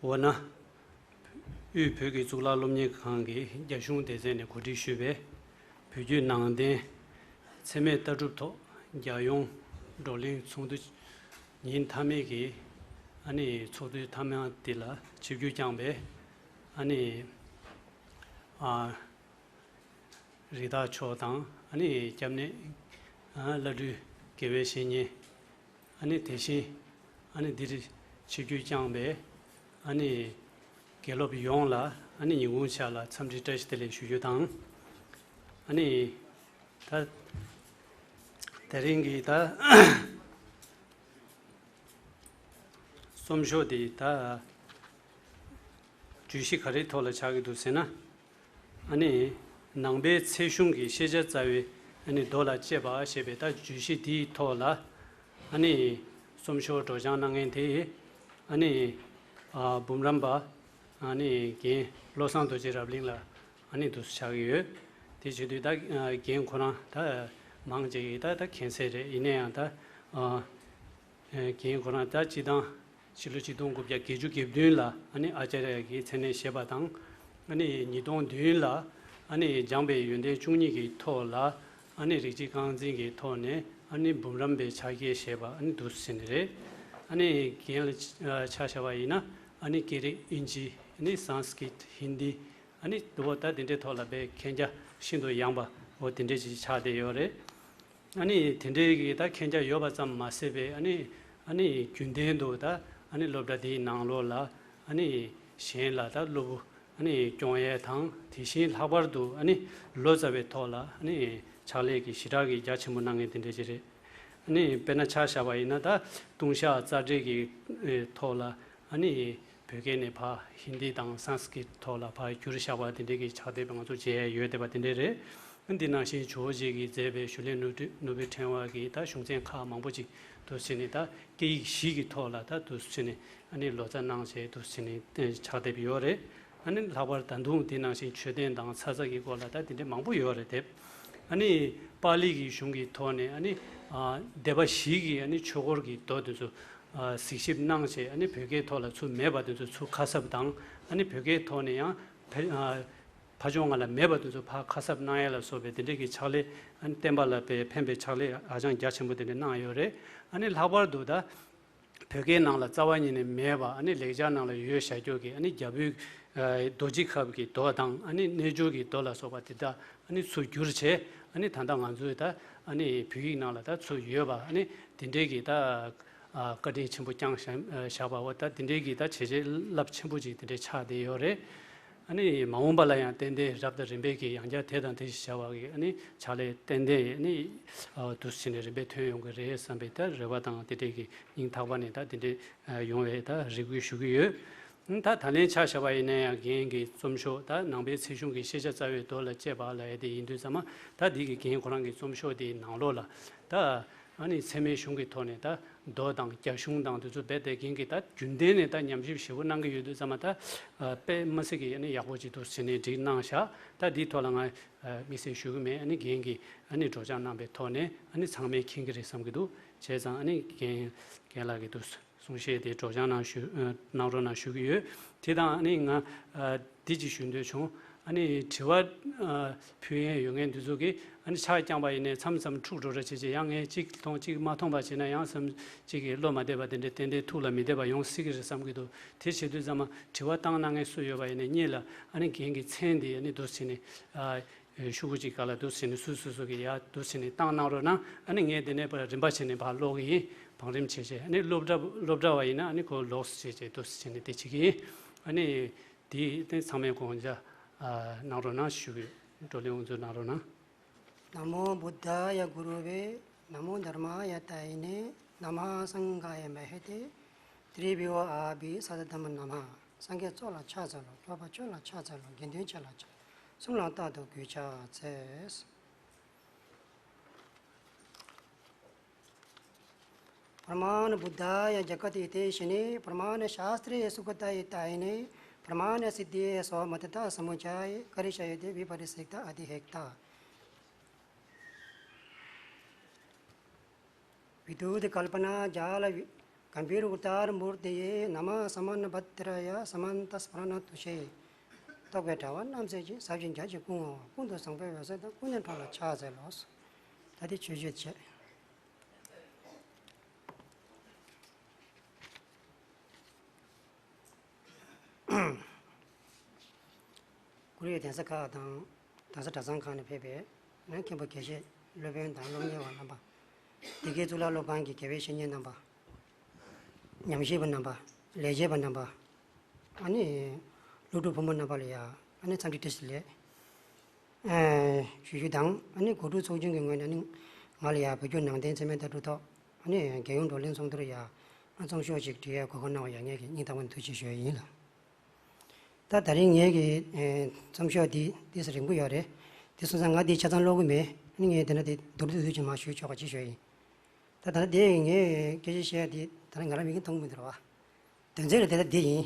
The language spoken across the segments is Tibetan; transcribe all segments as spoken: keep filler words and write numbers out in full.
འོ་ན། དབུས་བོད་ཀྱི་གཙུག་ལག་སློབ་གཉེར་ཁང་གི་རྒྱ་གཞུང་སྡེ་ཚན་ནས་གོ་སྒྲིག་ཞུས་པའི་བོད་བརྒྱུད་ནང་བསྟན་འཚེ་མེད་ལྟ་གྲུབ་ཐོག་རྒྱལ་ཡོངས་བགྲོ་གླེང་ཚོགས་འདུ་ཉིན་མཐའ་མའི་གི་ཨ་ནི་ཚོགས་འདུའི་མཐའ་མ་དེ་ལ་ཆིབས་བསྒྱུར་བསྐྱངས་པའི་ཨ་ནི་ཨ། རིགས་བདག་མཆོག་དང་ཨ་ནི་སྐྱབས་གནས་ཨ་བླ་སྤྲུལ་དགེ་བའི་བཤེས་གཉེན། ཨ་ནི་དེ་བཞིན་ཨ་ནི་འདིར་ཆིབས་བསྒྱུར་བསྐྱངས་པའི་ཨ་ནི་དགེ་སློབ་ཡོངས་ལ་ཨ་ནི་ཉིན་གུང་ཕྱག་ལ་འཚམས་འདྲི་བཀྲ་ཤིས་བདེ་ལེགས་ཞུ་རྒྱུ་དང་། ཨ་ནི་ད་དེ་རིང་གི་ད་རྩོམ་ཤོག་འདི་ད་བརྗོད་གཞི་ག་རེའི་ཐོག་ལ་ཆགས་ཀྱི་འདུག་ཟེར་ན། ཨ་ནི། ནང་པའི་ཚད་གཞུང་གི་ཤེས་བྱ་རྩ་བའི་ཨ་ནི་མདོ་ལ་དཔྱད་པ་ཞེས་པའི་ད་བརྗོད་གཞི་འདིའི་ཐོག་ལ། ཨ་ནི། རྩོམ་ཤོག་སྒྲོག་སྦྱང་གནང་མཁན་དེ། ཨ་ནི། ཨ་འབུམ་རམས་པ། ཨ་ནི་རྒན་བློ་བཟང་རྡོ་རྗེ་རབ་གླིང་ལགས་ཨ་ནི་འདུག་སེ་ཆགས་ཀྱི་ཡོད། དེ་བྱེད་དུས་ད་རྒན་ཁོ་རང་ད་མང་ཆེ་གིས་ད་ད་མཁྱེན་གསལ་རེད། ཡིན་ན་ཡང་ད། ཨ། རྒན་ཁོ་རང་ད་སྤྱི་བཏང་ཕྱི་ལོ་ཆིག་སྟོང་དགུ་བརྒྱ་བརྒྱད་ཅུ་གྱ་བདུན་ལ་ཨ་ནི་ཨ་ཅཱརྱ་གི་མཚན་གནས་བཞེས་པ་དང་། ཨ་ནི་ཉིས་སྟོང་བདུན་ལ་ཨ་ནི་སྦྱངས་པའི་ཡོན་ཏན་བཅུ་གཉིས་ཀྱི་ཐོག་ལ་ཨ་ནི་རིགས་གཅིག་རྐང་འཛིན་གྱི་ཐོག་ནས་ཨ་ནི་འབུམ་རམས་པའི་ཕྱག་འཁྱེར་བཞེས་པ་ཨ་ནི་འདུག་ཟེར་ནི་རེད། ཨ་ནི་རྒན་ལ་ཆ་བཞག་པ་ཡིན་ན་ཨ་ནི་སྐད་རིགས་དབྱིན་ཇི། ཨ་ནི་སཾ་སྐྲྀཏ། ཧིན་དི། ཨ་ནི་འོ་ད་དེ་འདྲའི་ཐོག་ལ་དཔེ་མཁྱེན་རྒྱ་ཤིན་ཏུ་ཡངས་པ་འོ་དེ་འདྲའི་ཅིག་ཆགས་བསྡད་ཡོད་རེད། ཨ་ནི་དེ་འདྲའི་གི་ད་མཁྱེན་རྒྱ་ཡོད་པ་ཙམ་མ་ཟད་པའི་ཨ་ནི་ཨ་ནི་རྒྱུན་ལྡན་དུ་ད་ཨ་ནི་སློབ་གྲྭ་འདིའི་ནང་ལོགས་ལ་ཨ་ནི་གཞན་ལ་ད་སློབ་བུ་ཨ་ནི་སྐྱོང་ཡས་དང་དེ་བཞིན་ལྷག་པར་དུ་ཨ་ནི་ལོ་ཙཱ་བའི་ཐོག་ལ་ཨ་ནི་ཕྱག་ལས་ཀྱི་ཞེ་དྲག་གི་རྒྱ་ཆེན་པོ་གནང་མཁན་དེ་འདྲ་ཅིག་རེད། ཨ་ནི་དཔེར་ན་ཆ་བཞག་པ་ཡིན་ན་ད་ལྟུང་བཤགས་རྩ་འགྲེལ་གྱི་ཐོག་ལ་ཨ་ནི་བོད་སྐད་ནས་ཕར་ཧིན་དི་དང་སཾ་སྐྲྀཏ་ཐོག་ལ་ཕར་བསྒྱུར་བཞག་པ་དེ་འདྲའི་གི་ཕྱག་དེབ་ང་ཚོ་མཇལ་ཡས་ཡོད་བསྡད་པ་དེ་འདྲ་རེད། འདི་ནང་བཞིན་ཇོ་བོ་རྗེ་གིས་མཛད་པའི་ཞུ་ལན་ནོར་བུ་ནོར་བུའི་ཕྲེང་བ་གི་ད་གཞུང་ཚན་ཁག་མང་པོ་ཅིག་འདུག་སེ་བྱས་ནས་ད་སྐད་ཡིག་བཞི་གི་ཐོག་ལ་ད་འདུག་སེ་བྱས་ནས་ཨ་ནི་ལོ་ཙཱ་གནང་བྱས་འདུག་སེ་བྱས་ནས་ཕྱག་དེབ་ཡོད་རེད། ཨ་ནི་ལྷག་པར་ད་དུང་འདི་ནང་བཞིན་མཆོད་རྟེན་དང་ཚ་ཚ་གི་སྐོར་ལ་ད་དེ་འདྲ་མང་པོ་ཡོད་རེད་དེ། ཨ་ནི་པཱ་ལི་གི་གཞུང་གི་ཐོག་ནས་ཨ་ནི་ཨ་སྡེ་པ་བཞི་གི་ཨ་ནི་ཆོས་སྐོར་གྱི་མདོ་དེ་ཚོ་ཨ་གཟིགས་ཞིབ་གནང་བྱས། ཨ་ནི་བོད་སྐད་ཐོག་ལ་ཚུར་མེད་པ་དེ་ཚོ་ཚུར་ཁ་གསབ་དང་། ཨ་ནི་བོད་སྐད་ཐོག་ནས་ཡང་ཕ་ཨ་ཕ་ལྗོངས་ལྔ་ལ་མེད་པ་དེ་ཚོ་ཕར་ཁ་གསབ་གནང་ཡ་ལ་སོགས་པའི་དེ་འདྲའི་གི་ཕྱག་ལས། ཨ་ནི་བསྟན་པ་ལ་དཔེ་ཕན་པའི་ཕྱག་ལས་ཧ་ཅང་རྒྱ་ཆེན་པོ་དེ་འདྲ་གནང་ཡོད་རེད། ཨ་ནི་ལྷག་པར་དུ་ད་བོད་སྐད་ནང་ལ་རྩ་བ་ཉིད་ནས་མེད་པ། ཨ་ནི་ལེགས་སྦྱར་ནང་ལ་ཡོད་བཞག་རྒྱུ་གི་ཨ་ནི་རྒྱ་བོད་ཨ་རྡོ་རྗེ་ཁབ་ཀྱི་མདོ་དང་། ཨ་ནི་རྣལ་འབྱོར་གྱི་མདོ་ལ་སོགས་པ་དེ་དག་ཨ་ནི་ཚུར་བསྒྱུར་བྱས། ཨ་ནི་ད་ལྟ་ང་ཚོའི་ད་ཨ་ནི་བོད་ཡིག་ནང་ལ་ད་ཚུར་ཡོད་པ། ཨ་ནི་དེ་འདྲའི་གི་ད་ཨ་བཀའ་དྲིན་ཆེན་པོ་བསྐྱངས་བཞག་བཞག་པ་འོ། ད་དེ་འདྲའི་གི་ད་བྱས་རྗེས་རླབས་ཆེན་པོ་ཅིག་དེ་འདྲའི་ཆགས་བསྡད་ཡོད་རེད། ཨ་ནི་མ་འོངས་པ་ལ་ཡང་ཏན་ཏན་རབ་དང་རིམ་པས་ཀྱི་ཡང་བསྐྱར་དེ་དང་དེ་བཞིན་བྱ་བ་གི་ཨ་ནི་ཕྱག་ལས་ཏན་ཏན་ཨ་ནི་ཨ་འདུག་སེ་བྱས་ནས་རིམ་པས་ཐོན་ཡོང་གི་རེད་བསམ་པའི་ད་རེ་བ་དང་དེ་འདྲའི་གི་སྙིང་ཐག་པ་ནས་ད་དེ་འདྲའི་ཡོང་བའི་ད་རེ་སྐུལ་ཞུ་གི་ཡོད། ད་ད་ལན་ཆ་བཞག་པ་ཡིན་ན་ཡང་རྒན་གྱི་རྩོམ་ཤོག་ད་ནང་པའི་ཚད་གཞུང་གི་ཤེས་བྱ་རྩ་བའི་མདོ་ལ་དཔྱད་པ་ལབ་ཡ་དེ་ཡིན་དུས་ཙམ་པ། ད་འདི་གི་རྒན་ཁོ་རང་གི་རྩོམ་ཤོག་དེའི་ནང་ལོགས་ལ་ད་ཨ་ནི་ཚད་མའི་གཞུང་གི་ཐོག་ནས་ད་མདོ་དང་རྒྱ་གཞུང་དང་དེ་ཚོ་རྦད་དེ་རྒན་གྱིས་ད་རྒྱུན་ལྡན་ནས་ད་ཉམས་ཞིབ་ཞེ་པོ་གནང་གི་ཡོད་དུས་ཙམ་པ། ད་དཔེ་མི་སྲིད་ཀྱི་ཨ་ནི་ཡག་པོ་ཅིག་འདུག་ཟེར་ནས་བསྒྲིགས་གནང་བཞག་ད་འདིའི་ཐོག་ལ་ང་དམིགས་བསལ་ཞུ་གི་མེད། ཨ་ནི་རྒན་གྱིས་ཨ་ནི་སྒྲོག་སྦྱང་གནང་པའི་ཐོག་ནས་ཨ་ནི་ཚང་མས་མཁྱེན་གྱི་རེད་བསམ་གྱི་འདུག་བྱས་ཙང་ཨ་ནི་རྒན་རྒན་ལགས་ཀྱིས་འདུག་གསུང་བཤད་དེ་སྒྲོག་སྦྱང་གནང་ཞུ་ཨ་གནང་རོགས་གནང་ཞུ་གི་ཡོད། དེ་དང་ཨ་ནི་ང་ཨ་འདི་ཅིག་ཞུ་འདོད་བྱུང་། ཨ་ནི་དྲི་བ་ཨ་ཕུལ་མཁན་ཡོད་མཁན་འདི་ཚོ་གིས་ཨ་ནི་ཕྱག་བརྐྱངས་པ་ཡིན་ནའི་མཚམས་མཚམས་འཁྲུག་འགྲོ་འདྲ་བྱེད་བྱེད། ཡང་ངས་གཅིག་མཐོང་གཅིག་མ་མཐོང་པ་བྱས་ན་ཡང་བསམ་གཅིག་གི་བློ་མ་བདེ་བ་དེ་འདྲ་ཏན་ཏན་ཐུགས་ལ་མི་བདེ་བ་ཡོང་སྲིད་ཀྱི་རེད་བསམ་གྱི་འདུག་དེ་བྱེད་དུས་ཙམ་པ་དྲི་བ་བཏང་གནང་མཁན་སུ་ཡོད་པ་ཡིན་ནའི་སྙིང་ལ་ཨ་ནི་རྒན་གྱི་མཚན་དེ་ཨ་ནི་འདུག་སེ་བྱས་ནས་ཨ་ཤོག་གུ་གཅིག་སྒང་ལ་འདུག་སེ་བྱས་ནས་སུ་སུ་སུ་གིས་ཡར་འདུག་སེ་བྱས་ནས་བཏང་གནང་རོགས་གནང་། ཨ་ནི་ངས་དེ་ནས་ཕར་རིམ་པ་བྱས་ནས་ཕར་ཀློག་གི་ཡིན། བང་རིམ་བྱས་བྱས། ཨ་ནི་སློབ་གྲྭ་སློབ་གྲྭ་བ་ཡིན་ན་ཨ་ནི་ཁོ་ལོགས་སུ་བྱས་བྱས་འདུག་སེ་བྱས་ནས་དེ་བྱེད་ཀྱི་ཡིན། ཨ་ནི་དེ་དེ་ཚང་མས་དགོངས་འཇགས་ཨ་གནང་རོགས་གནང་ཞུ་གི་ཡོད། བགྲོ་གླེང་དབུ་འཛུགས་གནང་རོགས་གནང་། नमो बुद्धाय गुरवे, नमो धर्माय दायिने, नमः संघाय महते, त्रिभ्यो आभिसद्धाम नमः. སངས་རྒྱས་གཙོ་ལ་ཕྱག་འཚལ་ལོ། སྐྱོབ་པ་ཆོས་ལ་ཕྱག་འཚལ་ལོ། དགེ་འདུན་ཆོས་ལ་ཕྱག་གསུམ་ལ་རྟག་ཏུ་གུས་ཕྱག་འཚལ། प्रमाण बुद्धाय जगत हितेशिने, प्रमाण शास्त्रे सुगताय तायिने, प्रमाण सिद्धे सर्वमतता समुच्चये, करिष्यति विपरीत सिद्धा अतिहेक्ता। विद्युत कल्पना जाल वि-, གམ་བི་རུ་ཏཱ་ར་མུར་ཏི་ཡེ་ན་མ་ས་མ་ན་བྷ་དྲ་ཡ་ས་མ་ན་ཏ་སི་བ་ར་ཎ་ཏུ་ཤེ། རྟོག་པའི་དྲ་བ་རྣམ་སེལ་ཅིང་། ཟབ་ཅིང་རྒྱ་ཆེའི་སྐུ་ངོ་བོ། ཀུན་ཏུ་བཟང་པོའི་འོད་ཟེར་དང་། ཀུན་ནས་འགྲོ་ལ་ཕྱག་འཚལ་ལོ། ད་དེ་མཆོད་བརྗོད་བྱས། ཀོ་རི་ཡའི་གདན་ས་ཁག་དང་གདན་ས་གྲྭ་ཚང་ཁག་ནས་ཕེབས་པའི་ནང་མཁན་པོ་དགེ་བཤེས་སློབ་དཔོན་དང་སློབ་གཉེར་བ་རྣམ་པ། འདི་གའི་གཙུག་ལག་སློབ་ཁང་གི་དགེ་བའི་བཤེས་གཉེན་རྣམ་པ། ཉམས་ཞིབ་པ་རྣམ་པ། ལས་བྱེད་པ་རྣམ་པ། ཨ་ནི་སློབ་ཕྲུག་ཕོ་མོ་རྣམ་པ་ལ་ཡ་ཨ་ནི་འཚམས་འདྲི་བཀྲ་ཤིས་བདེ་ལེགས་ཞུ་རྒྱུ་དང་། ཨ་ནི་གོ་སྒྲིག་ཚོགས་ཆུང་གི་ངོས་ནས་ནི་ང་ལ་ཡ་བོད་བརྒྱུད་ནང་བསྟན་འཚེ་མེད་ལྟ་གྲུབ་ཐོག་ཨ་ནི་རྒྱལ་ཡོངས་བགྲོ་གླེང་ཚོགས་འདུར་ཡ་ཨ་རྩོམ་ཤོག་ཅིག་འབྲི་ཡའི་གོ་སྐབས་གནང་བ་ཡ་ངས་ཀྱི་སྙིང་ཐག་པ་ནས་ཐུགས་རྗེ་ཆེ་ཞུ་ཡ་ཡིན་ལ། ད་ད་རིང་ངས་ཀྱི་ཨེ་རྩོམ་ཤོག་འདི་ཏོག་ཙམ་རིང་པོ་ཡོད་རེད། དེ་སོང་ཙང་ང་འདི་ཆ་ཚང་ཀློག་གི་མེད། ཨ་ནི་ངས་དེ་འདྲ་དེ་མདོར་བསྡུས་བསྡུས་ཀྱིས་མར་ཞུས་ཆོག་པ་ཅིག་ཞུ་ཡ་ཡིན། ད་ད་ལྟ་དེ་ངས་སྐད་ཆ་བཤད་ཡ་དེ་ད་ང་རང་མིག་གིས་མཐོང་གི་མི་འདུག་ར་བ། དོན་ཚན་རེ་དེ་ད་འདི་ཡིན།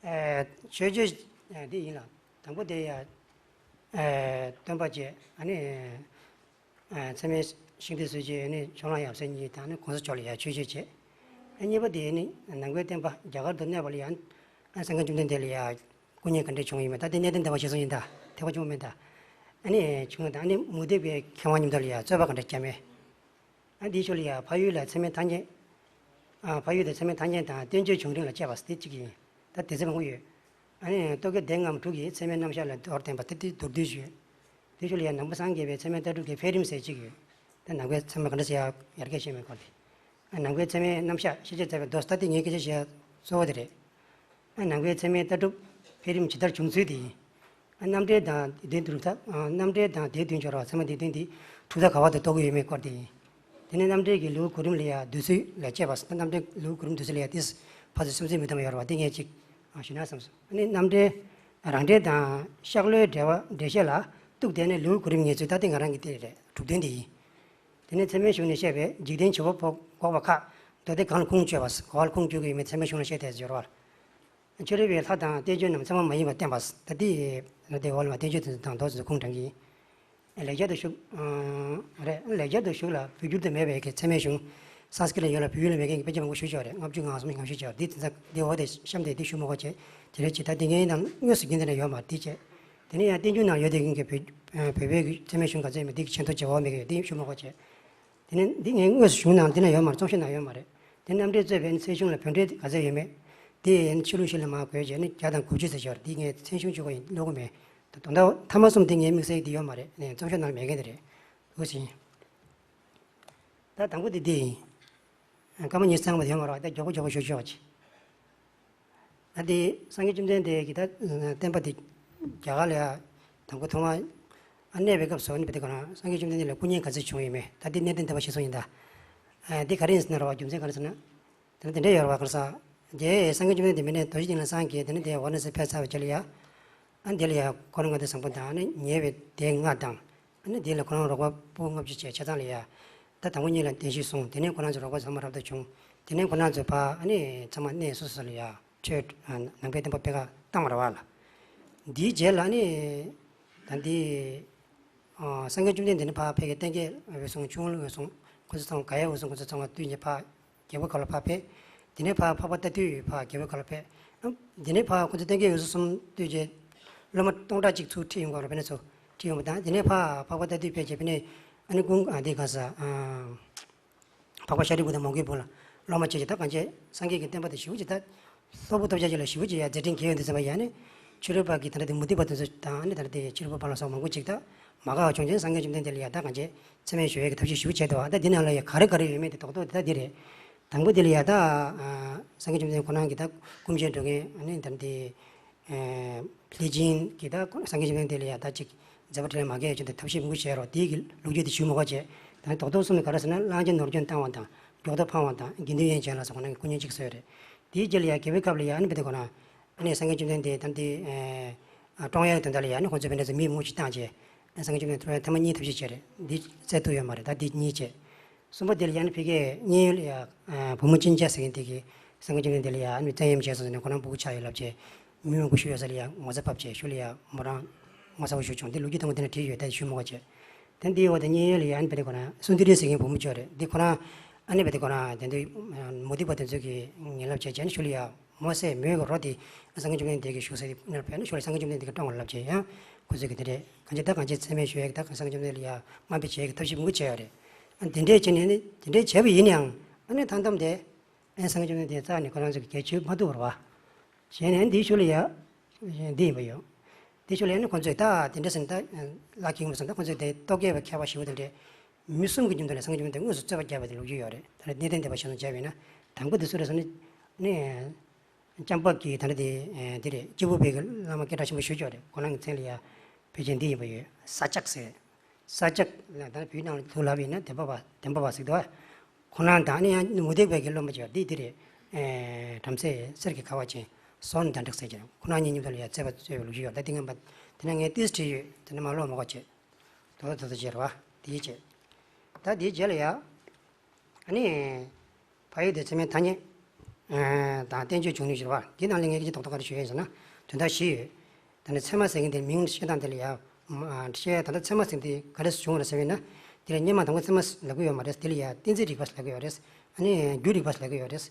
ཨེ་མཆོད་བརྗོད་ཨེ་འདི་ཡིན་ལ། དང་པོ་དེ་ཡ་ཨེ་སྟོན་པ་བཅས་ཨ་ནི་ཨེ་ཚད་མེད་ཤིང་རྟའི་སྲོལ་འབྱེད་ཨ་ནི་ཕྱོགས་གླང་ཡབ་སྲས་གཉིས་དང་ཨ་ནི་གོང་ས་མཆོག་ལ་ཡ་མཆོད་བརྗོད་བྱས། ཨེ་གཉིས་པ་དེ་ནི་ནང་པའི་བསྟན་པ་རྒྱ་གར་དུ་གནས་པ་ལ་ཡ་ཨ་སངས་རྒྱས་བཅོམ་ལྡན་འདས་ལ་ཡ་སྐུ་བརྙན་ག་འདྲས་བྱུང་ཡོད་མེད། ད་དེ་གནས་བརྟན་སྡེ་པ་ཞེས་སོགས་ཡིན་ད་ཐེག་པ་ཆེན་པོ་མིན་ད། ཨ་ནི་བྱུང་དང་ཨ་ནི་མུ་སྟེགས་པའི་མཁས་དབང་མཉམ་དུ་ལ་ཡ་རྩོད་པ་ག་འདྲ་བརྒྱབ་མེད། ཨ་འདིའི་ཕྱོགས་ལ་ཡ་འཕགས་ཡུལ་ལ་ཚད་མེད་ཐམས་ཅད། ཨ་འཕགས་ཡུལ་དུ་ཚད་མེད་ཐམས་ཅད་དང་བསྟན་བཅོས་བྱུང་རིམ་ལ་དཔྱད་པ་དེ་གཅིག་ཡིན། ད་དེ་ཚོ་མང་པོ་ཡོད། ཨ་ནི་རྟོག་གེ་སྡེ་ལྔའམ་དྲུག་གིས་ཚད་མེད་རྣམ་གཞག་ལ་མདོར་བསྟན་པ་དེ་དེ་མདོར་བསྡུས་ཞུས། དེའི་ཕྱོགས་ལ་ཡ་ནང་པ་སངས་རྒྱས་པའི་ཚད་མེད་ལྟ་གྲུབ་ཀྱི་འཕེལ་རིམ་ཟེར་གཅིག་ཡོད། ད་ནང་པའི་ཚད་མེད་ག་འདྲ་ཟེར་ཡ་ཡར་རྒྱས་ཕྱིན་མེད་སྐོར་དེ། ཨ་ནང་པའི་ཚད་མེད་རྣམ་གཞག་ཤེས་བྱེད་རྩ་བའི་མདོ་ད་དེ་ངའི་སྐད་ཆ་བཤད་ཡ་གཙོ་བོ་དེ་རེད། ཨ་ནང་པའི་ཚད་མེད་ལྟ་གྲུབ་འཕེལ་རིམ་ཇི་ལྟར་བྱུང་ཚུལ་དེ་ཡིན། རྣམ་འགྲེལ་དང་སྡེ་བདུན་གྲུབ་མཐའ། རྣམ་འགྲེལ་དང་སྡེ་བདུན་སྦྱོར་བ་ཚད་མ་སྡེ་བདུན་འདི་གྲུབ་མཐའ་ག་བ་དུ་གཏོགས་ཀྱི་ཡོད་མེད་སྐོར་དེ་ཡིན། དེ་ནས་རྣམ་འགྲེལ་གྱི་ལེའུ་གོ་རིམ་ལ་ཡང་བསྡུས་ཚུལ་ལ་དཔྱད་པ། རྣམ་འགྲེལ་ལེའུ་གོ་རིམ་བསྡུས་ཚུལ་ལ་ཡང་ཏིས་ཕ་ཚོ་སུམ་ཚན་མི་མཐུན་པ་ཡོད་རེད་བ། དེ་ངས་ཅིག་ཞུས་ན་བསམ་སོང་། ཨ་ནི་རྣམ་འགྲེལ་རང་འགྲེལ་དང་ཤག་ལོའི་འགྲེལ་བ་འགྲེལ་བཤད་ལ་གཏུགས་ཏེ་ནས་ལེའུ་གོ་རིམ་ངེས་ཚུལ་ད་ལྟ་ང་རང་གི་དེ་རེད། གྲུབ་དོན་དེ་ཡིན། དེ་ནས་ཚད་མའི་གཞུང་ནས་བཤད་པའི་འཇིག་རྟེན་བྱེད་པ་པོ་འགོག་པ་ཁག་མདོ་སྡེ་གང་ལ་ཁུངས་བཅོལ་བ། ག་བ་ལ་ཁུངས་བཅོལ་གྱི་ཡོད་མེད་ཚད་མའི་གཞུང་ལ་བཤད་དེ་སྦྱོར་བ། ཕྱི་རོལ་པའི་ལྷ་དང་བསྟན་བཅོས་རྣམས་ཚད་མ་མ་ཡིན་པར་བསྟན་པ། ད་ལྟའི་ལོ་དེ་འོག་ལ་བསྟན་བཅོས་དེ་ཚོ་དང་མདོ་དེ་ཚོ་ཁུངས་དྲངས་ཀྱི་ཡིན། ལེགས་སྦྱར་དུ་བཞུགས། རེད། ལེགས་སྦྱར་དུ་བཞུགས་ལ་བོད་བསྒྱུར་དུ་མེད་པའི་གི་ཚད་མའི་གཞུང་། སཾ་སྐྲྀ་ཏ་ལ་ཡོད་ལ་བོད་ཡིག་ལ་མེད་མཁན་གྱི་དཔེ་ཆ་མང་པོ་ཞེ་པོ་ཅིག་ཡོད་རེད། ལྔ་བཅུ་ང་གསུམ་ལྔ་བཅུ་ཅིག་ཡོད་རེད། འདི་དེ་ཚོ་འདི་འོག་དེ་གཤམ་དེ་འདི་ཞུ་མི་དགོས་བྱས། དེ་རེད་ཅེས། ད་འདི་ངའི་ནང་དངོས་སུ་རྒྱུན་དུ་ནས་ཡོད་མ་རེད་དེ་བྱས། དེ་ནས་ཡང་བསྟན་འགྱུར་ནང་ཡོད་དེ་གི་བོད་བོད་པའི་གི་ཚད་མའི་གཞུང་ག་ཚོད་ཡོད་མེད། འདི་གི་ཆེས་མཐོ་ཆེས་འོག་མའི་གི་འདི་ཞུ་མི་དགོས་བྱས། དེ་ནས་འདི་ངའི་དངོས་སུ་གཞུང་ནང་འདི་ན་ཡོད་མ་རེད། རྩོམ་ཤོག་ནང་ཡོད་མ་རེད། དེ་རྣམ་འགྲེལ་གཙོས་པའི་ཚད་གཞུང་ལ་བོད་འགྲེལ་ག་ཚོད་ཡོད་མེད། དེ་ཡང་ཕྱི་ལུགས་ཤིག་ལ་མར་བགོས་བྱས་ནས་བརྒྱ་དང་དགུ་བཅུ་ཙམ་ཡོད་རེད། འདི་ངས་མཚན་གཞུང་བཅུ་ཀ་ཡིན་ཀློག་གི་མེད། ད་དོན་དག་མཐའ་མ་གསུམ་དེ་ངའི་དམིགས་བསལ་འདི་ཡོད་མ་རེད། ནས་རྩོམ་ཤོག་ནང་ལ་མེད་མཁན་དེ་རེད། འོ་ཟིན། ད་དང་པོ་དེ་འདི་ཡིན། སྐར་མ་ཉི་ཤུ་ཚང་བ་དེ་ཡོད་མ་རེད་བ། ད་མགྱོགས་པོ་མགྱོགས་པོ་ཞུ་ཆོག་ཅིག་ད་དེ་སངས་རྒྱས་བཅོམ་ལྡན་འདས་ཀྱི་ད་བསྟན་པ་དེ་རྒྱ་གར་ལ་ཡ་དང་པོ་ཐོག་མ་ཨ་གནས་པའི་སྐབས་སུ་ཨ་ནི་བེ་དེ་ག་རང་སངས་རྒྱས་བཅོམ་ལྡན་འདས་ལ་སྐུ་བརྙན་ག་ཚོད་བྱུང་ཡོད་མེད། ད་དེ་གནས་བརྟན་བསྟན་པ་ཞེས་སོགས་ཡིན་ད། ཨ་འདི་ག་རེ་ཡིན་ཟེར་ན་རེད་བ། རྒྱུ་མཚན་ག་རེ་ཟེར་ན། དེ་ནི་དེ་འདྲ་ཡོད་རེད་བ། ག་རེ་ཟེར། རྗེ་སངས་རྒྱས་བཅོམ་ལྡན་འདས་མི་ནས་རྡོ་རྗེ་གདན་ལ་སངས་རྒྱས། དེ་ནི་དེ་ཝཱ་ར་ཎ་སི་ཕེབས་ཚར་བའི་རྗེས་ལ་ཡ། ཨ་འདི་ལ་ཡ་འཁོར་ལྔ་སྡེ་བཟང་པོ་དང་ཨ་ནི་ཉེ་བའི་སྡེ་ལྔ་དང་། ཨ་ནི་དེ་ལ་ཁོ་རང་རོགས་པ་ཕྲུ་གུ་ལྔ་བཅུ་བྱས། ཆ་ཚང་ལ་ཡ། ད་དང་པོ་ཉིད་ལ་བདེན་བཞིའི་གཟུངས། དེ་ནས་ཁོ་རང་ཚོ་རོགས་པ་ཚང་མ་རབ་ཏུ་བྱུང་། དེ་ནས་ཁོ་རང་ཚོ་ཕར་ཨ་ནི་ཚང་མ་གནས་སོ་སོ་ལ་ཡ་ཆོས་ནང་པའི་བསྟན་པ་སྤེལ་ག་བཏང་བ་རེད་བ་ལ། འདིའི་རྗེས་ལ་ཨ་ནི་ད་འདི་སངས་རྒྱས་བཅོམ་ལྡན་འདས་ནི་ཕར་ཕ་གི་བསྟན་རྒྱས་འོད་སྲུང་། ཆུ་དབོན་འོད་སྲུང་། ཁོ་ཚོ་ཚང་མ་ག་ཡ་འོད་སྲུང་། ཁོ་ཚོ་ཚང་མ་བཏུལ་ནས་ཕར་རྒྱལ་པོའི་ཁབ་ལ་ཕར་ཕེབས། དེ་ནས་ཕར་འཕགས་པ་ཏ་ཏུས་ཕར་རྒྱལ་པོའི་ཁབ་ལ་ཕེབས། ཨ་དེ་ནས་ཕར་ཁོ་ཚོ་བསྟན་རྒྱས་འོད་སྲུང་གསུམ་བཏུལ་རྗེས་སློབ་མ་སྟོང་ཕྲག་གཅིག་ཚུར་ཁྲིད་ཡོང་གི་རེད། དཔེར་ན་ཚུར་ཁྲིད་ཡོང་བ་དང་། དེ་ནས་ཕར་འཕགས་པ་ཏ་ཏུས་ཕེབས་རྗེས་དཔེར་ན་ཨ་ནི་ཀུན་ཨ་འདི་ག་ས་ཨ་འཕགས་པ་ཤཱ་རིའི་བུ་དང་མོའུ་འགལ་བུ་ལ་སློབ་མ་བྱས་རྗེས་ད་གང་བྱས་སངས་རྒྱས་ཀྱི་བསྟན་པ་དེ་ཞེ་པོ་ཅིག་ད་གཙོ་བོ་ཐོབ་བྱ་ཅིག་ལ་ཞེ་པོ་ཅིག་ཡ་མཛད་འཕྲིན་རྒྱས་ཡོང་དུས་ཙམ་པ་ཡ་ནི་ཕྱི་རོལ་པ་གི་ད་ལྟ་དེ་མུ་སྟེགས་པ་དེ་ཚོ་དང་ཨ་ནི་ད་ལྟ་དེ་ཕྱི་རོལ་པ་པ་ལ་སོགས་མང་པོ་ཅིག་ད་མ་དགའ་བ་བྱུང་རྗེས་སངས་རྒྱས་བཅོམ་ལྡན་འདས་ལ་ཡ་ད་གང་བྱས་ཚད་མེད་ཞུ་ཡས་ཀྱི་ཐབས་ཤེས་ཞེ་པོ་བྱས་འདུག་ཨ་ད་འདི་ནང་ལ་ཡ་ག་རེ་ག་རེ་ཡོད་མེད་དེ་རྡོག་རྡོག་དེ་ད་འདི་རེད། དང་པོ་དེ་ལ་ཡ་ད་ཨ་སངས་རྒྱས་བཅོམ་ལྡན་འདས་ཁོ་རང་གི་ད་སྐུ་མཆེད་འགྲོ་མཁན་ཨ་ནི་ད་ལྟ་དེ་ཨེ་ལྷས་སྦྱིན་གྱིས་ད་སངས་རྒྱས་བཅོམ་ལྡན་འདས་ལ་ཡ་ད་ཅིག་མཛད་པ་འཕྲིན་ལས་མ་རྒྱས་ཡོད་ཅིག་ད་ཐབས་ཤེས་མང་པོ་བྱས་རོགས། དེའི་གི་ལོ་རྒྱུས་དེ་ཞུ་མི་དགོས་བྱས། ད་ནི་རྡོག་རྡོག་གསུམ་ནི་ག་རེ་ཟེར་ན། གླང་ཆེན་ནོར་སྐྱོན་བཏང་བ་དང་། མགྱོགས་རྟོགས་འཕངས་པ་དང་། དགེ་འདུན་ཡན་ཆད་ལ་སོགས་ཁོ་རང་གི་སྐུ་བརྙན་གཅིག་བཟོས་རེད། དེའི་རྗེས་ལ་ཡ་རྒྱལ་པོའི་ཁབ་ལ་ཡ་ཨ་ནི་བེ་དེ་ཁོ་རང་ཨ་ནི་སངས་རྒྱས་བཅོམ་ལྡན་འདས་ད་ལྟ་དེ་ཨེ་བཀྲོངས་ཡག་གི་དོན་དག་ལ་ཡ་ཨ་ནི་ཁོ་ཚོས་དཔེར་ན་ཚོ་མི་མང་པོ་ཞིག་བཏང་བྱས། ཨ་སངས་རྒྱས་བཅོམ་ལྡན་འདས་ཐོབ་ཡག་ཐེངས་མ་གཉིས་ཐབས་ཤེས་བྱས་རེད། འདི་བཙལ་ཐུབ་ཡོད་མ་རེད། ད་འདི་གཉིས་བྱས། གསུམ་པ་དེ་ལ་ཡ་ནི་ཕ་གིའི་མཉན་ཡོད་ལ་ཡ་ཨ་བུ་མོ་གཅན་གཟན་ཟེར་མཁན་དེ་གིས་སངས་རྒྱས་བཅོམ་ལྡན་འདས་ལ་ཡ་ཨ་ནི་བཙན་གཡེམ་བྱས་སོང་ཟེར་ནས་ཁོ་རང་སྤུ་གུ་ཆགས་ཡོད་ལབ་བྱས། མི་མང་པོ་ཞིག་ཡོད་ས་ལ་ཡ་ངོ་ཚ་བབས་བྱས། གཞུག་ལ་ཡ་མོ་རང་ངོ་ཚ་བོ་ཞིག་བྱུང་། འདི་ལོ་རྒྱུས་དང་པོ་དེ་ན་བྲིས་ཡོད། ད་ཞུ་མི་དགོས་བྱས། དེ་འདིའི་འོག་ཏུ་མཉན་ཡོད་ལ་ཡ་ཨ་ནི་བེ་དེ་ཁོ་རང་སུན་དི་རི་ཟེར་མཁན་བུ་མོ་ཅིག་ཡོད་རེད། འདི་ཁོ་རང་ ཨ་ནི་བས་དེ་ཁོ་རང་དེ་དུས་མུ་སྟེགས་པ་དེ་ཚོས་ཀྱི་ངན་ལབ་བྱས་བྱས་ནས་ཤུལ་ལ་ཡ་མོ་སེ་མོའི་གི་རོ་དེ་སངས་རྒྱས་བཅོམ་ལྡན་འདས་ཀྱི་བཞུགས་ས་དེ་ནར་ཕེབས་ནས་ཤུལ་ལ་སངས་རྒྱས་བཅོམ་ལྡན་འདས་ཀྱིས་བཀྲོངས་པ་ལབ་བྱས་ཡང་ཁོ་ཚོས་ཀྱི་དེ་འདྲས་གང་ཅི་ད་གང་ཅི་མཚན་སྨད་ཞུ་ཡས་ཀྱི་ད་སངས་རྒྱས་བཅོམ་ལྡན་འདས་ལ་ཡ་དམའ་འབེབས་བྱེད་ཡས་ཀྱི་ཐབས་ཤེས་མང་པོ་བྱས་ཡོད་རེད། ཨ་དེ་འདྲས་བྱས་ནས་ནི་དེ་འདྲས་བྱས་པ་ཡིན་ཡང་ཨ་ནི་ཐང་དམ་དེ། ཨེ་སངས་རྒྱས་བཅོམ་ལྡན་འདས་རྩ་ནས་ཁོ་རང་ཚོ་གི་གལ་ཆེ་མ་ཐུབ་པ་རེད་བ། བྱས་ནས་འདིའི་ཤུལ་ལ་ཡ། འདི་ཡིན་པ་ཡོད། འདིའི་ཤུལ་ལ་ཡ་ནི་ཁོ་ཚོས་ད་དེ་འདྲ་ཟེར་ན་ད་ལ་ཁེ་ཡོང་བ་ཟེར་ན་ད་ཁོ་ཚོས་དེ་རྟོག་གེ་བའི་མཁས་པ་ཞེ་པོ་དེ་འདྲས་མི་གསུམ་གྱི་མཉམ་དུ་ལ་སངས་རྒྱས་བཅོམ་ལྡན་འདས་དངོས་སུ་རྩོད་པ་བརྒྱབ་པ་དེ་ལོ་རྒྱུས་ཡོད་རེད། ད་ནི་གནས་བརྟན་སྡེ་པ་ཞེས་སུ་བྱ་བས་ན་དང་པོ་དེ་སུ་རེད་ཟེར་ན། ནི། ལྕམ་པ་གི་ད་ནི་དེ་དེ་རེད། སྐྱེས་བུ་པའི་གི་བླ་མ་སྐད་གྲགས་ཆེན་པོ་ཞེ་པོ་ཅིག་ཡོད་རེད། ཁོ་རང་གི་མཚན་ལ་ཡ་ཕལ་ཆེར་འདི་ཡིན་པ་ཡོད། ས་སྐྱ་ཟེར། ས་སྐྱ་ལ་ད་བོད་ནང་ལ་ཐུགས་ལབ་ཡིན་ན་བདེན་པ་བ་བདེན་པ་བ་ཟེར་འདུག་ཁོ་རང་དང་ནི་ཡང་མུ་སྟེགས་པའི་གི་སློབ་མ་ཅིག་ཡོད་འདི་འདི་རེད། ཨེ་བྲམ་ཟེ་གསེར་གྱི་ཁ་བ་ཅན་ཟོར་འདྲ་འགྲིག་ཟེར་གྱི་རེད། ཁོ་རང་གཉིས་མཉམ་དུ་ལ་ཡ་རྩོད་པ་རྩོད་པའི་ལོ་རྒྱུས་ཡོད། ད་འདི་ངན་པ་དེ་ན་ངས་ཏིས་བྲིས་ཡོད། དེ་ནི་མ་ཀློག་མ་དགོས་བྱས། དོ་དོ་དོ་བྱས་རེད་བ། དེའི་བྱས། ད་དེའི་རྗེས་ལ་ཡ། ཨ་ནི། ཕ་ཡུལ་དེ་ཚད་མའི་ཐ་སྙད། ཨ་དང་བསྟན་བཅོས་འབྱུང་གནས་བཞི་པ། འདི་ནང་ལ་ངས་སྐད་ཆ་རྡོག་རྡོག་ག་རེ་ཞུ་ཡས་ཟེར་ན། དོན་དག་བཞི་ཡོད། ད་ནི་ཚད་མ་ཟེར་མཁན་དེ་མིང་བཤད་སྟངས་དེ་ལ་ཡ། བཤད་ད་ལྟ་ཚད་མ་ཟེར་མཁན་དེ་ག་རེ་བྱུང་བ་རེད་ཟེར་བས་ན། དེ་ལ་སྔོན་མ་དང་པོ་ཚད་མ་ལབ་ཀྱི་ཡོད་མ་རེད། དེ་ལ་ཡ་གཏན་ཚིགས་རིག་པ་ལབ་ཀྱི་ཡོད་རེད། ཨ་ནི་རྒྱུ་རིག་པ་ལབ་ཀྱི་ཡོད་རེད།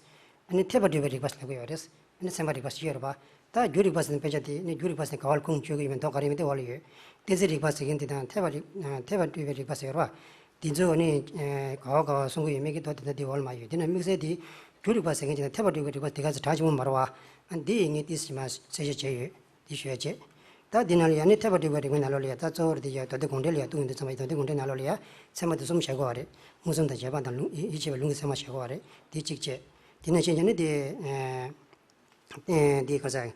ཨ་ནི་འཐད་པ་སྒྲུབ་པའི་རིག་པ་ལབ་ཀྱི་ཡོད་རེད། ཨ་ནི་ཚད་མ་རིག་པ་ཞིག་ཡོད་རེད་པ། ད་རྒྱུ་རིག་པ་ཟེར་ན་དཔེ་ཆ་དེ་ནི་རྒྱུ་རིག་པ་ཟེར་ན་ག་བ་ལ་ཁུངས་བཅོལ་གྱི་ཡོད་མེད་མདོ་ག་རེ་ཡོད་མེད་དེ་འོག་ལ་ཡོད། གཏན་ཚིགས་རིག་པ་ཟེར་མཁན་དེ་དང་འཐད་པ་རིག་འཐད་པ་སྒྲུབ་པའི་རིག་པ་ཟེར་ཡོད་རེད་པ། དེ་ཚོ་ནི་ག་བ་ག་བ་གསུང་གི་ཡོད་མེད་ཀྱི་མདོ་དེ་འདྲ་དེ་འོག་ལ་མ་ཡོད། དེ་ནི་དམིགས་བསལ་དེ་རྒྱུ་རིག་པ་ཟེར་མཁན་དེ་དང་འཐད་པ་སྒྲུབ་པའི་རིག་པ་དེ་ག་ཚོད་གྲགས་ཆེན་པོ་མ་རེད་པ། ཨ་འདི་ཡིན་ངས་ཏིས་ཞིག་མ་གསལ་བཤད་བྱས་ཡོད། འདི་ཞུ་ཡ་བྱེད། ད་འདི་ནང་ལ་ཡ་ནི་འཐད་པ་སྒྲུབ་པའི་རིག་པའི་ནང་ལོགས་ལ་ཡ་ད་གཙོ་བོར་འདི་ཡ་མདོ་སྡེ་དགོངས་འགྲེལ་ལ་ཡ་གཏུགས་ཡོང་དུས་ཙམ་པ་ཡ་མདོ་སྡེ་དགོངས་འགྲེལ་ནང་ལོགས་ལ་ཡ་ཚད་མ་དེ་གསུམ་བཞག་གི་ཡོད་རེད། མངོན་སུམ་དང་རྗེས་དཔག་དང་ལུང་ཡིད་ཆེས་པའི་ལུང་གི་ཚད་མ་བཞག་གི་ཡོད་རེད། འདི་གཅིག་བྱས། དེ་ནང་བཞིན་ཡ་ནི་དེ། ཨེ་འདི་ག་ས། ཨེ་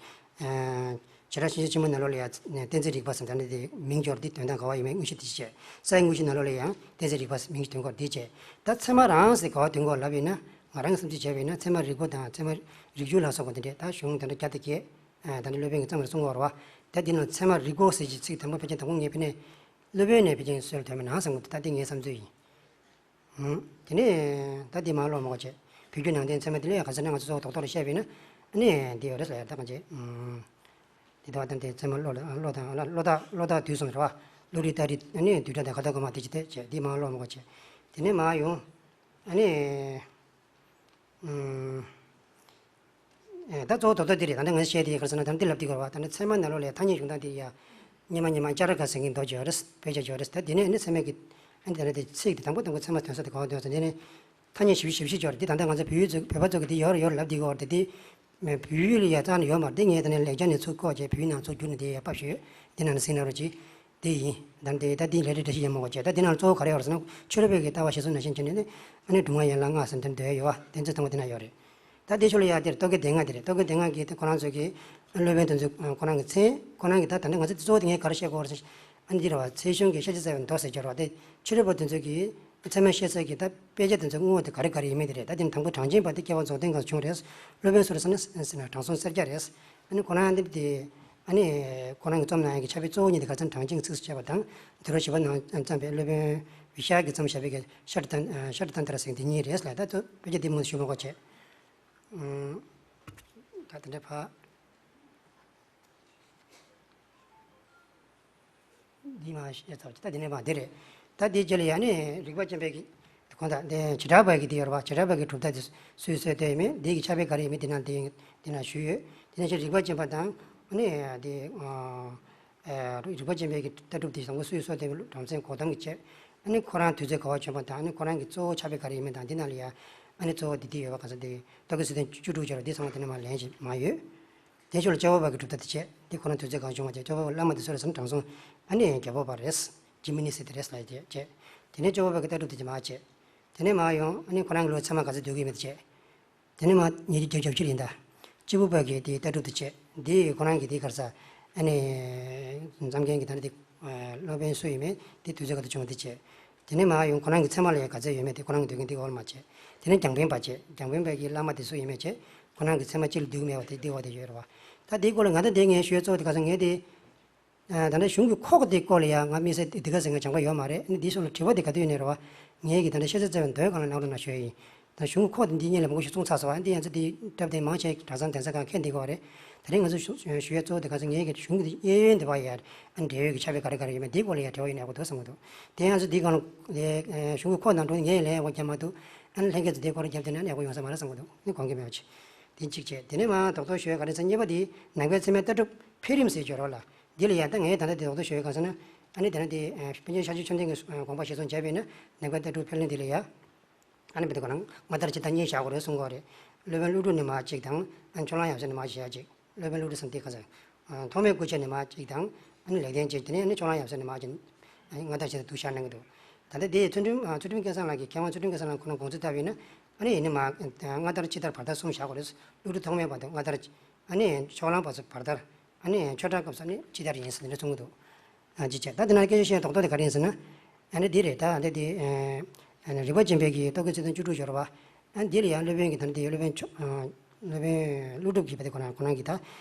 བྱེ་བྲག་ཤེས་བྱ་ཆེན་མོ་ནང་ལོགས་ལ་ཡ་གཏན་ཚིགས་རིག་པ་ཟེར་ད་ནི་དེ་མིང་སྦྱོར་འདི་དོན་དག་ག་བ་ཡོད་མེད་དངོས་གཞི་དེ་གཅིག་བྱས། ས་ཡི་དངོས་གཞི་ནང་ལོགས་ལ་ཡང་གཏན་ཚིགས་རིག་པ་མིང་གཞི་དོན་སྐོར་འདི་བྱས། ད་ཚད་མ་རང་ཟེར་ག་བ་དོན་སྐོར་ལབ་ཡིན་ན་ང་རང་གི་བསམ་ཚུལ་བྱས་པ་ཡིན་ན་ཚད་མ་རིག་པ་དང་ཚད་མ་རིག་རྒྱུ་ལ་སོགས་པ་འདི་འདྲས་ད་གཞུང་དེ་འདྲ་བརྒྱ་དང་བརྒྱད། ད་ནི་སློབ་དཔོན་གྱིས་གཙང་མར་གསུང་གི་ཡོད་རེད་པ། ད་འདི་ནང་ཚད་མ་རིག་པ་ཟེར་གྱི་ཚིག་དང་པོ་ཕལ་ཆེར་དང་པོ་ངས་ཕ་ནས་སློབ་དཔོན་ནས་ཕལ་ཆེར་སྲོལ་ཐོན་པ་ན་བསམ་གྱི་འདུག་ད་འདི་ངའི་བསམ་ཚུལ་ཡིན། ཨང་། དེ་ནས་ད་འདི་མ་ཀློག་མ་དགོས་བྱས། བོད་བརྒྱུད་ནང་བསྟན་ཚད་མ་དེ་ལས་ག་ཟེར་ན་ང་ཚོ་གཙོ་བོ་རྡོག་རྡོག་རེ་བཤད་པས་ན། ཨ་ནི་འདི་ཡོད་རེད་ཟེར་ཡ་ད་གང་བྱས། ཨང་། འདི་ད་བ་ད་འདི་ཚད་མ་བློ་ལ་བློ་དང་བློ་དང་བློ་དང་དུས་གསུམ་རེད་པ། བློ་རིག་རྟགས་རིགས་ཨ་ནི་བསྡུས་གྲྭ་དང་ཁ་དོག་དགོས་མ་དེ་ཅི་སྟེ་བྱས་འདི་མ་ཀློག་མ་དགོས་བྱས། དེ་ནས་མ་ཡོང་། ཨ་ནི། ཨུམ། ཨེ་ད་གཙོ་བོ་རྡོག་རྡོག་འདི་རེད། ད་ནི་ང་བཤད་དེ་ག་རེ་ཟེར་ན་ད་འདི་ལབ་དེ་གོ་བ་ད་ནི་ཚད་མ་ནང་ལོགས་ལ་ཐ་སྙད་བྱུང་སྟངས་དེ་ཡ། སྔོན་མ་སྔོན་མ་ཅ་ར་ཀ་ཟེར་མཁན་མདོ་ཅིག་ཡོད་རེད། དཔེ་ཆ་ཅིག་ཡོད་རེད། ད་དེ་ནས་ནི་ཚད་མའི་གི་ཨ་ནི་ད་ནི་དེ་ཚིག་དེ་དང་པོ་དང་པོ་ཚད་མ་དོན་ས་དེ་གོ་བ་དོན་ས་དེ་ནི་ཐ་སྙད་ཞིབ་ཞིབ་ཞིབ་ཅིག་ཡོད་རེད། དེ་ད་ལྟ་ང་ཚོ་བོད་ཡིག་ཚོ་བོད་པ་ཚོ་གི་དེ་ཡོད་རེད་ཡོད་རེད་ལབ་དེ་གོ་བ་དེ་དེ། བོད་ཡིག་ལ་ཡ་རྩ་ནས་ཡོད་མ་རེད། དེ་ངས་ད་ནི་ལེགས་སྦྱར་ནས་ཚུར་བཀོད་བྱས་བོད་ཡིག་ནང་ཚུར་བསྒྱུར་ནས་དེ་ཡ་ཕབ་ཞུས། དེ་ནང་ནས་གཟིགས་གནང་རོགས་གྱིས། དེ་ཡིན། ད་དེ་ད་དེའི་ལས་རིགས་འགྲེལ་བཤད་ཡང་མང་བ་བྱས། ད་དེ་ནང་གཙོ་བོ་ག་རེ་ཡོད་རེད་ཟེར་ན་ཆོས་རབ་པའི་གི་ལྟ་བ་བཤད་སྲོལ་ནང་བཞིན་བྱས་ནས་ནི་ཨ་ནི་སྒྲུབ་ངག་ཡན་ལག་ལྔ་ཟེར་འདི་འདོད་ཡོད་པ་དེ་ཚོ་ཚང་མ་དེ་ན་ཡོད་རེད། ད་དེ་ཕྱོགས་ལ་ཡ་དེར་རྟོག་གེ་སྡེ་ལྔ་དེ་རེད། རྟོག་གེ་སྡེ་ལྔ་གི་དེ་ཁོ་རང་ཚོ་གི་སློབ་དཔོན་དེ་ཚོ་ཁོ་རང་གི་མཚན་ཁོ་རང་གི་ད་ད་ནི་ང་ཚོ་གཙོ་བོ་དེ་ངས་ག་རེ་བཤད་དགོས་རེད་ཟེར་ཨ་ནི་འདི་རེད་པ། ཚེགས་གཞུང་གི་ཤཱཀྱ་རྩ་བའི་མདོ་ཟེར་གྱི་རེད་པ། དེ་ཆོས་རབ་པ་དེ་ཚོ་གི་ཚད་མ་བཤད་ས་གི་ད་དཔེ་ཆ་དེ་ཚོ་དངོས་དེ་ག་རེ་ག་རེ་ཡིན་མིན་དེ་རེད། ད་དེ་ནི་དང་པོ་གྲངས་ཅན་པ་དེ་སྐྱེ་བ་རྫོགས་ལྡན་སྒང་བྱུང་རེད། སློབ་དཔོན་སུ་རེད་ཟེར་ན་དྲང་སྲོང་སེར་སྐྱ་རེད། ཨ་ནི་ཁོ་རང་འདི་དེ། ཨ་ནི་ཁོ་རང་གི་རྩོམ་ནང་གི་ཕྱག་དཔེ་གཙོ་བོ་གཉིས་དེ་ག་ཚོད་གྲངས་ཅན་ཚིགས་སུ་བཅད་པ་དང་དུས་རབས་བཞི་པ་ནང་བརྩམས་པའི་སློབ་དཔོན་ཝི་ཤྭ་གིས་རྩོམ་བཞག་པའི་གི་ཤཱཀྱ་ཏན་ཤཱཀྱ་ཏན་ཏྲ་ཟེར་དེ་གཉིས་རེད་ལ། ད་དཔེ་ཆ་འདི་མང་ཞུ་མ་དགོས་བྱས། ཨུམ། ད་དེ་འདྲ་ཕ། འདི་མ་བཤད་ཚར་བ་ཅིག་ད་འདི་ནས་མ་འདི་རེད། ད་འདིའི་རྗེས་ལ་ཡང་ནི་རིག་པ་ཅན་པའི་གི་གོང་དང་དེ་བྱེ་བྲག་པ་གི་དེ་ཡོད་རེད་པ། བྱེ་བྲག་པ་གི་གྲུབ་མཐའ་དེ་སུས་སྲོལ་བཏོད་ཡོད་མེད་འདི་གི་ཕྱག་དཔེ་ག་རེ་ཡོད་མེད་འདི་ནང་དེ་འདི་ན་ཞུས་ཡོད། དེ་ནང་བཞིན་རིག་པ་ཅན་པ་དང་ནི་དེ་རིག་པ་ཅན་པའི་གི་ལྟ་གྲུབ་དེ་བཟང་པོ་སུས་སྲོལ་བཏོད་པའི་གྲངས་ཚད་གོ་དམ་གྱི་ཆེད་ནི་ཁོ་རང་དུས་ཚོད་ག་བ་བྱོན་པ་དང་ནི་ཁོ་རང་གི་གཙོ་བོ་ཕྱག་དཔེ་ག་རེ་ཡོད་མེད་དང་འདི་ནང་ལ་ཡང་ནི་གཙོ་བོ་འདི་འདི་ཡོད་པ་ག་ས་འདི་རྟོག་གེ་སེང་ལྡེང་བཅུ་དྲུག་སྦྱར་བ་འདི་ཚང་མ་དེ་ནས་མ་ལེན་ཞིག་མ་ཡོད། དེ་ཕྱོགས་ལ་སྐྱོབ་པ་པ་གི་གྲུབ་མཐའ་དེ་བྱས། འདི་ཁོ་ན་དུས་ཚོད་གང་བྱུང་བ་བྱས་སྐྱོབ་པ་པ་བླ་མ་དེ་སུ་རེད་ཟེར་ན་དྲང་སྲོང་ཨ་ནི་རྒྱལ་པོ་པ་རེད། ཇི་མི་ནི་སི་དེ་རེད་ལ་བྱས། དེ་ནས་སྐྱོབ་པ་པ་གི་ལྟ་གྲུབ་དེ་བྱས་མ་བྱས། དེ་ནས་མ་ཡོང་ཨ་ནི་ཁོ་རང་གི་ལོ་ཚད་མ་ག་ཚོད་སྡོད་ཀྱི་མེད་དེ་བྱས། དེ་ནས་མ་ཉེར་བརྒྱད་བརྒྱད་ཅུ་ཡིན་ད། སྐྱེས་བུ་པ་གི་དེའི་ལྟ་གྲུབ་དེ་བྱས། འདི་ཁོ་རང་གི་དེ་གར་ས་ཨ་ནི་རྩོམ་མཁན་གྱི་ད་ནི་དེ་སློབ་དཔོན་སུ་ཡིན་མེད་དེ་དུས་ཚོད་ག་དུས་བྱུང་བ་དེ་བྱས། དེ་ནས་མ་ཡོང་ཁོ་རང་གི་ཚད་མ་ལ་ཡང་ག་ཚད་ཡོད་མེད་དེ་ཁོ་རང་གི་འདོད་མཁན་དེ་འོག་ལ་མ་བྱས། དེ་ནས་རྒྱང་འཕེན་པ་བྱས། རྒྱང་འཕེན་པའི་གི་བླ་མ་དེ་སུ་ཡིན་མེད་བྱས། ཁོ་རང་གི་ཚད་མ་གཅིག་ལ་འདུས་མེད་པ་དེ་འདི་འོག་དེ་ཡོད་རེད་བ། ད་དེའི་སྐོར་ལ་ང་ད་དེ་ངས་ཞུ་ཡ་གཙོ་བོ་དེ་ག་ཚོད་ངས་དེ། ད་ལྟ་གཞུང་གི་ཁོག་དེ་སྐོར་ལ་ཡང་ང་དམིགས་བསལ་དེ་ག་ཟེར་ང་སྦྱང་ག་ཡོད་མ་རེད། ཨ་ནི་འདིའི་ཕྱོགས་ལ་དྲི་བ་དེ་ག་དུས་ནས་རེད་བ། ངས་ཀྱི་ད་ལྟ་ཤེས་ཚད་བཙལ་བའི་མདོའི་སྒང་ལ་གནང་རོགས་གནང་ཞུ་ཡ་ཡིན། ད་གཞུང་གི་ཁོག་དེ་འདི་སྔོན་ལ་མང་པོ་ཞིག་གསུངས་ཚར་སོང་བ། ཨ་ནི་འདི་ཡང་ཚོ་དེ་གྲབས་དེ་མང་ཆེ་གྲྭ་ཚང་གདན་ས་ཁག་མཁྱེན་བསྡད་ཀྱི་ཡོད་རེད། ད་རིང་ང་ཚོ་ཞུ་ཞུ་ཡ་གཙོ་བོ་དེ་ག་ཚོད་ངས་ཀྱི་གཞུང་གི་གཡས་གཡོན་དེ་བ་ཡ་ཨ་ནི་འབྲེལ་ཡོད་ཀྱི་ཕྱག་དཔེ་ག་རེ་ག་རེ་ཡོད་མེད་འདིའི་སྐོར་ལ་ཡ་དྲི་བ་ཡིན་ན་ཡག་པོ་འདུག་བསམ་གྱི་འདུག་དེ་ཡང་ཚོ་འདིའི་སྒང་ལ་གཞུང་གི་ཁོག་ནང་འགྲོ་ངས་ལན་ཡག་པོ་རྒྱབ་མ་ཐུབ། ཨ་ནི་ལྷན་རྒྱས་ཚོ་དེ་སྐོར་རྒྱབ་དེ་ནས་ཨ་ནི་ཡག་པོ་ཡོང་ས་མ་རེད་བསམ་གྱི་འདུག་ཨ་ནི་དགོངས་འགལ་མེད་པ་བྱས། དེ་གཅིག་བྱས། དེ་ནས་མ་རྡོག་རྡོག་ཞུ་ཡ་ག་རེ་ཟེར་ན། གཉིས་པ་དེ་ནང་པའི་ཚད་མའི་ལྟ་གྲུབ་འཕེལ་རིམ་ཟེར་སྦྱོར་བ་ལ། འདི་ལ་ཡང་ད་ངས་ད་ལྟ་དེ་རྡོག་རྡོག་ཞུ་ཡ་ག་རེ་ཟེར་ན། ཨ་ནི་དེ་ནས་དེ་པཎ་ཆེན་ཤཱཀྱ་མཆོག་ལྡན་གྱི་དགོངས་པ་གཞིར་བཟུང་བྱས་པས་ན། ནང་པའི་ལྟ་གྲུབ་འཕེལ་རིམ་འདི་ལ་ཡ། ཨ་ནི་བི་དེ་ཁོ་ན་སྔ་དར་ཕྱི་དར་གཉིས་བཞག་དགོས་རེད་གསུང་གི་ཡོད་རེད། སློབ་དཔོན་ཀླུ་སྒྲུབ་ནས་མར་གཅིག་དང་། ཨ་ནི་ཕྱོགས་གླང་ཡབ་སྲས་ནས་མར་བཞག་གཅིག་སློབ་དཔོན་ཀླུ་སྒྲུབ་ཟེར་འདི་ག་ཟེར། ཨ་ཐོགས་མེད་སྐུ་མཆེད་ནས་མར་གཅིག་དང་། ཨ་ནི་ལེགས་ལྡན་འབྱེད། དེ་ནས་ཨ་ནི་ཕྱོགས་གླང་ཡབ་སྲས་ནས་མར་གཅིག་ཨ་ནི་སྔ་དར་ཕྱི་དར་འདུག་བཞག་གནང་གི་འདུག་ད་ལྟ་འདི་ཚུལ་ཁྲིམས་ཨ་ཚུལ་ཁྲིམས་སྐལ་བཟང་ལགས་ཀྱིས། མཁས་དབང་ཚུལ་ཁྲིམས་སྐལ་བཟང་ལགས་ཁོ་ན་དགོངས་ཚུལ་ལྟ་བུ་ཡིན་ན། ཨ་ནི་ཡིན་ནི་མ་སྔ་དར་ཕྱི་དར་བར་དར་གསུམ་བཞག་དགོས་རེད། ཀླུ་སྒྲུབ་ཐོགས་མེད་བར་དུ་སྔ་དར། ཨ་ནི་ཕྱོགས་གླང་བར་དུ་བར་དར། ཨ་ནི་ཆོས་གྲགས་སྐབས་སུ་ཨ་ནི་ཕྱི་དར་ཡིན་ཟེར་འདི་འདྲ་གསུང་གི་འདུག་ཨ་ཅི་བྱས། ད་འདི་ན་སྐད་ཆ་བཤད་རྡོག་རྡོག་དེ་ག་རེ་ཡིན་ཟེར་ན། ཨ་ནི་འདི་རེད། ད་འདི་འདི་ཨ་ནི་རིག་པ་སྦྱིན་པའི་གི་རྟོག་གེའི་ཚིག་དོན་བཅུ་དྲུག་སྦྱོར་བ། ཨ་ནི་འདི་ལ་ཡང་སློབ་དཔོན་གྱི་ད་འདི་སློབ་དཔོན་མཆོག་ཨ་སློབ་དཔོན་ཀླུ་སྒྲུབ་ཀྱི་བ་དེ་ཁོ་ན་ཁོ་ན་གྱིས་ད་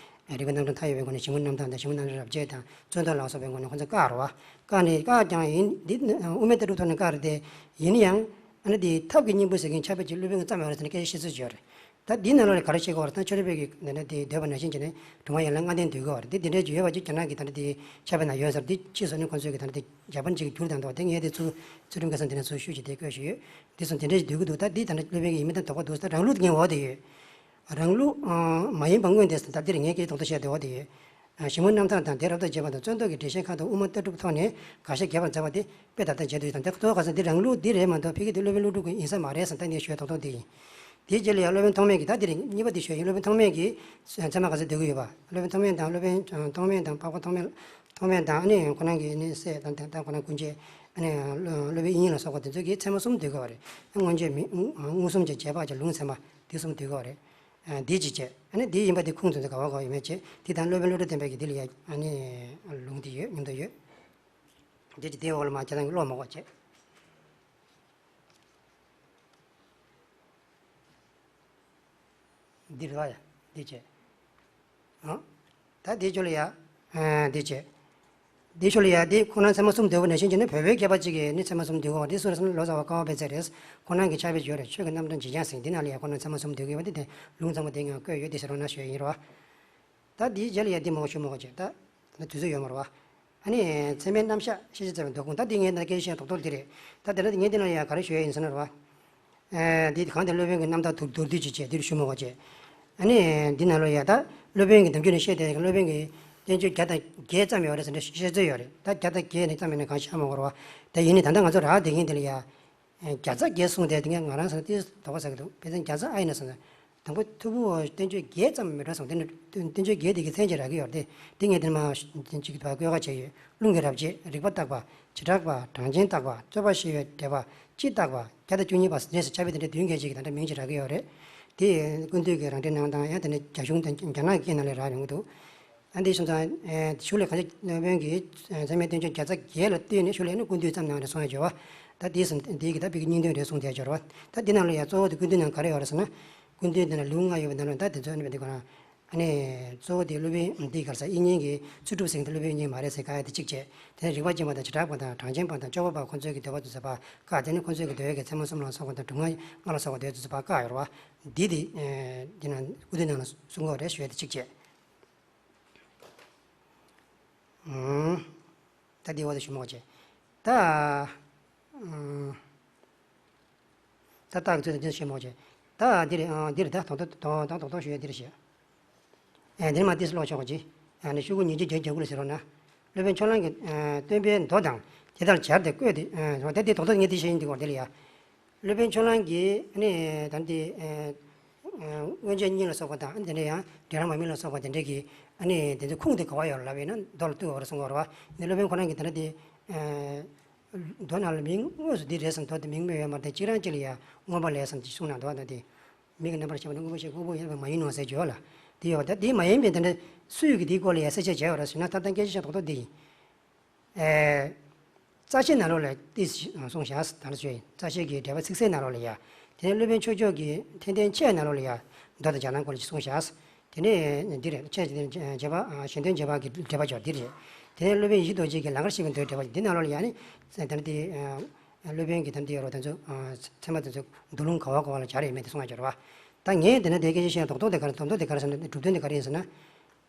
རིག་པའི་རྣམ་གྲངས་མཐའ་ཡས་པའི་སྒོ་ནས་ཞིབ་མོའི་རྣམ་ཐར་དང་ཞིབ་མོའི་རྣམ་འགྲེལ་རབ་འབྱེད་དང་རྩོད་ཟློས་ལ་སོགས་པའི་སྒོ་ནས་ཁོ་ཚོས་བཀག་རེད་བ། བཀག་ནས་བཀག་ཀྱང་ཡིན། འདི་དབུ་མའི་ལྟ་གྲུབ་ཐོག་ནས་བཀག་རེད་དེ། ཡིན་ཡང་ཨ་ནི་འདི་ཐབས་ཀྱི་སྙིང་པོ་ཟེར་མཁན་ཕྱག་དཔེ་གཅིག་སློབ་དཔོན་གྱིས་བརྩམས་ཡོད་རེད་ཟེར་ནས་སྐད་ཆ་བཤད་ཚུལ་བརྗོད་རེད། ད་འདི་ནང་ལོགས་ལ་ག་རེ་བཤད་ཀྱི་ཡོད་རེད། ད་ཆོས་རིག་པའི་གི་ནས་ནས་དེ་འདོད་པ་ནང་བཞིན་བྱས་ནས་སྒྲུང་བ་ཡན་ལག་ལྔ་ལྡན་འདོད་ཀྱི་ཡོད་རེད། དེ་དེ་འདྲའི་ཡོད་པ་ཅིག་རྒྱ་ནག་གི་ད་ལྟ་དེ་ཕྱག་དཔེ་ནང་ཡོད་ས་རེད། དེ་ཕྱིས་སུ་ནི་ཁོང་ཚོས་ཀྱི་ད་ལྟ་དེ་རྒྱ་དཔེ་ཅིག་བསྒྱུར་བཏང་འདུག་དེ་ངས་དེ་ཚུར་ཚུལ་ཁྲིམས་སྐལ་བཟང་དེ་ནས་ཚུར་ཤུགས་ཀྱིས་དེ་བཀོད་བཞག་ཡོད། དེ་སོང་དེ་འདྲ་ཞིག་འདོད་ཀྱི་འདུག་ད་འདི་ད་ལྟ་སློབ་དཔོན་གྱི་ཡིན་མིན་ད་དོགས་པ་འདུག་ད་རང་ལུགས་དེ་ངས་འོ་དེ་ཡོད། རང་ལུགས་མ་ཡིན་པ་མངོན་ཏེ་ཟེར་ད་འདིར་ངས་སྐད་རྡོག་རྡོག་བཤད་དེ་འོ་དེ་ཡོད། ཞིབ་མོའི་རྣམ་ཐར་དང་དེ་རབ་ཏུ་བྱེད་པ་དང་རྩོད་ཟློས་ཀྱི་འགྲེལ་བཤད་ཁག་ཏུ་དབུ་མ་ལྟ་གྲུབ་ཐོག་ནས་དགག་བཞག་རྒྱས་པར་མཛད་པ་དེ་དཔེ་ད་ལྟ་མཇལ་དུ་ཡོད་དང་། དེ་གཙོ་བོ་ག་ཟེར་འདི་རང་ལུགས་འདི་རེད་མ་གཏོགས་ཕ་གི་དེ་སློབ་དཔོན་ཀླུ་སྒྲུབ་ཀྱི་ཡིན་ས་མ་རེད་ཟེར་ད་ངས་ཞུ་ཡ་རྡོག་རྡོག་འདི་ཡིན། དེའི་རྗེས་ལ་ཡང་སློབ་དཔོན་ཐོགས་མེད་ཀྱིས། ད་འདིར་གཉིས་པ་འདི་ཞུ་ཡ་ཡིན། སློབ་དཔོན་ཐོགས་མེད་ཀྱིས་ཚད་མ་ག་ཚོད་འདོད་ཀྱི་ཡོད་པ། སློབ་དཔོན་ཐོགས་མེད་དང་སློབ་དཔོན་ཐོགས་མེད་དང་འཕགས་པ་ཐོགས་མེད་ཐོགས་མེད་དང་ཨ་ནི་ཁོ་རང་གི་ནི་སྲས་དང་ད་ཁོ་རང་ཀུན་མཁྱེན་ཨ་ནི་སློབ་དཔོན་དབྱིག་གཉེན་ལ་སོགས་པ་དེ་ཚོ་གིས་ཚད་མ་གསུམ་འདོད་ཀྱི་ཡོད་རེད། མངོན་བརྗོད་མིང་མངོན་སུམ་གྱི་རྗེས་དཔག་གི་ལུང་ཚད་མ་འདི་གསུམ་འདོད་ཀྱི་ཡོད་རེད། འདི་གཅིག་བྱས། ཨ་ནི་འདི་ཡིན་པ་འདི་ཁུངས་བཙུན་ཏེ་ག་བ་ག་བ་ཡོད་མེད་བྱས། འདི་དང་སློབ་དཔོན་བློ་གྲོས་བརྟན་པའི་གི་འདི་ལ་ཡ་ཨ་ནི་ལུང་འདི་ཡོད། མཉམ་དུ་ཡོད། འདི་གཅིག་འདིའི་འོག་ལ་མ་བྱས་ན་ཀློག་མ་དགོས་བྱས། འདི་རེད་བ་ཡ། འདི་བྱས། ཨ། ད་འདི་ཆོ་ལ་ཡ། ཨ་འདི་བྱས། འདི་ཆོ་ལ་ཡ་འདི་ཁོ་ན་ཚད་མ་གསུམ་འདོད་པ་ནང་བཞིན་བྱས་ནས་བོད་པའི་མཁས་པ་གཅིག་གིས་ནི་ཚད་མ་གསུམ་འདོད་ཀྱི་ཡོད་པ་འདི་སུ་རེད་ཟེར་ན་ལོ་ཙཱ་བ་ཀ་བ་པད་ཚལ་རེད། ཁོ་རང་གི་ཕྱག་དཔེ་བརྗོད་རེད། ཆོས་ཀྱི་རྣམ་གྲངས་བརྗིད་བྱང་ཟེར་འདི་ནང་ལ་ཡ་ཁོ་ན་ཚད་མ་གསུམ་འདོད་ཀྱི་ཡོད་པ་འདི་དེ་ལུང་ཚང་མ་དེ་ངས་བཀོད་ཡོད། འདི་ཟེར་རོགས་གནང་ཞུ་ཡ་ཡིན་རོ། ད་འདིའི་རྗེས་ལ་ཡ་འདི་མང་པོ་ཞུ་མ་དགོས་བྱས། ད་ད་དུས་ཚོད་ཡོད་མ་རེད་བ། ཨ་ནི་ཚད་མའི་རྣམ་གཞག་ཤེས་བྱ་བཙལ་བའི་མདོ་ཁུངས། ད་འདི་ངས་ད་སྐད་ཆ་བཤད་རྡོག་རྡོག་འདི་རེད། ད་དེ་ནས་ངས་འདི་ནང་ལ་ཡ་ག་རེ་ཞུ་ཡ་ཡིན་ཟེར་ན་རེད་བ། ཨེ་འདི་གང་དེ་སློབ་དཔོན་གྱི་རྣམ་ཐར་མདོར་བསྡུས་ཅིག་བྱས་འདིར་ཞུ་མ་དགོས་བྱས། ཨ་ནི་འདི་ནང་ལ་ཡ་ད་སློབ་དཔོན་གྱི་ནམ་རྒྱུན་ནས་བཤད་བསྡད་སློབ་དཔོན་གྱི་བསྟན་བཅོས་བརྒྱ་དང་བརྒྱད་བརྩམས་ཡོད་རེད་ཟེར་འདྲ་བཤད་ཚོད་ཡོད་རེད། ད་བརྒྱ་དང་བརྒྱད་ནས་བརྩམས་ཡོད་ན་གང་ཤེས་མ་དགོས་རེད་བ། ད་ཡིན་ནའི་ད་ལྟ་ང་ཚོ་རག་བསྡད་མཁན་དེ་ལ་ཡ། བརྒྱ་རྩ་བརྒྱད་གསུངས་ཏེ་དེ་ངས་ང་རང་ཚོ་ལ་ཏོག་ཙམ་དོགས་པ་ཟ་གི་འདུག་དཔེ་མཚོན་བརྒྱ་རྩ་ཨ་ཡིན་ན་ཟེར་ན། དང་པོ་ཐུ་བོ་བསྟན་བཅོས་བརྒྱད་ཙམ་མི་འགྲོ་གསུངས། དེ་ནི་བསྟན་བཅོས་བརྒྱད་དེ་གི་མཚན་ཅིག་རག་གི་ཡོད་རེད་དེ། དེ་ངས་དེ་མ་ཅིག་བཀོད་ཁ་བྱས་ཡོད། རླུང་གི་རབ་བྱེད། རིགས་པ་བརྟག་པ། བྱེ་བྲག་པ། གྲངས་ཅན་བརྟག་པ། རྩོད་པ་ཞི་བའི་འགྲེལ་པ། སྤྱི་བརྟག་པ། བརྒྱ་དང་བཅུ་གཉིས་པ་ཟེར་ནས་ཕྱག་དཔེ་དེ་འདྲའི་བདུན་བརྒྱད་ཅིག་གི་ད་ལྟ་མིང་ཅིག་རག་གི་ཡོད་རེད། དེ་ཀུན་བཏུས་ཀྱི་རང་འགྲེལ་ནང་དང་ཡང་དེ་ནས་རྒྱ་གཞུང་དང་རྒྱ་ནག་གི་སྐད་ནང་ལ་རག་ཡོང་གི་འདུག་ཨ་འདི་གསུངས་ཙང་ཨེ་གཞུག་ལ་གང་ཅི་སློབ་དཔོན་གྱིས་ཚད་མའི་བསྟན་བཅོས་བརྒྱ་རྩ་བརྒྱད་ལ་བསྟུན་ནས་གཞུག་ལ་ནི་ཀུན་བཏུས་བརྩམས་གནང་རེད་གསུང་ཡ་འབྱོར་བ། ད་འདི་གསུམ་འདི་གི་ད་བི་གི་སྙིང་དོན་རེད་གསུངས་ཏེ་འབྱོར་བ། ད་འདི་ནང་ལ་ཡ་གཙོ་བོ་དེ་ཀུན་བཏུས་ནང་ག་རེ་ཡོད་རེད་ཟེར་ན། ཀུན་བཏུས་འདི་ན་ལེའུ་ལྔ་ཡོད་པའི་ནང་ལ་ད་དེ་ཚོ་ནི་བ་འདི་ག་རང་ཨ་ནི་གཙོ་བོ་དེ་སློབ་དཔོན་འདི་ག་རེ་ཟེར་དབྱིག་གཉེན་གྱི་ཚུལ་གྲུབ་ཟེར་མཁན་དེ་སློབ་དཔོན་གཉིས་མ་རེད་ཟེར་ག་ཡ་དེ་གཅིག་བྱས། དེ་ནས་རིགས་པ་སྦྱིན་པ་དང་བྱེ་བྲག་པ་དང་གྲངས་ཅན་པ་དང་སྐྱོབ་པ་པ་ཁོ་ཚོའི་གི་འདོད་པ་དེ་ཚོ་ཕར་བཀག་དེ་ནི་ཁོ་ཚོའི་གི་འདོད་ཡ་གི་ཚད་མ་གསུམ་ལ་སོགས་པ་དང་སྒྲུབ་ངག་ལྔ་ལ་སོགས་པ་དེ་ཚོ་ཕར་བཀག་ཡོད་རེད་བ། འདི་དེ་འདི་ན་ཀུན་བཏུས་ནང་ལ་གསུང་གི་ཡོད་རེད་ཞུ་ཡ་དེ་གཅིག་བྱས། ད་འདི་འོག་ཏུ་ཞུ་མ་དགོས་བྱས། ད་ད་རྟགས་ཀྱི་ཚུལ་དུ་འདི་ཞུ་མ་དགོས་བྱས། ད་འདི་རེད། འདི་རེད། ད་དོག་དོག་དོག་དོག་ཞུ་ཡ་འདི་རེད་ཞེས། ཨེ་འདིར་མ་ཏིས་ཀློག་ཆོག་གོ་ཅི། ཨ་ནི་ཤོག་གུ་ཉིས་བརྒྱ་བརྒྱད་ཅུ་གྱ་དགུ་ལ་ཟེར་རོགས་གནང་། སློབ་དཔོན་ཕྱོགས་གླང་གི་ཨ་སྟོན་པའི་མདོ་དང་དེ་ལྟར་སྦྱར་ཏེ་བཀོད་དེ། ཨ་ད་འདི་དོག་དོག་ངས་འདི་བཤད་ཡིན་འདི་གོ་འདི་ལ་ཡ། སློབ་དཔོན་ཕྱོགས་གླང་གིས་ཨ་ནི་ད་འདི་ཨ་ཨ་མངོན་རྗེས་གཉིས་ལ་སོགས་པ་དང་ཨ་ནི་དེ་འདྲ་ཡང་འབྲས་རང་མ་དམིགས་ལ་སོགས་པ་དེ་འདྲ་གི་ཨ་ནི་དེ་ཚོ་ཁུངས་དེ་ག་བ་ཡོད་ལབ་ཡིན་ན་མདོ་ལ་ལྟོས་འོར་གསུང་གི་ཡོད་རེད་བ། ནི་སློབ་དཔོན་ཁོ་རང་གིས་ད་ལྟ་དེ་ཨ་མདོ་ནང་ལ་མིང་དངོས་སུ་འདི་རེད་བསམ་མདོ་དེ་མིང་སྨོས་ཡོད་མ་རེད་དེ་གཅིག་རང་གཅིག་ལ་ཡ་མངོན་པ་ལས་བསམ་གྱི་གསུང་གནང་འདུག་ད་དེ། མིག་གི་རྣམ་པར་ཤེས་པ་ནི་དངོས་པོ་ཞིག་ལྷུག་པོ་ཡོད་པ་མ་ཡིན་ནོ་ཟེར་གྱི་ཡོད་ལ། དེ་ཡོད་པ་ད་དེ་མ་ཡིན་པའི་དེ་འདྲ་སུས་ཀྱིས་དེའི་སྐོར་ལ་ཡ་གསལ་བཤད་བྱས་ཡོད་རེད་ཟེར་ན་ད་ལྟ་སྐད་ཆ་བཤད་ཏོག་ཏོག་འདི་ཡིན། ཨེ། རྩ་ཤེའི་ནང་ལོགས་ལ་ཏིས་གསུངས་བཞག་ད་ལྟ་ཞུས་ཡིན། རྩ་ཤེ་གི་འགྲེལ་པ་ཚིག་གསལ་ནང་ལོགས་ལ་ཡ། དེ་ནས་སློབ་དཔོན་ཕྱོགས་ཆོས་ཀྱི་ཐེག་ལྡན་ཆོས་ནང་ལོགས་ལ་ཡ། མདོ་དང་རྒྱ་ནང་སྐོར་ལ་གསུངས་བཞག་དེ་ནས་འདི་རེད། ཆོས་ཀྱི་རྗེས་དཔག་གཞན་དོན་རྗེས་དཔག་གི་འགྲེལ་པ་ཅིག་འདི་རེད། དེ་ནས་སློབ་དཔོན་ཡིད་བཞིན་རྡོ་རྗེ་གི་ལང་ཀར་གཤེགས་པའི་མདོའི་འགྲེལ་པ་ཅིག་འདི་ནང་ལོགས་ལ་ཡ་ནི། ད་ལྟ་དེ། སློབ་དཔོན་གྱིས་ད་འདི་ཡོད་རོགས་དེ་ཚོ་ཚད་མ་དེ་ཚོ་མདོ་ལུང་ག་བ་ག་བ་ལ་སྦྱར་ཡོད་མེད་དེ་གསུང་ཡ་སྦྱོར་བ། ད་ངས་དེ་ན་དེ་སྐད་ཆ་བཤད་ན་རྡོག་རྡོག་དེ་ག་རེ་དོན་དག་དེ་ག་རེ་ཟེར་ན་སྒྲུབ་དོན་དེ་ག་རེ་ཡིན་ཟེར་ན།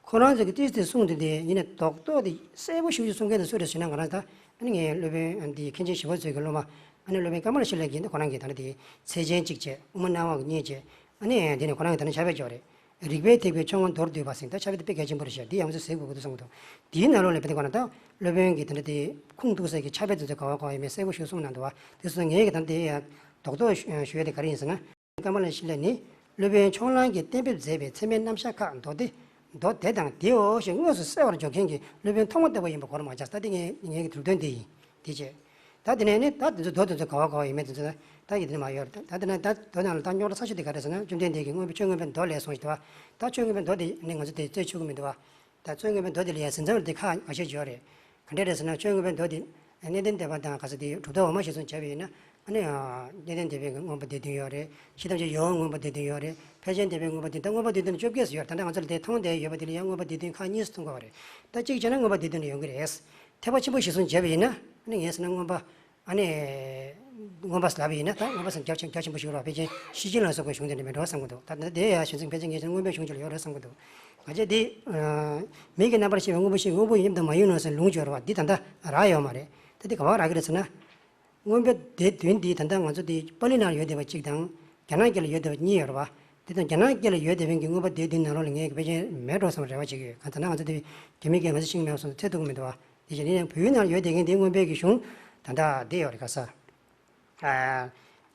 ཁོ་རང་ཚོ་གི་ཏིས་དེ་གསུངས་དེ་དེ་ཡིན་ན་རྡོག་རྡོག་དེ་གསལ་པོ་ཞེ་པོ་ཅིག་གསུང་མཁན་དེ་སུ་རེད་ཟེར་ན་ང་རང་ད་ཨ་ནི་ངའི་སློབ་དཔོན་འདི་མཁན་ཆེན་ཞི་བ་འཚོ་གི་སློབ་མ་ ཨ་ནི་སློབ་དཔོན་ཀ་མ་ལ་ཤཱི་ལ་གིས་ཁོ་རང་གི་ད་ལྟ་དེ་ཚེ་ཆེན་གཅིག་བྱས། དབུ་མ་སྣང་བ་གཉིས་བྱས། ཨ་ནི་དེ་ནས་ཁོ་རང་གི་ད་ལྟ་ཕྱག་དཔེ་བརྗོད་རེད། རིག་པའི་ཐེག་པའི་མཆོག་དངོས་མདོར་བསྡུས་པ་ཟེར། ད་ཕྱག་དཔེ་དེ་དཔེ་གལ་ཆེན་པོ་རེད་ཤག་འདི་ཡང་ཚོ་ཟེར་དགོས་ཀྱི་འདུག་བསམ་གྱི་འདུག་དེའི་ནང་ལོགས་ལ་དཔེ་དེ་གོ་ན་ད་སློབ་དཔོན་གྱི་ད་ལྟ་དེ་ཁུངས་གཏུགས་ས་གི་ཕྱག་དཔེ་དེ་ཚོ་ག་བ་ག་བ་ཡིན་མིན་གསལ་པོ་ཞིག་གསུངས་གནང་འདུག་བ། དེ་སོང་ངས་ཀྱི་ད་ལྟ་དེ་ཡང་རྡོག་རྡོག་ཞུ་ཡ་དེ་ག་རེ་ཡིན་ཟེར་ན། ཀ་མ་ལ་ཤཱི་ལ་ནི་སློབ་དཔོན་ཕྱོགས་གླང་གིས་གཏན་འབེབས་མཛད་པའི་ཚད་མའི་རྣམ་གཞག་ཁག་མདོ་སྡེ། མདོ་སྡེ་དང་དེའོ་ཞེས་དངོས་སུ་གསལ་བར་འཇོག་མཁན་གྱི་སློབ་དཔོན་ཐོག་མ་ལྟ་བུ་ཡིན་པ་གོ་ར་མ་ཆགས། ད་དེ་ངས་ངས་ཀྱི་གྲུབ་དོན་དེ་ཡིན། དེ་བྱས། ད་དེ་ནས་ནི་ད་དེ་ཚོ་མདོ་དེ་ཚོ་ག་བ་ག་བ་ཡིན་མིན་དེ་ཚོ་ད་ད་ཡིན་དེ་ནི་མ་ཡོད་རེད། ད་དེ་ན་ད་མདོ་ནང་ལ་ད་རྙོག་དྲ་ཚ་ཤོས་དེ་ག་རེ་ཟེར་ན། བཅོམ་ལྡན་འདས་ཀྱིས་མངོན་པ་ཆོས་མངོན་པའི་མདོ་ལས་གསུངས་ཤིག་འདུག་བ། ད་ཆོས་མངོན་པའི་མདོ་དེ་ནི་ང་ཚོ་དེ་རྩོད་ཆོག་གི་མི་འདུག་བ། ད་ཆོས་མངོན་པའི་མདོ་དེ་ལ་ཡང་ཟིན་ཚར་བ་དེ་ཁག་ཁ་ཤས་ཡོད་རེད། ག་འདྲས་རེད་ཟེར་ན། ཆོས་མངོན་པའི་མདོ་དེ་གནས་བརྟན་སྡེ་པ་དང་ག་ས་དེ་གྲུབ་མཐའ་འོག་མ་གཞིར་བཟུང་བྱས་པ་ཡིན་ན། ཨ་ནི་གནས་བརྟན་སྡེ་པའི་མངོན་པ་སྡེ་བདུན་ཡོད་རེད། ཤེས་ཐམས་ཅད་ཡོངས་མངོན་པ་སྡེ་བདུན་ཡོད་རེད། ཕལ་ཆེར་སྡེ་པའི་མངོན་པ་སྡེ་བདུན། ད་མངོན་པ་སྡེ་བདུན་བཅོ་བརྒྱད་ཙམ་ཡོད་རེད། ད་ལྟ་ང་ཚོ་ལ་དེ་མཐོང་བསྡད་ཡོད་པ་དེ་ལ་ཡང་མངོན་པ་སྡེ་བདུན་ཁག་གཉིས་སུ་མཐོང་དགོས་པ་རེད། ད་གཅིག་བྱས་ན་མངོན་པ་སྡེ་བདུན་ལ་ཡོང་གི་རེད། ཐེག་པ་ཆེན་པོ་གཞིར་བཟུང་བྱས་པ་ཡིན་ན། ཨ་ནི་ངས་ཟེར་ན་མངོན་པ། ཨ་ནི་མངོན་པ་ཟེར་ལབ་པ་ཡིན་ན། ད་མངོན་པ་ཟེར་རྒྱ་ཆེན་རྒྱ་ཆེན་པོ་ཞིག་རེད་བ། ཕལ་ཆེར་ཤེར་ཕྱིན་ལ་སོགས་པའི་གཞུང་དེ་འདྲ་མེད་འགྲོ་བསམ་གྱི་འདུག་ད་ལྟ་དེ་ཡང་གཞི་འཛིན་ཕལ་ཆེར་ངས་ཟེར་ན་མངོན་པའི་གཞུང་ཅིག་ལ་ཡོད་རེད་བསམ་གྱི་འདུག་གང་ཅི་དེ། མིག་གི་རྣམ་པར་ཤེས་པའི་དངོས་པོ་ཤེས། དངོས་པོ་ཡིན་དང་མ་ཡིན་ནོ་ཟེར་ལུང་ཅིག་ཡོད་རེད་བ། འདི་ད་ལྟ་རག་ཡོད་མ་རེད། ད་འདི་ག་པར་རག་གི་རེད་ཟེར་ན། མངོན་པ་སྡེ་བདུན་འདི་ད་ལྟ་ང་ཚོ་འདི་པཱ་ལི་ནང་ཡོད་བསྡད་པ་གཅིག་དང་། རྒྱ་ནག་སྐད་ལ་ཡོད་བསྡད་པ་གཉིས་ཡོད་རེད་བ། དེ་དང་རྒྱ་ནག་སྐད་ལ་ཡོད་བསྡད་མཁན་གྱི་མངོན་པ་སྡེ་བདུན་ནང་ལོགས་ལ་ངས་ཀྱི་ཕལ་ཆེར་མེད་འགྲོ་བསམ་རེ་བ་བྱེད་ཀྱི་ཡོད། གང་ལྟར་ན་ང་ཚོ་འདི་རྒྱ་མི་སྐད་ང་ཚོ་ཤེས་ཀྱི་མེད་པ་སོང་ཙང་ཚད་ཐུབ་ཀྱི་མི་འདུག་བ། དེ་བཞིན་ཡིན་ཡང་བོད་ཡིག་ནང་ཡོད་བསྡད་མཁན་དེའི་མངོན་པའི་གི་གཞུང་ད་ལྟ་བསྡད་ཡོད་རེད། ག་ས། ཨ།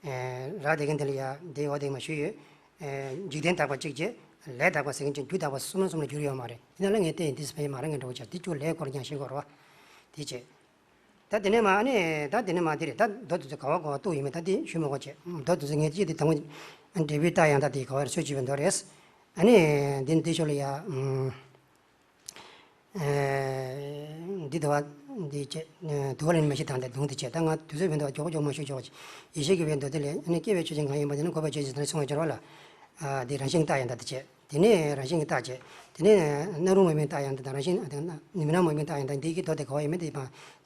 ཨེ། རག་བསྡད་མཁན་དེ་ལ་ཡ་དེ་འོ་དེ་མ་ཞུས་ཡོད། ཨེ། འཇིག་རྟེན་དག་པ་གཅིག་བྱས། ལས་དག་པ་ཟེར་མཁན་གཅིག་རྒྱུ་དག་པ་གསུམ་ལ་གསུམ་ལ་འགྱུར་ཡོད་མ་རེད། དེ་ནང་ལ་ངས་བལྟས་ཡིན། དེ་ཕལ་ཆེར་མ་རེད་ངས་འགྲོ་བྱ། དེ་གཅིག་ལས་སྐོར་ཀྱང་ཤེས་དགོས་རེད་བ། དེ་བྱས། ད་དེ་ནས་མ་ཨ་ནི་ད་དེ་ནས་མ་དེ་རེད། ད་མདོ་དེ་ཚོ་ག་བ་ག་བ་གཏུགས་ཡོད་མེད་ད་དེ་ཞུ་མི་དགོས་བྱས། མདོ་དེ་ཚོ་ངས་ཅི་དེ་དང་པོ་འབྲས་བུའི་རྟགས་ཡང་དག་དེ་ག་བ་རེད། སྲོལ་ཕྱིན་པའི་མདོ་རེད། ཨ་ནི་འདི་འདི་ཤོག་ལ་ཡ། ཨ། འདི་དུ་བ་འདི་བྱས། དུ་བ་ལས་མ་ཤི་དང་དེ་ལུང་དེ་བྱས། ད་ང་དུས་ཚོད་མི་འདུག་བ། མགྱོགས་པོ་མགྱོགས་པོ་མ་ཞུ་ཆོག་བྱས། ཡེ་ཤེས་ཀྱི་བའི་མདོ་དེ་ལས་ཨ་ནི་སྐྱེ་བའི་ཆོས་ཅན་གང་ཡིན་པ་དེ་ནི་འགོག་པའི་ཆོས་ཅན་དེ་ནི་སོང་བའི་སྦྱོར་བ་ལ། ཨ། དེ་རང་བཞིན་གྱི་རྟགས་ཡང་དག་དེ་བྱས། དེ་ནས་རང་བཞིན་གྱི་རྟགས་བྱས། དེ་ནས་སྣང་རུང་མ་ཡིན་པའི་རྟགས་ཡང་དག་དང་། རང་བཞིན་དེ་ནི་མི་སྣང་མ་ཡིན་པའི་རྟགས་ཡང་དག་འདི་གི་མདོ་དེ་ག་བ་ཡོད་མེད་དེ་མ་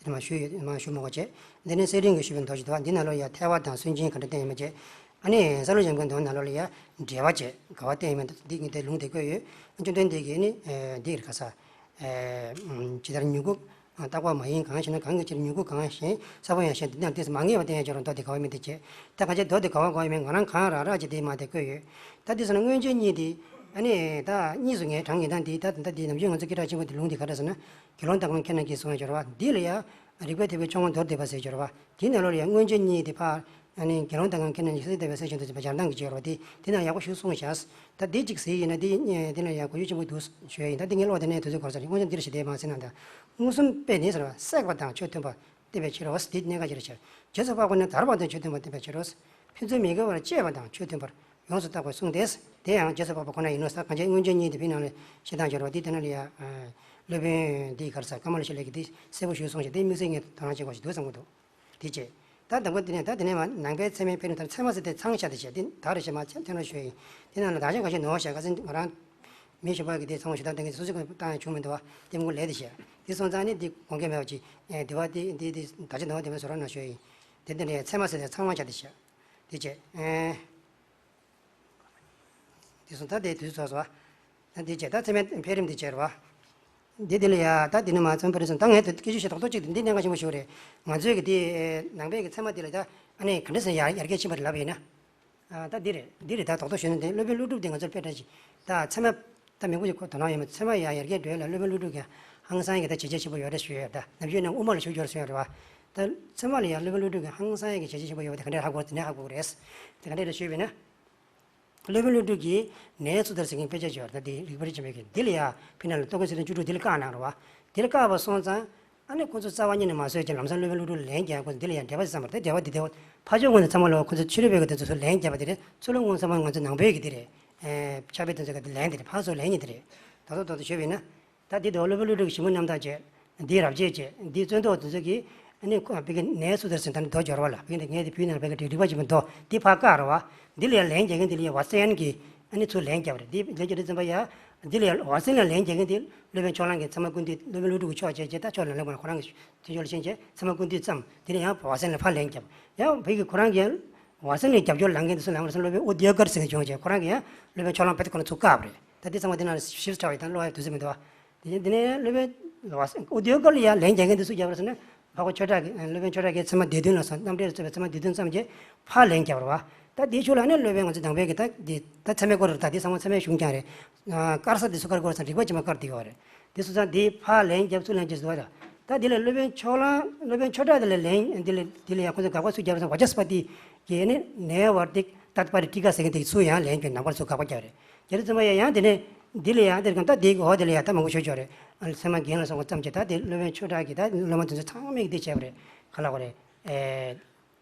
དེ་མ་ཞུ་ཡོད་མ་ཞུ་མ་དགོས་བྱས། དེ་ནས་གསེར་ཕྲེང་གིས་ཞུས་པའི་མདོ་ཞིག་འདུག་བ། འདི་ནང་ལོགས་ལ་ཡ་ཐལ་བ་དང་སུན་འབྱིན་ག་འདྲ་བསྟན་ཡོད་མེད་བྱས། ཨ་ནི་ས་ལུ་འཇམ་མགོན་མདོ་ནང་ལོགས་ལ་ཡ་འབྲེལ་བ་བྱས། ག་བ་བསྟན་ཡོད་མེད་འདི་གི་དེ་ལུང་དེ་བཀོད་ཡོད། བཅོམ་ལྡན་འདས་ཀྱིས་ནི། ཨེ། འདི་རེད། ག་ས། ཨེ། ཇི་ལྟར་མྱུ་གུ་རྟག་པ་མ་ཡིན་གང་ཞེ་ན། གང་གི་ཕྱིར་མྱུ་གུ་གང་ཞེན་ས་བོན་ཡང་ཞེན་དེ་དང་དེས་མ་ངེས་པ་བསྟན་ཡང་སྦྱོར་བ་མདོ་དེ་ག་བ་མིན་དེ་བྱས། ད་ག་ཅི་མདོ་དེ་ག་བ་ག་བ་ཡོད་མེད་ང་རང་གང་རག་རག་ཅིག་དེ་མ་དེ་བཀོད་ཡོད། ད་དེ་སོང་ན་མངོན་བརྗོད་གཉིས་དེ། ཨ་ནི་ད་གཉིས་སུ་ངས་བགྲངས་ཡིན། ད་འདི་ད་ད་འདི་ནམ་རྒྱུན་ང་ཚོ་སྐད་གྲགས་ཆེན་པོ་དེ་ལུང་དེ་ག་འདྲ་ཟེར་ན། དགེ་སློང་དམ་པ་མཁས་རྣམས་ཀྱིས་གསུངས་པའི་སྦྱོར་བ་འདི་ལ་ཡ། རིག་པའི་ཐེག་པའི་མཆོག་དངོས་མདོར་བསྡུས་པ་ཟེར་སྦྱོར་བ། དེའི་ནང་ལོགས་ལ་ཡང་མངོན་བརྗོད་གཉིས་དེ་ཕར། ཨ་ནི་དགེ་སློང་དམ་པ་མཁས་རྣམས་ཀྱིས་གསོལ་འདེབས་པའི་གསེར་ཕྲེང་དུ་འཛིན་པ་སྦྱར་སྟངས་ཀྱི་སྦྱོར་བ་དེ་དེ་ནང་ཡག་པོ་ཞིག་གསུངས་བཞག་ད་འདི་གཅིག་གཟིགས་ཡིན་ན་འདི་དེ་ནང་ཡང་གོ་རྒྱུ་ཆེན་པོ་འདུག་ཞུ་ཡ་ཡིན། ད་འདི་ངས་ཀློག་དེ་ནས་དུས་ཚོད་འགོར་ས་རེད། སྔོན་ཆད་འདིར་ཞིག་བསྡད་མ་ཟིན་ན། ད་མངོན་སུམ་དཔེ་ནི་ཟེར་བ་བསྲེགས་པ་དང་ཆོས་མཐུན་པར་བསྟན་པའི་ཕྱིར་རོ། འདི་གནད་འགག་ཅིག་རེད་ཤག་རྗེས་སུ་དཔག་པ་ནི་དར་བ་དང་ཆོས་མཐུན་པར་བསྟན་པའི་ཕྱིར་རོ། ཕན་ཚུན་མི་འགལ་བར་བཅས་པ་དང་ཆོས་མཐུན་པར་ཡོངས་སུ་བརྟག་པས་གསུངས་ཏེ། དེ་ཡང་རྗེས་སུ་དཔག་པ་ཁོ་ན་ཡིན་ནོ། ས་གང་ཅི་མངོན་བརྗོད་གཉིས་དེ་བི་ནང་ལས་བཤད་སྟངས་སྦྱོར་བ་འདི་དེ་ནང་ལ་ཡ། སློབ་དཔོན་འདིས་ག་རེ་ཟེར། ཀ་མ་ལ་ཤཱི་ལ་གིས་འདི་གསལ་པོ་ཞིག་གསུངས་ཤག་འདི་དམིགས་བསལ་ངས་དོ་སྣང་བྱེད་དགོས་ཤིག་འདུག་བསམ་གྱི་འདུག་དེ་བྱས། ད་དང་པོ་དེ་ནས་ད་དེ་ནས་མ་ནང་པའི་ཚད་མའི་འཕེལ་རིམ་ལྟར་ཚད་མ་ཟེར་དེ་ཚང་ཤག་དེ་བྱས། དེ་ད་རེ་བྱས་མ་ཚད་ཐོན་རོགས་ཞུ་ཡ་ཡིན། དེ་ནང་ལ་ད་ཆ་ཁ་ཤས་ནོར་ཤག་ཁ་སང་ང་རང་མི་གཞན་པ་གིས་དེ་ཚང་མ་ཞུ་དག་གཏན་འཁེལ་སོ་སོ་གིས་བཏང་ཡ་བྱུང་མི་འདུག་བ། དེ་མི་དགོས་ལས་དེ་བྱས། དེ་སོང་ཙང་ནི་འདི་དགོངས་འགལ་མེད་པ་ཅིག་དེ་བ་དེ་འདི་དེ་ད་ཆ་ནོར་བ་དེ་མ་བཟོ་རོགས་གནང་ཞུ་ཡ་ཡིན། དེ་འདི་འདྲའི་ཚད་མ་ཟེར་དེ་ཚང་མ་ཤག་དེ་བྱས། དེ་བྱས། ཨེ། དེ་སོང་ད་དེ་དུས་ཚོད་སོང་བ། ད་དེ་བྱས་ད་ཚད་མའི་འཕེལ་རིམ་དེ་བྱས་རེད་བ། འདི་དེ་ལ་ཡ་ད་དེ་ནས་མ་ཚད་མ་འཕེལ་རིམ་སོང་ད་ངས་དེ་སྐད་ཆ་བཤད་རྡོག་རྡོག་གཅིག་དེ་འདི་གནད་འགག་ཆེན་པོ་ཞིག་རེད། ང་ཚོའི་གི་དེ་ནང་པའི་གི་ཚད་མ་དེ་ལ་ད་ཨ་ནི་ག་འདྲ་ཟེར་ཡ་ཡར་རྒྱས་ཕྱིན་པ་རེད་ལབ་ཡིན་ན། ཨ་ད་འདི་རེད། འདི་རེད། ད་རྡོག་རྡོག་ཞུས་ན་དེ་སློབ་དཔོན་ཀླུ་སྒྲུབ་དེ་ང་ཚོར་དཔེ་འདྲ་ཞིག་ད་ཚད་མ་ད་མི་དགོས་ཀྱི་ཁོ་དོ་སྣང་ཡོད་མ། ཚད་མ་ཡ་ཡར་རྒྱས་འགྲོ་ཡ་ལ་སློབ་དཔོན་ཀླུ་སྒྲུབ་ཀྱི་ཧང་སང་གི་ད་བྱས་རྗེས་ཆེན་པོ་ཡོད་རེད་ཞུ་ཡ་ཡོད། ད་ནམ་རྒྱུན་ནས་དབུ་མ་ལ་ཞུགས་ཡོད་རེད་ཟེར་ཡ་རེད་བ། ད་ཚད་མ་ལ་ཡ་སློབ་དཔོན་ཀླུ་སྒྲུབ་ཀྱི་ཧང་སང་ཡ་གི་བྱས་རྗེས་ཆེན་པོ་ཡོད་པ་དེ་ག་འདྲས་ཧ་གོ་དེ་ནས་ཧ་གོ་གི་རེད། དེ་ག་འདྲས་རེད་ཞུས་པ་ཡིན་ན། སློབ་དཔོན་ཀླུ་སྒྲུབ་ཀྱིས་ནའི་ཚུལ་ལྟར་ཟེར་མཁན་དཔེ་ཆ་ཅིག་ཡོད་རེད། ད་དེ་རིག་པ་རིག་འཛིན་པའི་གི་འདི་ལ་ཡ་ཕི་ནང་ལ་རྟོག་གེ་ཚུལ་ཁྲིམས་བཅུ་དྲུག་འདི་ལ་བཀག་གནང་རེད་བ། འདི་ལ་བཀག་པ་སོང་ཙང་། ཨ་ནི་ཁོ་ཚོ་རྩ་བ་ཉིད་ནས་མ་བཟོད་ཅིང་ལམ་སང་སློབ་དཔོན་ཀླུ་སྒྲུབ་ལ་ལན་རྒྱག་ཁོ་ཚོ་འདི་ལ་ཡང་འགྲེལ་པ་ཟེར་བསམ་པ་རེད། དེ་འགྲེལ་པ་འདི་དེ་ཕར་ཕྱོགས་ངོས་ནས་ཚང་མ་ལ་ཁོ་ཚོ་ཕྱི་རོལ་པའི་གི་དེ་ཚོ་ལན་རྒྱབ་པ་དེ་རེད། ཚུར་ལ་དངོས་ཚང་མ་ང་ཚོ་ནང་པའི་གི་དེ་རེད། ཨེ། ཕྱག་དཔེ་དེ་ཚོ་གི་དེ་ལན་དེ་རེད། ཕར་ཚུར་ལན་གཉིས་དེ་རེད། ད་དོ་དོ་དོ་ཞུས་པ་ཡིན་ན། ད་འདི་དོ་སློབ་དཔོན་ཀླུ་སྒྲུབ་ཀྱི་ཞིབ་མོ་རྣམ་ཐར་བཅས་འདིའི་རབ་བྱེད་བཅས་འདིའི་རྩོད་ཟློག་དེ་ཚོ་གིས་ཨ་ནི་ཁོ་བི་གི་ནའི་ཚུལ་ལྟར་ཟེར་ད་ནི་མདོ་སྦྱོར་བ་ལ་བི་གི་ངས་དེ་བི་ནང་བི་གི་རིག་པ་ཆེན་པོའི་མདོ་འདི་ཕར་བཀག་རེད་བ། འདི་ལ་ཡང་ལན་རྒྱག་མཁན་འདི་ལ་ཡང་ཝ་ཚན་གྱི་ཨ་ནི་ཚུར་ལན་རྒྱབ་རེད། འདི་ལན་རྒྱབ་དུས་ཙམ་པ་ཡ། འདི་ལ་ཡང་ཝ་ཚན་ལ་ལན་རྒྱག་མཁན་འདི་སློབ་དཔོན་ཕྱོགས་གླང་གིས་ཚད་མ་ཀུན་བཏུས་སློབ་དཔོན་ཀླུ་སྒྲུབ་ཀྱི་ཕྱོགས་བྱས་བྱས་ད་ཕྱོགས་ལ་ལེགས་པར་ཁོ་རང་གི་ཐོས་ཆོས་ལ་ཕྱིན་བྱས་ཚད་མ་ཀུན་བཏུས་བརྩམས། དེ་ནས་ཡང་ཝ་ཚན་ལ་ཕར་ལན་རྒྱབ། ཡང་བི་གི་ཁོ་རང་གིས་ཡང་ཝ་ཚན་ལ་རྒྱབ་སྐྱོར་ལངས་མཁན་དེ་ཚོ་ལ་ང་ཚོ་སློབ་དཔོན་ཨུ་དེ་ཀར་ཟེར་མཁན་བྱུང་བྱས་ཁོ་རང་གིས་ཡང་སློབ་དཔོན་ཕྱོགས་གླང་དཔེ་དེ་ཁོ་ན་ཚུར་བཀག་པ་རེད། ད་འདི་ཚང་མ་འདི་ནང་ཞིབ་ཕྲ་བའི་ད་ཀློག་ཡ་དུས་ཚོད་མི་འདུག་བ། དེ་བཞིན་དེ་ནས་སློབ་དཔོན་ཝ་ཚན་ཨུ་དེ་ཀར་ལ་ཡང་ལན་རྒྱག་མཁན་དེ་སུ་རྒྱབ་པ་རེད་ཟེར་ན། འཕགས་པ་ཆོས་གྲགས་ཀྱི་སློབ་དཔོན་ཆོས་གྲགས་ཀྱི་ཚད་མ་སྡེ་བདུན་ལ་སོགས་རྣམ་འགྲེལ་གཙོས་པའི་ཚད་མ་སྡེ་བདུན་ཙམ་གྱིས་ཕར་ལན་བརྒྱབ་པ་རེད་བ། ད་དེའི་ཤུལ་ལ་ནི་སློབ་དཔོན་ང་ཚོ་ནང་པའི་གི་ད་འདི་ད་ཚད་མའི་སྐོར་རེད། ད་དེ་ཚང་མ་ཚད་མའི་གཞུང་རྐྱང་རེད། དཀར་ས་དེ་ཚོ་དཀར་སྐོར་ཚང་རིགས་པ་ཇི་མ་དཀར་དེ་ཡོད་རེད། དེ་སོང་ཙང་དེ་ཕར་ལན་བརྒྱབ་ཚུར་ལན་བརྒྱབ་ཟེར་བ་རེད། ད་དེ་ལ་སློབ་དཔོན་ཕྱོགས་གླང་སློབ་དཔོན་ཆོས་གྲགས་དེ་ལ་ལན་འདི་ལ་དེ་ལ་ཡང་ཁོ་ཚོས་དགག་པ་ཚུར་བརྒྱབ་སོང་། ཝ་ཅཱ་སི་པ་ཏི་གིས་ནི་ནེ་ཝར་ཏིག་ཏད་པ་རི་ཊི་ཀ་ཟེར་མཁན་དེ་ཚུར་ཡང་ལན་བརྒྱབ། ནང་པར་ཚུར་དགག་པ་བརྒྱབ་རེད། དེ་རེད་ཙམ་པ་ཡ་ཡང་དེ་ནས་འདི་ལ་ཡང་དེར་གང་ལྟར་དེའི་འོག་དེ་ལ་ཡང་ད་མང་པོ་ཤོད་ཆོག་རེད། ཨ་ཚད་མ་རྒན་ལ་སོགས་པ་ཙམ་གྱིས་ད་དེ་སློབ་དཔོན་ཆོས་གྲགས་ཀྱིས་ད་སློབ་མ་དེ་ཚོ་ཚང་མས་འདི་བྱས་པ་རེད། ག་ལ་གོ་རེད། ཨེ།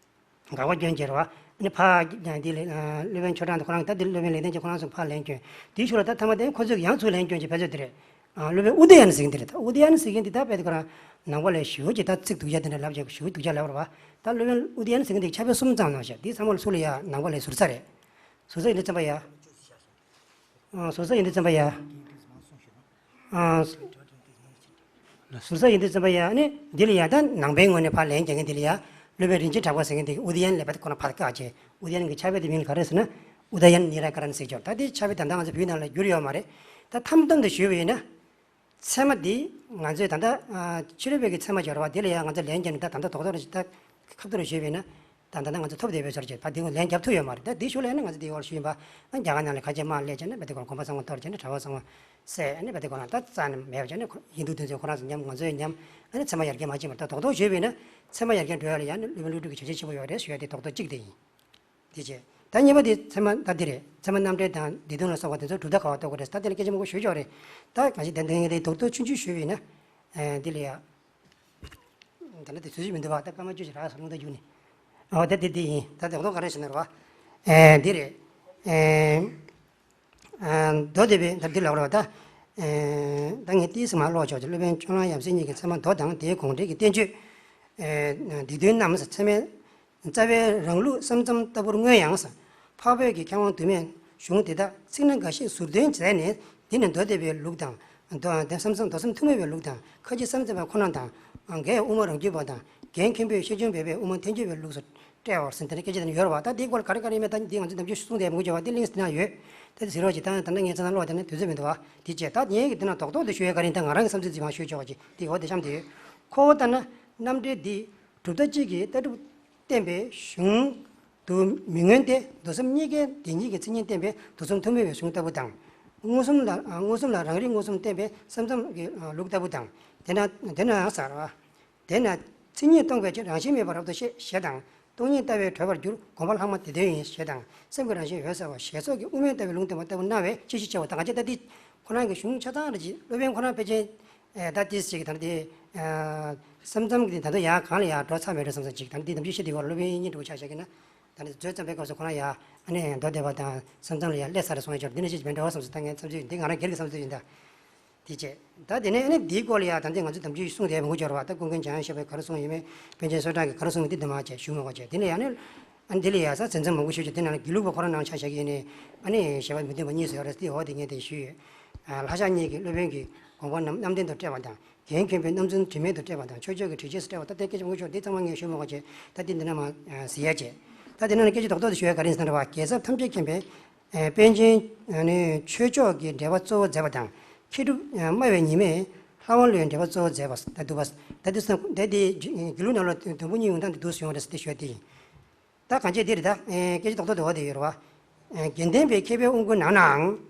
དགག་པ་སྐྱོན་བྱས་རེད་བ། ཨ་ནི་ཕར་འདི་ལ་སློབ་དཔོན་ཆོས་གྲགས་འདི་ཁོ་རང་ད་འདི་སློབ་དཔོན་ལེགས་ལྡན་གྱིས་ཁོ་རང་ཚོ་ཕར་ལན་སྐྱོན། དེའི་ཤུལ་ལ་ད་ཐ་མ་དེ་ཁོ་ཚོས་ཡང་ཚུར་ལན་སྐྱོན་གྱི་ཕལ་ཆེར་དེ་རེད། ཨ་སློབ་དཔོན་ཨུ་དེ་ཡན་ཟེར་མཁན་དེ་རེད། ད་ཨུ་དེ་ཡན་ཟེར་མཁན་དེ་ད་དཔེ་དེ་ཁོ་རང་ནང་པ་ལ་ཞེ་པོ་ཅིག་ད་ཚིག་སྡུག་ཅག་དེ་འདྲ་ལབ་བྱས་ཞེ་པོ་སྡུག་ཅག་ལབ་རེད་བ། ད་སློབ་དཔོན་ཨུ་དེ་ཡན་ཟེར་མཁན་དེ་ཕྱག་དཔེ་གསུམ་བརྩམས་གནང་ཤག་དེ་ཚང་མ་ལ་ཚུར་ལ་ཡ་ནང་པ་ལ་ཟུར་ཚགས་རེད། ཟུར་ཚགས་ཡིན་དུས་ཙམ་པ་ཡ། ཨ་ཟུར་ཚགས་ཡིན་དུས་ཙམ་པ་ཡ། ཨ་ཟུར་ཚགས་ཡིན་དུས་ཙམ་པ་ཡ། ཨ་ནི་འདི་ལ་ཡ་ད་ནང་པའི་ངོས་ནས་ཕར་ལན་རྒྱག་མཁན་འདི་ལ་ཡ་སློབ་དཔོན་རིན་ཆེན་གྲགས་པ་ཟེར་མཁན་འདི་ཨུ་དི་ཡན་ལས་པ་དེ་ཁོ་ན་ཕར་བཀག་བྱས། ཨུ་དི་ཡན་གྱི་ཕྱག་དཔེ་དེ་མིང་ལ་ག་རེ་ཟེར་ན་ཨུ་ད་ཡན་ནི་ར་ཀ་རན་ཟེར་ཀྱོག་ད་དེ་ཕྱག་དཔེ་ད་ལྟ་ང་ཚོ་བོད་ནང་ལ་བསྒྱུར་ཡོད་མ་རེད། ད་ཐམ་ཐམ་དུ་ཞུས་པ་ཡིན་ན། ཚད་མ་འདི་ང་ཚོས་ད་ལྟ་ཨ་ཕྱི་རོལ་པའི་གི་ཚད་མ་སྦྱོར་བ་འདི་ལ་ཡང་ང་ཚོས་ལན་བརྒྱབ་ནས་ད་ད་ལྟ་རྡོག་རྡོག་རེ་ཞིག་ད་ཁ་ཐུག་རེ་ཞུས་པ་ཡིན་ན། ད་ད་ལྟ་ང་ཚོས་ཐོབ་བསྡད་པའི་ཕྱོགས་ཀྱི་ད་འདི་ལན་རྒྱབ་ཐུབ་ཡོད་མ་རེད། ད་འདི་ཞུ་ལ་ཡིན་ན་ང་ཚོ་འདི་ཡོད་ཞུས་ཡིན་པ། ཨ་རྒྱ་གར་ནང་ལ་ཁ་ཆེ་དམག་སླེབས་བྱས་ནས་བེ་དེ་ཁོ་རང་གོམ་པ་ཚང་མ་གཏོར་བྱས་ནས་གྲྭ་པ་ཚང་མ་བསད་ནས་བེ་དེ་ཁོ་རང་ད་རྩ་ནས་མེད་པ་བྱས་ནས་ཧིན་དུ་དེ་ཚོས་ཁོ་རང་ཚོ་ཉམས་ང་ཚོས་ཉམས། ཨ་ནི་ཚད་མ་ཡར་རྒྱས་མ་ཕྱིན་པར་ད་རྡོག་རྡོག་ཞུས་པ་ཡིན་ན། ཚད་མ་ཡར་རྒྱས་འགྲོ་ཡ་ལ་ཡང་ནི་སློབ་དཔོན་ཀླུ་སྒྲུབ་ཀྱི་བྱས་རྗེས་ཆེན་པོ་ཡོད་རེད་ཞུ་ཡ་དེ་རྡོག་རྡོག་གཅིག་དེ་ཡིན། དེ་བྱས། ད་གཉིས་པ་དེ་ཚད་མ་ད་འདི་རེད། ཚད་མ་རྣམ་འགྲེལ་དང་སྡེ་བདུན་ལ་སོགས་པ་དེ་ཚོ་གྲུབ་མཐའ་ག་བ་གཏོགས་དགོས་རེད། ད་དེ་ལ་སྐད་ཆ་མང་པོ་ཞུས་ཆོག་རེད། ད་གང་ཞིག་དེ་འདི་ངས་དེ་རྡོག་རྡོག་ཆུང་ཆུང་ཞུས་པ་ཡིན་ན། ཨེ་འདི་ལ་ཡ། ད་ལྟ་དེ་ཚོད་ཅིག་མི་འདུག་བ། ད་སྐར་མ་བཅུ་ཞིག་རག་སོང་། རླུང་རྟ་རྒྱུག་ནས། ཨོ་ད་དེ་འདི་ཡིན། ད་རྡོག་རྡོག་ག་རེ་ཞུ་ན་རེད་བ། ཨེ་འདི་རེད། ཨེ། མདོ་སྡེ་པའི་ད་འདི་ལབ་རོགས་ད། ད་ངས་ཏིས་མ་ཀློག་ཆོག་ཅིག་སློབ་དཔོན་ཕྱོགས་གླང་ཡབ་སྲས་གཉིས་ཀྱི་ཚད་མ་མདོ་དང་དེའི་དགོངས་འགྲེལ་གྱི་བསྟན་བཅོས། སྡེ་བདུན་རྣམས་ཚད་མའི་རྩ་བའི་རང་ལུགས་ས་མཚམས་ལྟ་བུར་མངོན་ཡང་། འཕགས་བོད་ཀྱི་མཁས་དབང་དུ་མས་གཞུང་དེ་དག་ཚིག་སྣ་འགའ་ཞིག་ཟུར་འདོན་མཛད་ནས་འདི་ནི་མདོ་སྡེ་པའི་ལུགས་དང་། མདོ་ས་མཚམས་མདོ་ཚུལ་ཐུང་མོལ་བའི་ལུགས་དང་ཁ་ཅིག་ས་མཚམས་པ་ཁོ་ན་དང་། འགལ་དབུ་མ་རང་རྒྱུད་པ་དང་རྒན་མཁན་པོས་ཤེས་བྱུང་སྦས་པའི་དབུ་མ་ཐལ་འགྱུར་བའི་ལུགས་སུ། བཀྲལ་བར་ཟིན། དེ་ནས་སྐད་ཆ་དེ་ནས་ཡོད་རེད་བ། ད་དེའི་སྐོར་ག་རེ་ག་རེ་ཡིན་མིན་ད་འདི་ང་ཚོ་ནམ་རྒྱུན་གསུངས་བསྡད་མི་དགོས་བྱ་བ་འདི་གླེང་ཟིན་ན་ཡོད། ད་དེ་ཟེར་རོགས་ཀྱིས་ད་ད་ལྟ་ངས་ཚང་ཚང་ཀློག་བསྡད་ན་དུས་ཚོད་མི་འདུག་བ། དེ་བྱས་ད་ངས་ཀྱི་དེ་ན་རྡོག་རྡོག་དེ་ཞུ་ཡས་ག་རེ་ཡིན། ད་ང་རང་གི་བསམ་ཚུལ་ཅིག་མར་ཞུས་ཆོག་པ་ཅིག་དེ་འོ་དེ་གཤམ་དེ་ཡོད། ཁོ་བོ་ལྟར་ན་རྣམ་འགྲེལ་འདི་གྲུབ་མཐའ་གཅིག་གི་ལྟ་གྲུབ་བསྟན་པའི་གཞུང་དུ་མི་མངོན་ཏེ་མདོ་སེམས་གཉིས་ཀའི་བདེན་གཉིས་ཀྱི་མཚན་ཉིད་བསྟན་པའི་མདོ་ཚུལ་ཐུང་མོལ་བའི་གཞུང་ལྟ་བུ་དང་། མངོན་སུམ་ལ་མངོན་སུམ་ལ་རང་རིག་མངོན་སུམ་བསྟན་པའི་ས་མཚམས་ཀྱི་ལུགས་ལྟ་བུ་དང་། དེ་ན་དེ་ན་ཟེར་བ། དེས་ན་མཚན་ཉིད་སྟོང་པའི་ཕྱིར་རང་བཞིན་མེད་པར་རབ་ཏུ་ཤེས་ཞེས་དང་། སྟོང་ཉིད་ལྟ་བས་གྲོལ་བར་འགྱུར་དགོངས་པ་ལྷག་མ་དེ་དོན་ཡིན་ཞེས་དང་། སེམས་ཀྱི་རང་བཞིན་འོད་གསལ་བ་ཞེས་སོགས་ཀྱི་དབུ་མའི་ལྟ་བའི་ལུང་བསྟན་པ་ལྟ་བུ་སྣང་བས་ཅི་ཞིག་བྱ་བ་དང་། ག་ཅེས་ད་འདི་ཁོ་རང་གི་གཞུང་ཆ་ཚང་རེ་ཅིག་སློབ་དཔོན་ཁོ་རང་ཕལ་ཆེར་ད་ལྟའི་ས་མཚམས་ཀྱི་ད་ལྟ་ཡར་གང་ལ་ཡར་འགྲོ་ཚར་མེད་འགྲོ་བསམ་ས་ཅིག་ད་ལྟ་འདི་ནམ་རྒྱུན་བཤད་དེ་བར་སློབ་དཔོན་ཡིན་གཉིས་འགྲོ་ཆ་བཞག་གི་ན། ད་ནི་མཛོད་ཙམ་པའི་སྐབས་སུ་ཁོ་རང་ཡ་ཨ་ནི་མདོ་སྡེ་པ་དང་ས་མཚམས་ལ་ཡ་སླེབས་ཚར་རེད་གསུང་ཡ་ཅོར་འདི་ནི་ཅིག་མེད་འགྲོ་བསམ་སོང་། ད་ངའི་བསམ་ཚུལ་འདི་ང་རང་སྒེར་གྱི་བསམ་ཚུལ་ཡིན་ད། དེ་བྱས། ད་དེ་ནས་ཨ་ནི་འདིའི་སྐོར་ལ་ཡ་ད་ལྟའི་ང་ཚོས་དམ་ཆོས་གསུང་དེ་མང་པོ་ཅོར་བ། ད་ཀུན་མཁྱེན་འཇམ་དབྱངས་བཞད་པས་ག་རེ་གསུངས་ཡོད་མེད། པཎ་ཆེན་སོ་ཊ་གིས་ག་རེ་གསུངས་ཡོད་འདི་འདི་མ་བྱས་ཞུ་མ་དགོས་བྱས། དེ་ནས་ཡ་ནི་ཨ་ནི་འདི་ལ་ཡ་ས་ཚན་ཚན་མང་པོ་ཞུ་རྒྱུ་དེ་ནང་ལ་དགེ་ལུགས་པ་ཁོ་རང་ནང་ཆ་བཞག་གི་ཡིན་ནས་ཨ་ནི་བཞེད་པ་མི་མཐུན་པ་གཉིས་སུ་ཡོད་རེད། དེ་འོ་དེ་ངས་དེ་ཞུས་ཡོད། ལྷ་ཞགས་གཉིས་ཀྱིས་སློབ་དཔོན་གྱི་དགོངས་པ་རྣམས་རྣམ་ལྡན་དུ་བཀྲལ་བ་དང་། རྒན་མཁན་པོས་རྣམ་རྫུན་དྲི་མེད་དུ་བཀྲལ་བ་དང་། ཕྱོགས་ཆོས་ཀྱི་དྲི་བཅས་སུ་བཀྲལ་བ། ད་ལྟའི་སྐད་ཆ་མང་པོ་ཤོར་འདི་ཚང་མ་ངས་ཞུ་མ་དགོས་བྱས། ད་འདི་འདི་ན་མ་ཟེར་ཡ་བྱས། ད་འདི་ན་ནི་སྐད་ཆ་རྡོག་རྡོག་ཏུ་ཞུ་ཡ་ག་རེ་ཡིན་ཟེར་ན་རེད་བ། རྒྱལ་ཚབ་ཐམས་ཅད་མཁྱེན་པས་པཎ་ཆེན་ཆོས་མཆོག་གི་འགྲེལ་པ་གཙོ་བོ་མཛད་པ་དང་། མཁས་གྲུབ་སྨྲ་བའི་ཉི་མས་ལྷ་དབང་བློའི་འགྲེལ་པ་གཙོ་བོ་མཛད་པ་ད་འདུག་པ། ད་འདི་སོང་ད་འདི་དགེ་ལུགས་ནང་ལ་དུམ་བུ་གཉིས་ཡོང་སྟངས་འདི་འདུག་སེ་ཡོང་རེད་ཟེར་ཏེ་ཞུ་ཡ་དེ་ཡིན། ད་གང་བྱས་འདི་རེད་ད། ཨེ་སྐད་ཆ་རྡོག་རྡོག་ཏུ་འོ་དེ་ཡོད་རེད་བ། ཨེ་དགེ་ལྡན་པའི་མཁས་པའི་དབང་བསྐུར་ནང་ནའང་།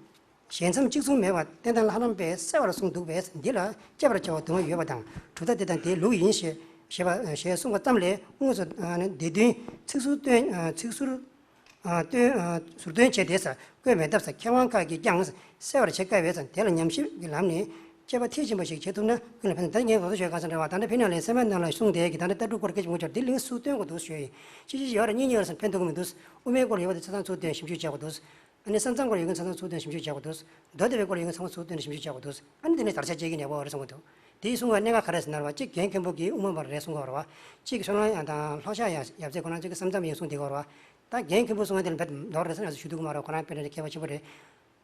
ཞལ་མཚམས་གཅིག་མཚུངས་མེད་པར་བསྟན་དང་ལྷ་རམས་པས་གསལ་བར་གསུངས་འདུག་པས། འདི་ལ་དཔྱད་པར་བྱ་བ་དུ་མ་ཡོད་པ་དང་། གྲུབ་མཐའ་དེ་དང་དེའི་ལུགས་ཡིན་ཞེས་ཞེས་པ་ཞེས་གསུངས་པ་ཙམ་ལས་དངོས་སུ་སྡེ་བདུན་ཚིག་ཟུར་སྟོན་ཚིག་ཟུར་སྟོན་ཟུར་སྟོན་བྱས་ཏེ་བཀོད་མེད་སྟབས། མཁས་དབང་ཁག་གིས་ཀྱང་གསལ་བར་བྱེད་དཀའ་བས། དེ་ལ་ཉམས་ཞིབ་ཀྱི་ལམ་ནས། དཔྱད་པ་མཐིལ་ཕྱིན་པ་ཞིག་བྱེད་ཐུབ་ན་ཀུན་ལ་ཕན། ད་ངས་ལོག་ཐུག་ཤོད་གང་ཟེར་འདྲ་བ། ད་ལྟ་ཕི་ནང་ལ་སེམས་པའི་ནང་ལ་གསུངས་ཏེ་གི་ད་ལྟ་ལྟ་གྲུབ་སྐོར་སྐད་ཆ་མང་པོ་ཅོག་འདི་གླེང་སུ་སྟོན་དགོས་འདུག་ཞུ་ཡིན། ཅི་ཅི་ཡོད་ར་གཉིས་གཉིས་ཡོད་ར་ཕན་ཐོགས་ཀྱི་མི་འདུག་དབུ་མའི་སྐོར་ཡོད་པ་དེ་ཆ་ཚང་ཚུར་བཏོན་ཞིབ་འཇུག་བྱེད་དགོས་འདུག་ཨ་ནི་ས་མཚམས་སྐོར་ཡོད་མཁན་ཆ་ཚང་ཚུར་བཏོན་ཞིབ་འཇུག་བྱེད་དགོས་འདུག་མདོ་སྡེ་པའི་སྐོར་ཡོད་མཁན་ཚང་མ་ཚུར་བཏོན་ཞིབ་འཇུག་བྱེད་དགོས་འདུག་ཨ་ནི་དེ་ནས་དར་ཆ་བཅད་ཀྱི་ནས་བ་རེ་གསུང་གི་འདུག་དེའི་གསུང་བ་གནད་འགག་ག་རེ་ཟེར་ན་ར་བ་གཅིག་རྒན་མཁན་པོ་གིས་དབུ་མ་པར་རེ་གསུང་གི་ཡོད་ར་བ། གཅིག་ཕྱོགས་གླང་ཡང་དང་ལྷོ་ཤག་ཡང་ཡབ་སྲས་ཁོ་རང་གཅིག་གི་ས་མཚམས་ཡིན་གསུང་དེ་གི་ཡོད་ར་བ། ད་རྒན་མཁན་པོ་གསུང་བ་དེ་ལ་བེད་མདོར་རེ་ཟེར་ན་ཞུ་ཐུབ་ཀྱི་མ་རེད། ཁོ་རང་དཔེ་འདྲ་མཁས་པ་ཆེན་པོ་རེད།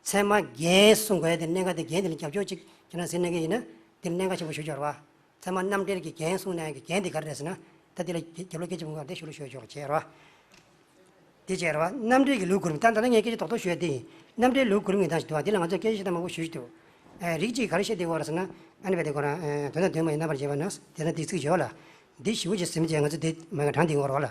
ཚད་མ་རྒན་གསུང་དགོས་ཡ་དེ་གནད་འགག་དེ་རྒན་དེ་ལ་རྒྱབ་སྐྱོར་ཅིག་ཁྱེད་རང་ཟེར་གནང་གི་ཡིན་ན་དེ་ལ་གནད་འགག་ཆེན་པོ་ཞུ་ཆོག་ར་བ། ཚད་མ་རྣམ་འགྲེལ་གྱི་རྒན་གསུང་གནང་ཡ་གི་རྒན་དེ་ག་རེ་རེད་ཟེར་ན། ད་དེ་ལ་རྒྱབ་ལོགས་སྐད་ཆ་མང་པོ་དེ་ཞུ་ལུགས་ཞུ་ཆོག་བྱས་ར་བ། དེ་བྱས་ར་བ། རྣམ་འགྲེལ་གྱི་ལུགས་གོ་རིམ། ད་ད་ལྟ་ངས་སྐད་ཆ་རྡོག་རྡོག་ཞུ་ཡ་དེ་ཡིན། རྣམ་འགྲེལ་ལུགས་གོ་རིམ་གྱི་སྟངས་ཤིག་འདུག་བ། དེ་ལ་ང་ཚོས་སྐད་ཆ་བཤད་སྟངས་མང་པོ་ཞུ་ཞིག་འདུག་ཨེ་རིགས་གཅིག་ག་རེ་བཤད་བསྡད་ཡོད་རེད་ཟེར་ན། ཨ་ནི་བས་དེ་ཁོ་རང་ཨེ་དོན་དང་ལྡན་པ་ཡིན་རྣམ་པར་འབྱེད་པ་ན། དེ་ན་དེ་ཚིག་ཡོད་ལ། འདི་ཞིབ་པོ་ཅིག་ཟིན་བྱས་ང་ཚོ་འདི་མ་ག་གྲངས་འདི་ངོ་རོགས་ལ།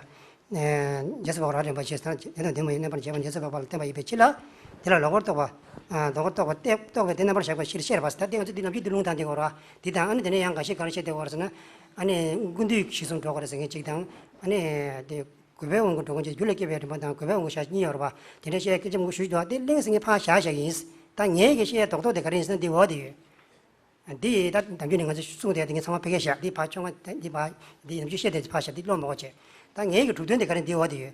རྗེས་སུ་དཔག་པ་རབ་འབྲིང་པ་ཞེས་དང་དེ་དང་དོན་མ་ཡིན་རྣམ་པར་འབྱེད་པ་རྗེས་སུ་དཔག་པ་ལ་བརྟེན་པ་ཡིན་པའི་ཕྱིར་ལ། དེ་ལ་ལོག་པར་རྟོག་པ། ལྡོག་པར་རྟོག་པ་སྟེ་རྟོག་པའི་དེ་རྣམ་པར་གཞག་པའི་ཕྱིར་ཤེས་པ་ཟེར། ད་དེ་ང་ཚོ་འདི་ནམ་རྒྱུན་འདི་ལུང་དྲངས་འདི་ངོ་རོགས། འདི་དང་ཨ་ནི་དེ་ནས་ཡང་འགའ་ཞིག་ག་རེ་བཤད་དེ་ངོ་རོགས་ཟེར་ན། ཨ་ནི་ཀུན་བཏུས་གཞི་བཟུང་འགྲོ་དགོས་རེད་ཟེར་མཁན་གཅིག་དང་། ཨ་ནི་དེ། རྒུད་པའི་དབང་གིས་འགྲོ་མཁན་གྱི་རྒྱུ་ལ་སྐྱེ་བའི་རིམ་པ་དང་རྒུད་པའི་དབང་གིས་ཤ་གཉིས་ཡོད་རེད་པ། དེ་འདྲ་བཤད་སྐད་ཆ་མང་པོ་ཞུས་འདུག་དེ་གླེང་ཟེར་མཁན་ཕར་བཞག་བཞག་ཡིན། ད་ངེད་ཀྱི་བཤད་རྡོག་རྡོག་དེ་ག་རེ་ཡིན་ཟེར་ན་འདི་འོག་དེ་ཡོད། འདི་ད་དམ་རྒྱུན་ནས་ང་ཚོས་གསུངས་བསྡད་དེ་ངས་ཚང་མ་ཕ་གིར་བཞག་འདི་ཕར་ཕྱོགས་སྔ་འདི་ཕར་འདི་ནམ་རྒྱུན་བཤད་བསྡད་དེ་ཕར་བཞག་འདི་ཀློག་མ་དགོས་བྱས། ད་ངེད་ཀྱི་གྲུབ་དོན་དེ་ག་རེ་འདི་འོག་དེ་ཡོད།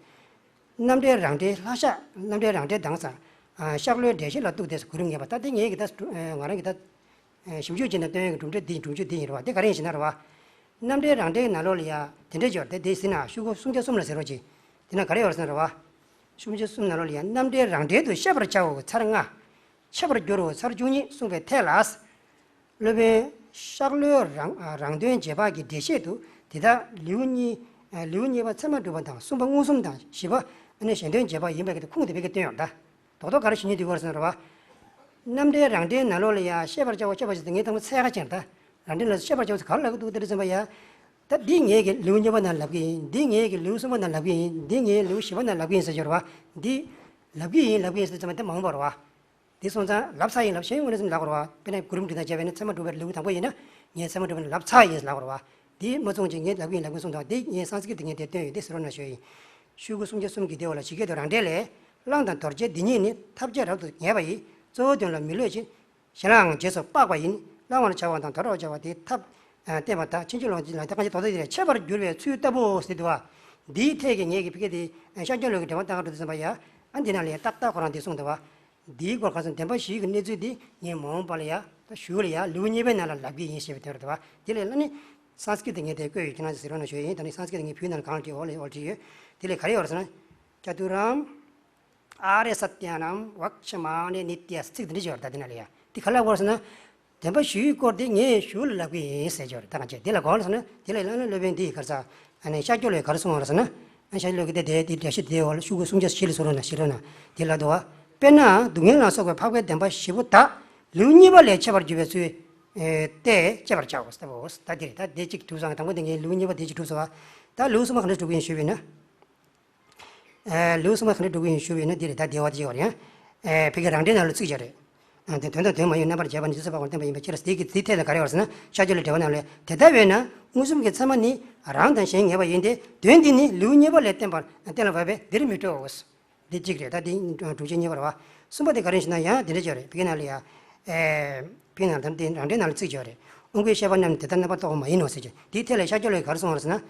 རྣམ་འགྲེལ་རང་འགྲེལ་ལྷག་བཞག་རྣམ་འགྲེལ་རང་འགྲེལ་དང་ས། ཤཱཀ་ལོའི་འགྲེལ་བཤད་ལ་གཏུགས་ཏེ་གོ་རིམ་ངེས་པ། ད་འདི་ངེད་ཀྱི་ད་ང་རང་གི་ད། ཞིབ་འཇུག་བྱས་ནས་སྟོན་ཡག་གི་གྲུབ་འབྲས་འདི་ཡིན། གྲུབ་འབྲས་འདི་ཡིན་རེད་བ། དེ་ག་རེ་ཡིན་ཞེ་ན་རེད་བ། རྣམ་འགྲེལ་རང་འགྲེལ་ནང་ལོགས་ལ་ཡ་དེ་འདྲས་ཡོད་རེད་དེ། དེ་ཟིན་ན་ཤོག་གུ་སུམ་བརྒྱ་གསུམ་ལ་ཟེར་རོགས་གྱིས། དེ་ན་ག་རེ་ཡོད་རེད་ཟེར་ན་རེད་བ། སུམ་བརྒྱ་གསུམ་ནང་ལོགས་ལ་ཡ་རྣམ་འགྲེལ་རང་འགྲེལ་དུ་ཤེས་པར་བྱའོ་ཚར་ལྔ། འཆད་པར་འགྱུར་རོ་ཚར་བཅུ་གཉིས་གསུངས་པའི་ཐད་ལ། སློབ་དཔོན་ཤཱཀ་ལོའི་རང་རང་དོན་རྗེས་དཔག་གི་འགྲེལ་བཤད་དུ་དེ་དག་ལེའུ་གཉིས། ལེའུ་གཉིས་པ་ཚད་མ་གྲུབ་པ་དང་གསུམ་པ་མངོན་སུམ་དང་བཞི་པ་ནི་གཞན་དོན་རྗེས་དཔག་ཡིན་པའི་ཁུངས་དེ་བེད་ཀྱིས་བསྟན་ཡོད་ད། རྡོག་རྡོག་ག་རེ་ཞུ་སྙིང་འདོད་ཀྱི་ཡོད་རེད་ཟེར་ན་རེད་བ། རྣམ་འགྲེལ་རང་འགྲེལ་ནང་ལོགས་ལ་ཡ་ཤེས་པར་བྱའོ་ཤེས་པར་བྱའོ་ཟེར་ངས་དང་པོ་འཚོལ་ག་ཕྱིན་ད། རང་འགྲེལ་ལ་ཤེས་པར་བྱའོ་ཟེར་ག་རེ་ལབ་ཀྱི་འདུག་དེ་རེད་ཟེར་བ་ཡ། ད་འདི་ངེད་ཀྱི་ལེའུ་གཉིས་པ་ནང་ལབ་ཀྱི་ཡིན། འདི་ངེད་ཀྱི་ལེའུ་གསུམ་པ་ནང་ལབ་ཀྱི་ཡིན། འདི་ངེད་ལེའུ་བཞི་པ་ནང་ལབ་ཀྱི་ཡིན་ཟེར་གྱི་ཡོད་རེད་བ། འདི་ལབ་ཀྱི་ཡིན་ལབ་ཀྱི་ཡིན་ཟེར་ཙམ་པ་དེ་མ་འོངས་པ་རེད་བ། འདི་སོང་ཙང་ལབ་ཚར་ཡིན་ལབ་ཤེས་ཡོན་དངོས་གནས་སེམས་ལབ་དགོས་རེད་བ། དཔེར་ན་གོ་རིམ་བསྒྲིགས་ན་བྱས་པས་ན་ཚད་མ་གྲུབ་པའི་ལེའུ་དང་པོ་ཡིན་ན་ངས་ཚད་མ་གྲུབ་པའི་ལབ་ཚར་ཡིན་ལབ་དགོས་རེད་བ། འདི་མ་མཚུངས་ཀྱི་ངས་ལབ་ཀྱི་ཡིན་ལབ་ཀྱི་གསུངས་དང་། འདི་ངས་སཾ་སྐྲྀ་ཏ་ངས་དེ་བཏོན་ཡོད་དེ་ཟེར་རོགས་གནང་ཞུ་ཡིན། ཤོག་གུ་སུམ་བརྒྱ་གསུམ་གྱི་དེ་འོག་ལ་ཇི་སྐད་དུ་རང་འགྲེལ་ལས། བླང་དང་དོར་བྱའི་སྡེ་གཉིས་ནི་ཐབས་ཅད་རབ་ཏུ་ངེས་པ་ཡི། གཙོ་བོའི་དོན་ལ་མི་བསླུ་ཞིང་། གཞན་ལའང་རྗེས་སུ་དཔག་པ་ཡིན། བླང་བར་བྱ་བ་དང་དོར་བར་བྱ་བ་དེའི་ཐབས་བསྟན་པ་དག་ཕྱིན་ཅི་ལོག་ཅི་ལ་དེ་གང་ཅི་རྡོག་རྡོག་དེ་རེད། འཆད་པར་འགྱུར་བའི་ཚུལ་ལྟ་བུའོ་ཟེར་འདུག་བ། འདིའི་ཐད་ཀྱི་ངེད་ཀྱི་ཕ་གི་དེ་ཤཱཀྱ་ལོ་གི་འགྲེལ་པ་ལྟ་ག་འགྲོ་དུས་ཙམ་པ་ཡ། ཨ་འདི་ན་ལས་ཏག་ཏག་ཁོ་རང་འདི་གསུངས་འདུག་བ། འདིའི་སྐོར་ཁ་སང་བདེན་པ་བཞི་ཡི་གི་གནས་ཚུལ་འདི་ངས་མ་འོངས་པ་ལ་ཡ་ད་ཞུ་ལ་ཡ་ལེའུ་གཉིས་པའི་ནང་ལ་ལབ་ཀྱི་ཡིན་ཞེས་པའི་དོན་རེད་བ། དེ་ལས་ཨ་ནི་སཾ་སྐྲྀ་ཏ་ངས་དེ་བཀོད་ཡོད། ཁྱེད་རང་ཚོ་གཟིགས་རོགས་གནང་ཞུ་ཡིན། ད་ནི་སཾ་སྐྲྀ་ཏ་ངས་བོད་ནང་ལ་གང་ལ་བྲིས་འོག་ལ་འོག་བྲིས་ཡོད། དེ་ལས་ག་རེ་ཡོད་རེད་ཟེར་ན། ཅ་ཏུ་རཾ་ཨཱ་རྱ་ས་ཏྱ་ནཾ་བཀ་ཤ་མ་ནི་ནི་ཏྱ་ཟེར་ཚིག་འདི་འདྲ་ཞིག་ཡོད་རེད། ད་དེ་ན་ལ་ཡ་འདི་ག་ལ་གོ་རེད་ཟེར་ན། བདེན་པ་བཞིའི་སྐོར་དེ་ངས་ཞུ་ལ་ལབ་ཀྱི་ཡིན་ཟེར་གྱི་ཡོད་རེད། ད་ག་ཅེ་དེ་ལ་གོ་རེད་ཟེར་ན། དེ་ལ་ཡང་སློབ་དཔོན་འདིས་ག་རེ་ཟེར། ཨ་ནི་ཤཱཀྱ་ལོས་ག་རེ་གསུངས་པ་རེད་ཟེར་ན། ཨ་ཤཱཀྱ་ལོས་ཀྱི་དེ་དེ་དེ་འགྲེལ་བཤད་དེའི་འོག་ལ་ཤོག་གུ་སུམ་བརྒྱ་བཞི་ལ་གཟིགས་རོགས་གནང་། ཤེས་རོགས་གནང་། དེ་ལ་འདུག་བ། དཔེར་ན་སྡུག་བསྔལ་ལ་སོགས་པའི་འཕགས་པའི་བདེན་པ་བཞི་པོ་དག་ལེའུ་གཉིས་པ་ལས་འཆད་པར་འགྱུར་བའི་ཚུལ་ཏེ་དཔྱད་པར་བྱའོ་ཟེར་བ། ད་དེ་རེད། ད་དེ་གཅིག་གྲུབ་སོང་། དང་པོ་དེ་ངས་ལེའུ་གཉིས་པ་དེ་གཅིག་གྲུབ་སོང་བ། ད་ལེའུ་གསུམ་པ་ག་འདྲ་གྲུབ་ཀྱི་ཡིན་ཞུས་པ་ཡིན་ན། ལེའུ་གསུམ་པ་ག་འདྲ་འགྲོ་གི་ཡིན་ཞུ་བས་ན་འདི་རེད། ད་བདེ་བ་དེ་བར་ཡང་། ཕ་གི་རང་འགྲེལ་ནང་ལ་ཚིག་བརྗོད་རེད། དོན་དང་དོན་མ་ཡིན་རྣམ་པར་འབྱེད་པ་ནི་རྗེས་སུ་དཔག་པར་བསྟན་པ་ཡིན་པའི་ཕྱིར། དེ་གི་དེའི་ཐད་ལ་ག་རེ་ཡོད་ཟེར་ན། ཤཱཀྱ་ལོའི་འགྲེལ་པ་ནང་ལས། དེ་ལྟ་བས་ན་མངོན་སུམ་གྱི་ཚད་མ་ནི་རང་དང་གཞན་ངེས་པ་ཡིན་ཏེ། དོན་འདི་ནི་ལེའུ་གཉིས་པ་ལས་བསྟན་པར་གཏན་ལ་ཕབ་པས་འདིར་མི་སྤྲོའོ། འདི་གཅིག་རེད། ད་འདི་སྒྲུབ་བྱེད་གཉིས་པ་རེད་བ། གསུམ་པ་དེ་ག་རེ་ཡིན་ཞེ་ན། ཡང་དེ་འདྲ་ཅིག་ཡོད་རེད། ཕ་གི་ནང་ལ་ཡ། ཕ་གི་ནང་ལ་ད་འདི་རང་འགྲེལ་ནང་ལ་ཚིག་ཅིག་ཡོད་རེད། དབང་པོའི་ཤེས་པ་རྣམས་ནི་དེ་ལྟར་རྣམ་པར་རྟོག་པ་མ་ཡིན་ནོ་ཟེར་གྱི། འདིའི་ཐད་ལ་ཤཱཀྱ་ལོས་ག་རེ་གསུངས་པ་རེད་ཟེར་ན།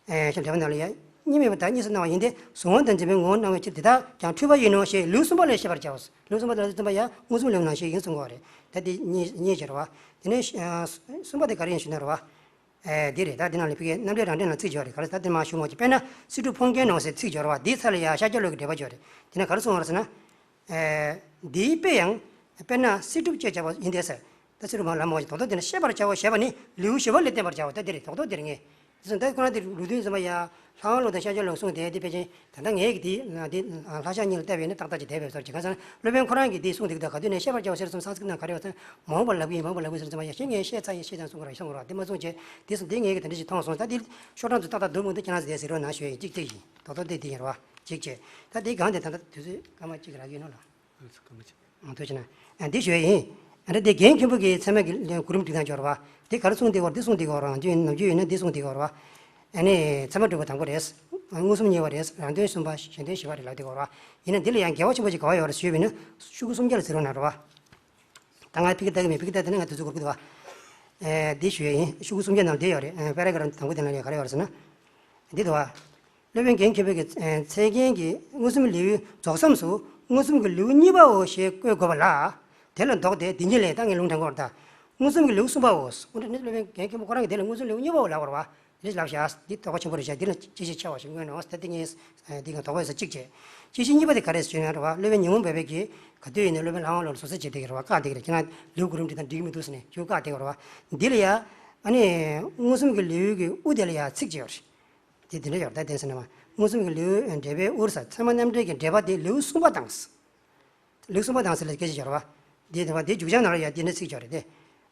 ཨེ། ཤེས་འགྲེལ་པ་ནང་ལ་ཡང་གཉིས་མེད་པར་བདག་གཉིས་སུ་སྣང་བ་ཡིན་ཏེ། གཟུང་བ་དང་འཛིན་པའི་ངོ་བོ་སྣང་བའི་ཕྱིར་དེ་དག་ཀྱང་འཁྲུལ་པ་ཡིན་ནོ་ཞེས་ལེའུ་གསུམ་པ་ལས་ཤེས་པར་བྱའོ། ལེའུ་གསུམ་པ་ལ་ཙམ་པ་ཡང་མངོན་སུམ་ལེའུ་ནང་བཞིན་ཡིན་གསུང་གི་ཡོད་རེད། ད་དེ་གཉིས་གཉིས་བྱས་རེད་བ། དེ་ནས་གསུམ་པ་དེ་ག་རེ་ཡིན་ཞུས་ན་རེད་བ། ཨེ། འདི་རེད། ད་འདི་ནང་ལ་ཕ་གིའི་རྣམ་འགྲེལ་རང་འགྲེལ་ནང་ཚིག་ཅིག་ཡོད་རེད། ག་རེ་ད་དེ་མར་ཞུ་མོ་ཅིག་དཔེར་ན་སྲིད་སྒྲུབ་ཕུང་རྒྱན་ནོ་ཟེར་ཚིག་ཅིག་ཡོད་རེད་བ། འདིའི་ཚབ་ལ་ཡང་ཤཱཀྱ་ལོ་གི་འགྲེལ་པ་ཅིག་ཡོད་རེད། དེ་ནས་ག་རེ་གསུངས་པ་རེད་ཟེར་ན། ཨེ། འདིའི་དཔེ་ཡང་དཔེར་ན་སྲིད་སྒྲུབ་ཅེས་བྱ་བ་ཡིན་ཏེ་ཟེར། ད་སྲིད་སྒྲུབ་མ་ལ་མོ་ཞིག་རྡོག་རྡོག་དེ་ནི་ཤེས་པར་བྱའོ་ཞེས་པ་ནི་ལེའུ་བཞི་པ་ལས་བསྟན་པར་བྱའོ། ད་འདི་རེད། རྡོག་རྡོག་འདིར་ངས། དེ་སོང་ད་ཁོ་རང་དེ་ལུགས་མཐུན་ཙམ་པ་ཡ། ལྷ་དབང་ལུགས་དང་ཤཱཀྱ་ལུགས་གསུངས་ཏེ། དེ་ཕལ་ཆེར་ད་ལྟ་ངས་ཀྱི་དེ་དེ་ལྷག་བཞག་གཉིས་ལ་བལྟས་པས་ན་ཏག་ཏག་ཅིག་བསྡད་པའི་བཟོ་ཅིག་གང་ཟེར་ན་སློབ་དཔོན་ཁོ་རང་གིས་དེ་གསུངས་དེ་གི་ད་ག་དུས་ནས་ཤེས་པར་བྱའོ་ཟེར་སོང་། སཾ་སྐྲྀ་ཏ་ནང་ག་རེ་ཡོད་ཟེར་ན། མ་འོངས་པར་ལབ་ཀྱི་ཡིན། མ་འོངས་པར་ལབ་ཀྱི་ཡིན་ཟེར་ཙམ་པ་ཡ། ཤེས་ངས་ཤེས་ཚར་ཡིན། ཤེས་ཙང་གསུང་གི་རེད་གསུང་གི་རེད། དེ་མ་གསུངས་བྱས། དེ་སོང་དེ་ངས་ཀྱི་དེ་འདྲ་ཞིག་མཐོང་སོང་། ད་དེ་ཤོག་གྲངས་ཚོ་ཏག་ཏག་འདུག་མི་འདུག་ཁྱེད་རང་ཚོ་བསྡད་ཟེར་རོགས་གནང་ཞུ་ཡ་ཡིན། གཅིག་གཅིག་ཡིན། རྡོག་རྡོག་དེ་དེ་ཡིན་རེད་བ། གཅིག་བྱས། ད་དེ་གང་དེ་ད་ལྟ་དུས་ཚོད་སྐར་མ་གཅིག་རག་གི་ཡོད་ན་ལ། ཨ་ལས་སོ་སྐར་མ་གཅིག་ཨ། ཐུགས་རྗེ་གནང་། ཨ། འདི་ཞུ་ཡ་ཡིན། ཨ། འདི་རྒན་མཁན་པོ་གིས་ཚད་མ་གི་གོ་རིམ་སྒྲིག་སྟངས་ཅིག་ཡོད་རེད་བ། འདི་ག་རེ་གསུངས་བསྡད་ཀྱི་ཡོད་རེད། འདི་གསུངས་བསྡད་ཀྱི་ཡོད་རེད་བ། ནམ་རྒྱུན་ཡིན་ན་འདི་གསུངས་བསྡད་ཀྱི་ཡོད་རེད་བ། ཨ་ནི་ཚད་མ་གྲུབ་པ་དང་པོ་རེད། མངོན་སུམ་གཉིས་པ་རེད། རང་དོན་གསུམ་པ། གཞན་དོན་བཞི་པ་རེད་ལབ་བསྡད་ཀྱི་ཡོད་རེད་བ། ཡིན་ན་འདི་ལ་ཡང་འགལ་བ་ཆེན་པོ་ཅིག་ག་པར་ཡོད་རེད་ཞུས་པ་ཡིན་ན། ཤོག་གུ་སུམ་བརྒྱ་ལ་གཟིགས་རོགས་གནང་རེད་བ། ད་ང་ཕ་གི་ལྟ་གི་མེད། ཕ་གི་ལྟ་དེ་ན་ང་དུས་ཚོད་འགོར་གི་འདུག་བ། ཨ། འདི་ཞུ་ཡ་ཡིན། ཤོག་གུ་སུམ་བརྒྱ་ནང་འདི་ཡོད་རེད། ཨ། པེ་ར་གྷ་རབ་དང་པོ་དེ་ནང་ལ་ཡང་ག་རེ་ཡོད་རེད་ཟེར་ན། འདི་འདུག་བ། སློབ་དཔོན་རྒན་མཁན་པོ་གིས་ཚད་མཁན་གྱི་མངོན་སུམ་ལེའུའི་རྫོགས་མཚམས་སུ་མངོན་སུམ་གྱི་ལེའུ་གཉིས་པའོ་ཞེས་བཀོད་དགོས་པ་ལ། དེ་ལ་ལྡོག་སྟེ་འདི་ཉིད་ལས། ད་ངས་ལུང་དྲངས་པ་རེད་ད། མངོན་སུམ་གྱི་ལེའུ་གསུམ་པའོ། འོ་ན་སློབ་དཔོན་རྒན་མཁན་པོ་ཁོ་རང་གིས་དེ་ལ་མངོན་སུམ་ལེའུ་གཉིས་པའོ་ལབ་པ་རེད་བ། འདི་ལབ་བཞག་འདི་དོགས་པ་ཆེན་པོ་རེད་བཞག་འདི་ལ་དཔྱད་གཞི་ཆེ་བ་ཞིག་མངོན་ནོ། ད་འདི་ངས་འདི་ག་དོགས་པ་ཡོད་ས་གཅིག་བྱས། དཔྱད་གཞི་གཉིས་པ་དེ་ག་རེ་ཞུས་ན་རེད་བ། སློབ་དཔོན་ཉོན་མོངས་པའི་བེམ་པོ་གིས་ག་དུས་ཡིན་ནའི་སློབ་དཔོན་ལྷ་དབང་ལུགས་ལ་ཟུར་ཟ་བྱེད་བསྡད་ཀྱི་རེད་བ། བཀག་བསྡད་ཀྱི་རེད། ཁྱེད་རང་ལེའུ་གོ་རིམ་སྒྲིག་སྟངས་ག་འདུག་ཟེར་ནས་ཁྱོད་བཀག་བསྡད་ཀྱི་རེད་བ། འདི་ལ་ཡ། ཨ་ནི། མངོན་སུམ་གྱི་ལེའུ་གི་དབུ་དེ་ལ་ཡ་ཚིག་ཅིག་ཡོད་རེད། དེ་འདི་འདྲ་ཡོད་རེད། ད་དེ་ཟེར་ན་མ། མངོན་སུམ་གྱི་ལེའུ་འགྲེལ་པའི་དབུར་ས། ཚད་མ་རྣམ་འགྲེལ་གྱི་འགྲེལ་པ་དེ་ལེའུ་གསུམ་པ་དང་། ལེའུ་གསུམ་པ་དང་ཟེར་ལ་སྐད་ཆ་ཡོད་རེད་བ། འདི་དེ་བ་འདི་རྒྱུགས་སྦྱང་ནང་ལ་ཡ་འདི་འདྲ་ཚིག་ཅིག་ཡོད་རེད་དེ།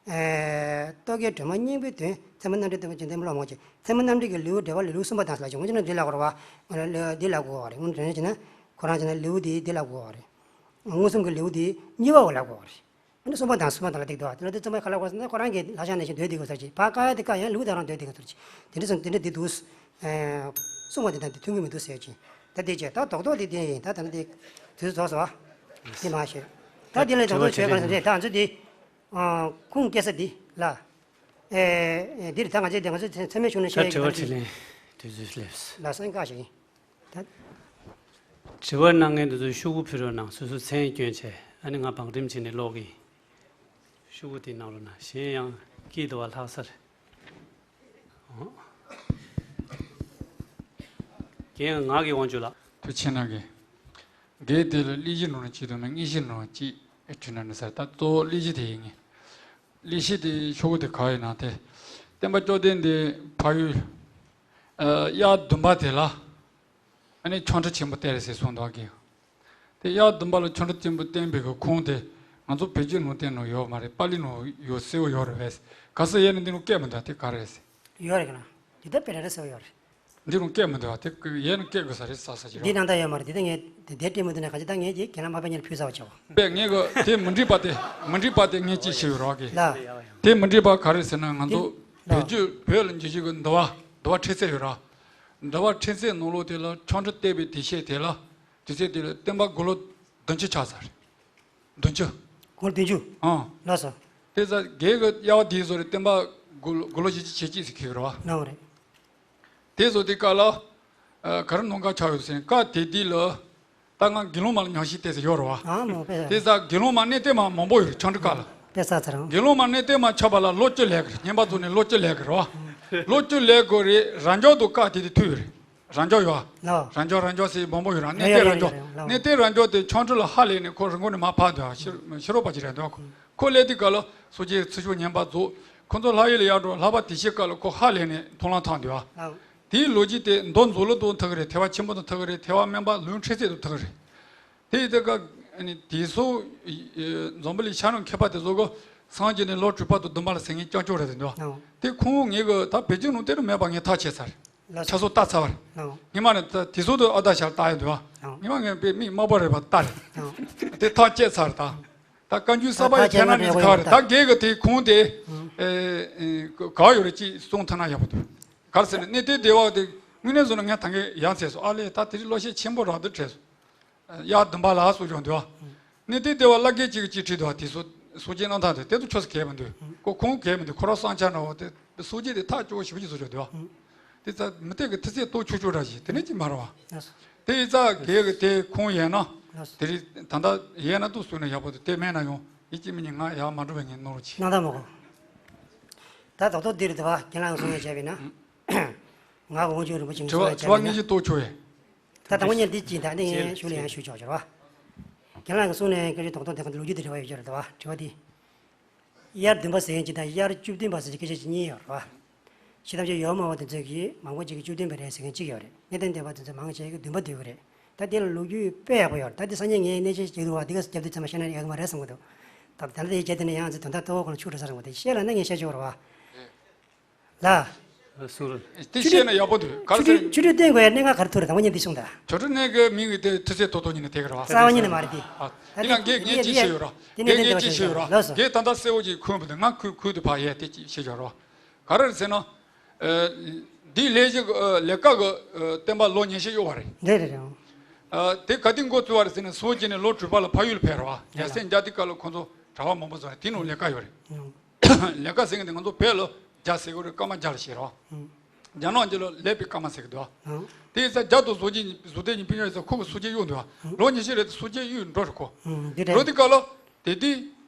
ཨེ། རྟོག་གེའི་སྒྲོན་མ་སྙིང་པོའི་དོན། ཚད་མ་རྣམ་འགྲེལ་ལྟ་བུ་ཅན་ལྟད་མོ་ཀློག་མོ་ཅིག་ཚད་མ་རྣམ་འགྲེལ་གྱི་ལེའུ་འགྲེལ་པ་ལེའུ་གསུམ་པ་དང་ཟེར་ལ་ཅིག་དངོས་གཞི་ནི་འདི་ལ་གོ་ར་བ། ལེའུ་འདི་ལ་གོ་བ་རེད། དངོས་གཞི་ནི་ཁོ་རང་བྱས་ན་ལེའུ་འདི་འདི་ལ་གོ་བ་རེད། མངོན་སུམ་གྱི་ལེའུ་འདི་གཉིས་པ་བ་ལ་གོ་བ་རེད། ཨ་ནི་གསུམ་པ་དང་གསུམ་པ་དང་ལ་ཏིག་འདུག་བ། དེ་ལ་དེ་གསུམ་པ་ག་ལ་གོ་ཟེར་ན་ཁོ་རང་གི་ལྷ་ཞག་ནས་ཞིག་འདོད་དེ་གོ་ཟེར་ཅིག་ཕ་ཀ་ཡ་དེ་ཀ་ཡང་ལེའུ་དེ་རང་འདོད་དེ་གོ་ཟེར་ཅིག་དེ་འདྲ་སོང་དེ་འདྲ་འདི་འདུག་གསུམ་པ་དེ་དང་དེ་མཐུན་གྱི་མི་འདུག་ཟེར་ཅིག་ད་དེ་བྱས་ད་རྡོག་རྡོག་དེ་དེ་ཡིན། ད་ད་ནི་དེ་དུས་རྫོགས་སོ། དེ་མ་ཤེས། ད་དེ་ལས་རྡོག་རྡོག་བྱས་ག་ལ་ཟེར་ད་ང་ཚོ་དེ། ཨ། ཁུངས་སྐྱེལ་ས་འདི་ལ། ཨེ། འདིར་ད་ང་ཚོས་འདི་ང་ཚོས་མཚན་མོའི་གཞུང་ནས་ད་བཤད་དྲི་བ་ཡོད་དྲིས་ལན་དུས་ཚོད་སླེབས། ལ་སང་ཀ་ཞིག་ཡིན། ད། དྲི་བ་གནང་མཁན་དེ་ཚོས་ཤོག་གུ་ཕུལ་རོགས་གནང་། སོ་སོའི་མཚན་བསྐྱོན་བྱས་ཨ་ནི་ང་བང་རིམ་བྱས་ནས་ཀློག་གི་ཡིན། ཤོག་གུ་དེ་གནང་རོགས་གནང་། གཞན་ཡང་སྐྱིད་དུ་བ་ལྷག་ས་རེད། ཨོ། རྒན་ངག་གི་དབང་ཕྱུག་ལགས། ཐུགས་རྗེ་གནང་གི། འགའི་དེ་ལ་གླེང་གཞི་ནང་ལ་གཅིག་དང་མིན་དངོས་གཞི་ནང་གཅིག་བྲིས་ན་ནི་ཟེར། ད་གཙོ་བོ་གླེང་གཞི་དེ་ཡིན་ངེས། གླེང་གཞི་དེ་ཤོག་གུ་དེ་ག་ཡིན་ན་དེ། སྟོན་པ་བཅོམ་ལྡན་འདས་ཕ་ཡུལ། ཨ། དབྱར་བདུན་པ་དེ་ལ། ཨ་ནི་ཆོ་འཕྲུལ་ཆེན་པོ་སྟེར་ཟེར་གསུངས་འདུག་གི། དེ་དབྱར་བདུན་པ་ལ་ཆོ་འཕྲུལ་ཆེན་པོ་བསྟན་པའི་གི་ཁུངས་དེ་ང་ཚོ་བོད་བརྒྱུད་ནང་བསྟན་ནང་ཡོད་མ་རེད། པཱ་ལི་ནང་ཡོད་གསལ་བོ་ཡོད་རེད་པས། ག་ས་ཡས་ནས་འདི་ནང་སྐད་མི་འདུག་དེ་ག་རེད་ཟེར། ཡོད་རེད་ག་ན། འདི་ལྟར་དཔེ་རེ་རེ་གསལ་བོ་ཡོད་རེད། འདི་རུ་སྐད་མི་འདུག་བ། དེ་ཡས་ན་སྐད་དགོས་ས་རེད་ས་ས་ཅིག་འདི་རོ། ནང་ལྟར་ཡོད་མ་རེད། འདི་ལྟ་ངས་དེ་དེ་སྤྲད་མི་འདུག་ན་ག་ཅི་ད་ངས་ཀྱིས་ཁྱེད་རང་མ་པ་ཉར་ཕུལ་ས་བ་ཆོག་དཔེ་ངས་གི་དེ་མི་འགྲིག་པ་དེ་མི་འགྲིག་པ་དེ་ངས་ཅིག་ཤེས་ཡོད་རོགས་གི། ལ། དེ་མི་འགྲིག་པ་ག་རེ་ཟེར་ན་ང་ཚོ་ལ། བོད་བརྒྱུད་བོད་ལ་འཇུག་རྒྱུ་གི་འདུལ་བ་འདུལ་བ་ཁྲིད་ཚན་ཡོད་ར། འདུལ་བ་ཁྲིད་ཚན་ནང་ལོགས་དེ་ལ་ཆོ་འཕྲུལ་བསྟན་པའི་དུས་ཆེན་དེ་ལ་དུས་ཚོད་དེ་ལ་སྟོན་པ་དགུང་ལོ་བདུན་ཅུ་ཆགས་ས་རེད། བདུན་ཅུ། དགུང་ལོ་བདུན་ཅུ། ཨང་། ལགས་སོ། དེ་ཚ་རྒན་གྱི་དབྱར་བ་དེའི་བཟོ་རེད། སྟོན་པ་དགུང་ལོ་དགུང་ལོ་བཞི་བཅུ་ཞེ་གཅིག་ཟེར་ཁེལ་རེད་བ། གནང་བ་རེད། དེ་བཟོ་དེ་ཀ་ལ། ཨ། ག་རེ་གནང་ག་ཆགས་ཡོད་ཟེར་ན་ཀ་དེ་དུས་ལ། ད་ང་དགེ་སློང་མ་ལ་ཉམས་ཞིབ་བལྟས་ཟེར་ཡོད་རེད་བ། ཨ་མོ་དཔེ། དེ་ཚ་དགེ་སློང་མ་གནས་བརྟན་མ་མང་པོ་ཡོད་རེད་ཆོ་འཕྲུལ་ཀ་ལ། དཔེ་ཚ་ཚ་རང་། དགེ་སློང་མ་གནས་བརྟན་མ་ཆགས་པ་ལ་ལོ་བཅུ་ལས་ཀྱི་རེད། བསྙེན་པ་བཙུགས་ནས་ལོ་བཅུ་ལས་ཀྱི་རེད་བ། ལོ་བཅུ་ལས་དགོས་རེད། རབ་འབྱམས་དུ་ཀ་དེ་དུས་ཐུག་ཡོད་རེད། རབ་འབྱམས་ཡོད་ཨ། ལགས། རབ་འབྱམས་རབ་འབྱམས་ཟེར་མང་པོ་ཡོད་ར། གནས་བརྟན་རབ་འབྱམས། ཡོད་ཡོད་ཡོད་ཡོད། གནས་བརྟན་རབ་འབྱམས་དེ་ཆོ་འཕྲུལ་ལ་ཧ་ལས་ནས་ཁོ་རི་མགོ་ནས་མར་ཕར་འདུག་ཨ། ཕྱི་ཕྱི་རོལ་པ་ཅིག་རེད་འདུག་ཁོ་ཁོ་སླེབས་དུས་སྐབས་ལ་སོ་སྐྱེ་ཚུར་ཤོག་བསྙེན་པ་རྫོགས། ཁོ་ཚོ་ལྷ་ཡུལ་ལ་ཡར་འགྲོ། ལྷག་པ་དེ་ཤེས་སྐབས་ལ་ཁོ་ཧ་ལས་ནས་མཐོང་ལམ་ཐང་འདུག་ཨ། ལགས། དེའི་ལོ་རྒྱུས་དེ་མདོ་མཛོད་ལུགས་དང་ཐུག་གི་རེད། ཐེག་པ་ཆེན་པོ་དང་ཐུག་གི་རེད། ཐེག་པ་དམན་པ་ལུང་ཁྲིད་ཚན་དང་ཐུག་གི་རེད། དེ་ཡི་དེ་ཀ་ཨ་ནི་དེ་ཚོ་འཛམ་བུ་གླིང་ཤར་ནུབ་མཁས་པ་དེ་ཚོ་གི་སངས་རྒྱས་ནས་ལོ་དྲུག་པ་དང་བདུན་པ་ལ་ཟེར་མཁན་རྐྱང་རྐྱང་རེད་དེ་འདུག་ཨ། ལགས། དེ་ཁོང་ངེད་ཀྱི་ད་བོད་བརྒྱུད་ནང་བསྟན་དུ་མེད་པ་ངས་ཐག་བཅད་ཚར། ལགས། ཆ་ཚང་ལྟ་ཚར་བ་རེད། ཨང་། ཉི་མ་ནས་ད་དེ་ཚོ་དུ་ཨ་ད་ཞར་ལྟ་ཡོང་དུས་ཨ། ཨང་། ཉི་མ་ངས་དཔེ་མིག་དམར་པོ་རེད་པ་ལྟ་རེད། ཨང་། དེ་ཐག་བཅད་ཚར་ད། ད་བཀའ་འགྱུར་གསར་པ་ཡི་ཐག་ཁྱེད་རང་བཅད་ནས་ན་ག་རེ་ད་ད་དགེ་གི་དེ་ཁུངས་དེ། ཨང་། ཨེ་ཨེ་ག་ཡོད་རེད་ཅིག་གསུང་ཐུབ་ན་ཡག་པོ་འདུག་ག་རེ་ཟེར་ན་གནས་བརྟན་སྡེ་བ་དེ་དངོས་གནས་བཟོ་ན་ངས་ད་གིན་ཡང་ཚེ་སོ་ཨ་ལས་ད་དེ་རིང་བློ་ཤེད་ཆེན་པོ་རག་འདུག་དྲན་སོང་། དབྱར་བདུན་པ་ལ་གསོ་སྦྱོང་འདུག་བ། གནས་བརྟན་སྡེ་བ་བླ་རྒན་གཅིག་གིས་གཅིག་བྲིས་འདུག་བ། དེ་ཚོ་གསོ་སྦྱོང་གནང་སྟངས་དེ་དེ་ཚོ་ཆོས་སུ་གལ་མི་འདུག་ཁོ་ཁོང་གལ་མི་འདུག་ཁོ་རང་བསམ་འཆར་འདྲ་བོ་དེ་གསོ་སྦྱོང་དེ་ཐག་ཆོད་ཞིབ་ཞིབ་བཟོ་ཆོག་འདུག་བ། དེ་ཚ་མི་སྟེགས་ཀྱི་མཐུ་རྩལ་གཏོར་ཆོག་ཆོག་འདྲ་ཞིག་དེ་ནས་ཅི་མ་རེད་བ། དེ་ཡི་ཚ་རྒས་ཀྱི་དེ་ཁོང་ཡན་ན། དེ་རིང་ད་ལྟ་ཡན་ན་ཏུ་གསོས་ན་ཡག་པོ་འདུག་དེ་མེད་ན་ཡང་ཡིན་གཅིག་མིན་གཉིས་ང་ཡག་མ་འགྲོ་བའི་ངས་ནོར་བ་ཆེ། སྣང་དག་མ་གོ་ད་རྡོག་རྡོག་འདིར་འདུག་བ། རྒན་ལགས་གསུང་ཡས་བྱས་པས་ན། ང་གོང་ཆུང་རིན་པོ་ཆེ་གསུང་ཡས་བྱས་པས་ན། དྲི་བ་དྲི་བ་ངེས་ཅིག་གཏོར་ཆོག་ཡས། ད་དང་པོ་ཉིད་འདི་གཅིག་ད་འདི་ངས་ཞུ་ལ་ཡང་ཞུ་ཆོག་ཆོག་ར། རྒན་ལགས་ཀྱི་གསུང་ནས་སྐད་ཆ་རྡོག་རྡོག་དེ་ག་འདི་ལོ་རྒྱུས་དེ་འབྲེལ་བ་ཡོད་ཆོག་རེད་དོ། དྲི་བ་འདི། དབྱར་བདུན་པ་ཟེར་མཁན་གཅིག་དང་དབྱར་བཅུ་བདུན་པ་ཟེར་གྱི་སྐད་ཆ་གཅིག་གཉིས་ཡོད་རེད་བ། ཤེས་ཐམས་ཅད་ཡོད་མ་བ་དེ་ཚོས་ཀྱིས་མང་པོ་ཅིག་གིས་བཅུ་བདུན་པ་རེད་ཟེར་མཁན་གཅིག་ཡོད་རེད། གནས་བརྟན་སྡེ་བ་དེ་ཚོས་མང་ཆེ་གིས་བདུན་པ་འདོད་ཀྱི་རེད། ད་དེ་ལ་ལོ་རྒྱུས་དཔེ་ཡག་པོ་ཡོད་རེད། ད་དེ་སང་ཉིན་ངས་གནས་ཆེན་ཞིག་འདུག་བ་འདི་ག་སྐྱབས་དུས་ཚང་མ་བཤད་ན་ཡག་གི་མ་རེད་བསམ་གི་འདུག་ད་ད་ལྟ་དེ་བྱས་དེ་ནས་ཡང་ཚེ་དོན་དག་ཏོག་ཁོ་ན་ཆུ་འགྲོ་ས་རང་བ་དེ་བཤད་ལ་ན་ངས་བཤད་ཆོག་རེད་བ། ལ། གསུང་རོགས། དེ་བཤད་ན་ཡག་པོ་འདུག་ག་རེ་ཟེར། ཆོ་འཕྲུལ་བསྟན་དགོས་ཡ་གནད་འགག་ག་རེ་ཐུག་རེད། དང་པོ་ཉིད་འདི་གསུངས་དང་། ཆོ་འཕྲུལ་གནས་དགོས་མིང་གི་དེ་མཐུ་རྩལ་ཏོག་ཏོག་ཉིད་ནས་དེ་ག་རེད་བ། རྩ་བ་ཉིད་ནས་མ་རེད་དེ། ཨ། ད་དེ་ཡིན་ན་ངས་ངས་ཅི་ཤེས་ཡོད་ར། ལགས་སོ། ངས་ད་ལྟ་གསལ་བོ་ཅིག་ཁུངས་བུ་འདུག་ང་ཁུ་ཁུ་དུ་ཕ་ཡས་དེ་ཅི་ཤེས་ཡོད་ར། ག་རེ་ཟེར་ན། ཨ། འདི་ལས་ཞིག་ཨ། ལས་ཀ་གི་ཨ། བསྟན་པ་ལོ་ཉི་ཤུ་གཡོ་བ་རེད། འདི་རེད་རེད། ཨ། དེ་ག་དུས་འགོ་བཙུགས་པ་རེད་ཟེར་ན་སངས་རྒྱས་ནས་ལོ་དྲུག་པ་ལ་ཕ་ཡུལ་ལ་ཕེབས་ར་བ། རྒྱལ་སྲས་མཇལ་དུས་སྐབས་ལ་ཁོང་ཚོ་གྲྭ་པ་མང་པོ་བཟོས་རེད། དེ་ནང་ལས་ཀ་ཡོད་རེད། ལས་ཀ་ཟེར་མཁན་དེ་ང་ཚོ་བོད་ལ་རྒྱ་ཟེར་གྱི་རེད། སྐར་མ་རྒྱ་ལ་བཤད་རོགས། རྒྱ་ནག་གི་ལ་ལེབ་པའི་སྐར་མ་ཟེར་གྱི་འདུག་ཨ། དེ་ཡིན་ཙང་རྒྱ་དང་གཟུགས་ཅན་གཟུགས་ལྡན་གྱི་སྤུན་ཀྱག་ཡིན་ཙང་ཁོ་གི་སོ་སྐྱེ་གཡུག་འདུག་ཨ། ལོ་ཉི་ཤུ་རེད་དེ་སོ་སྐྱེ་གཡུག་འགྲོ་རེད་ཁོ། འདི་འགྲོ་རེད། དུས་སྐབས་ལ་དེ་དུས་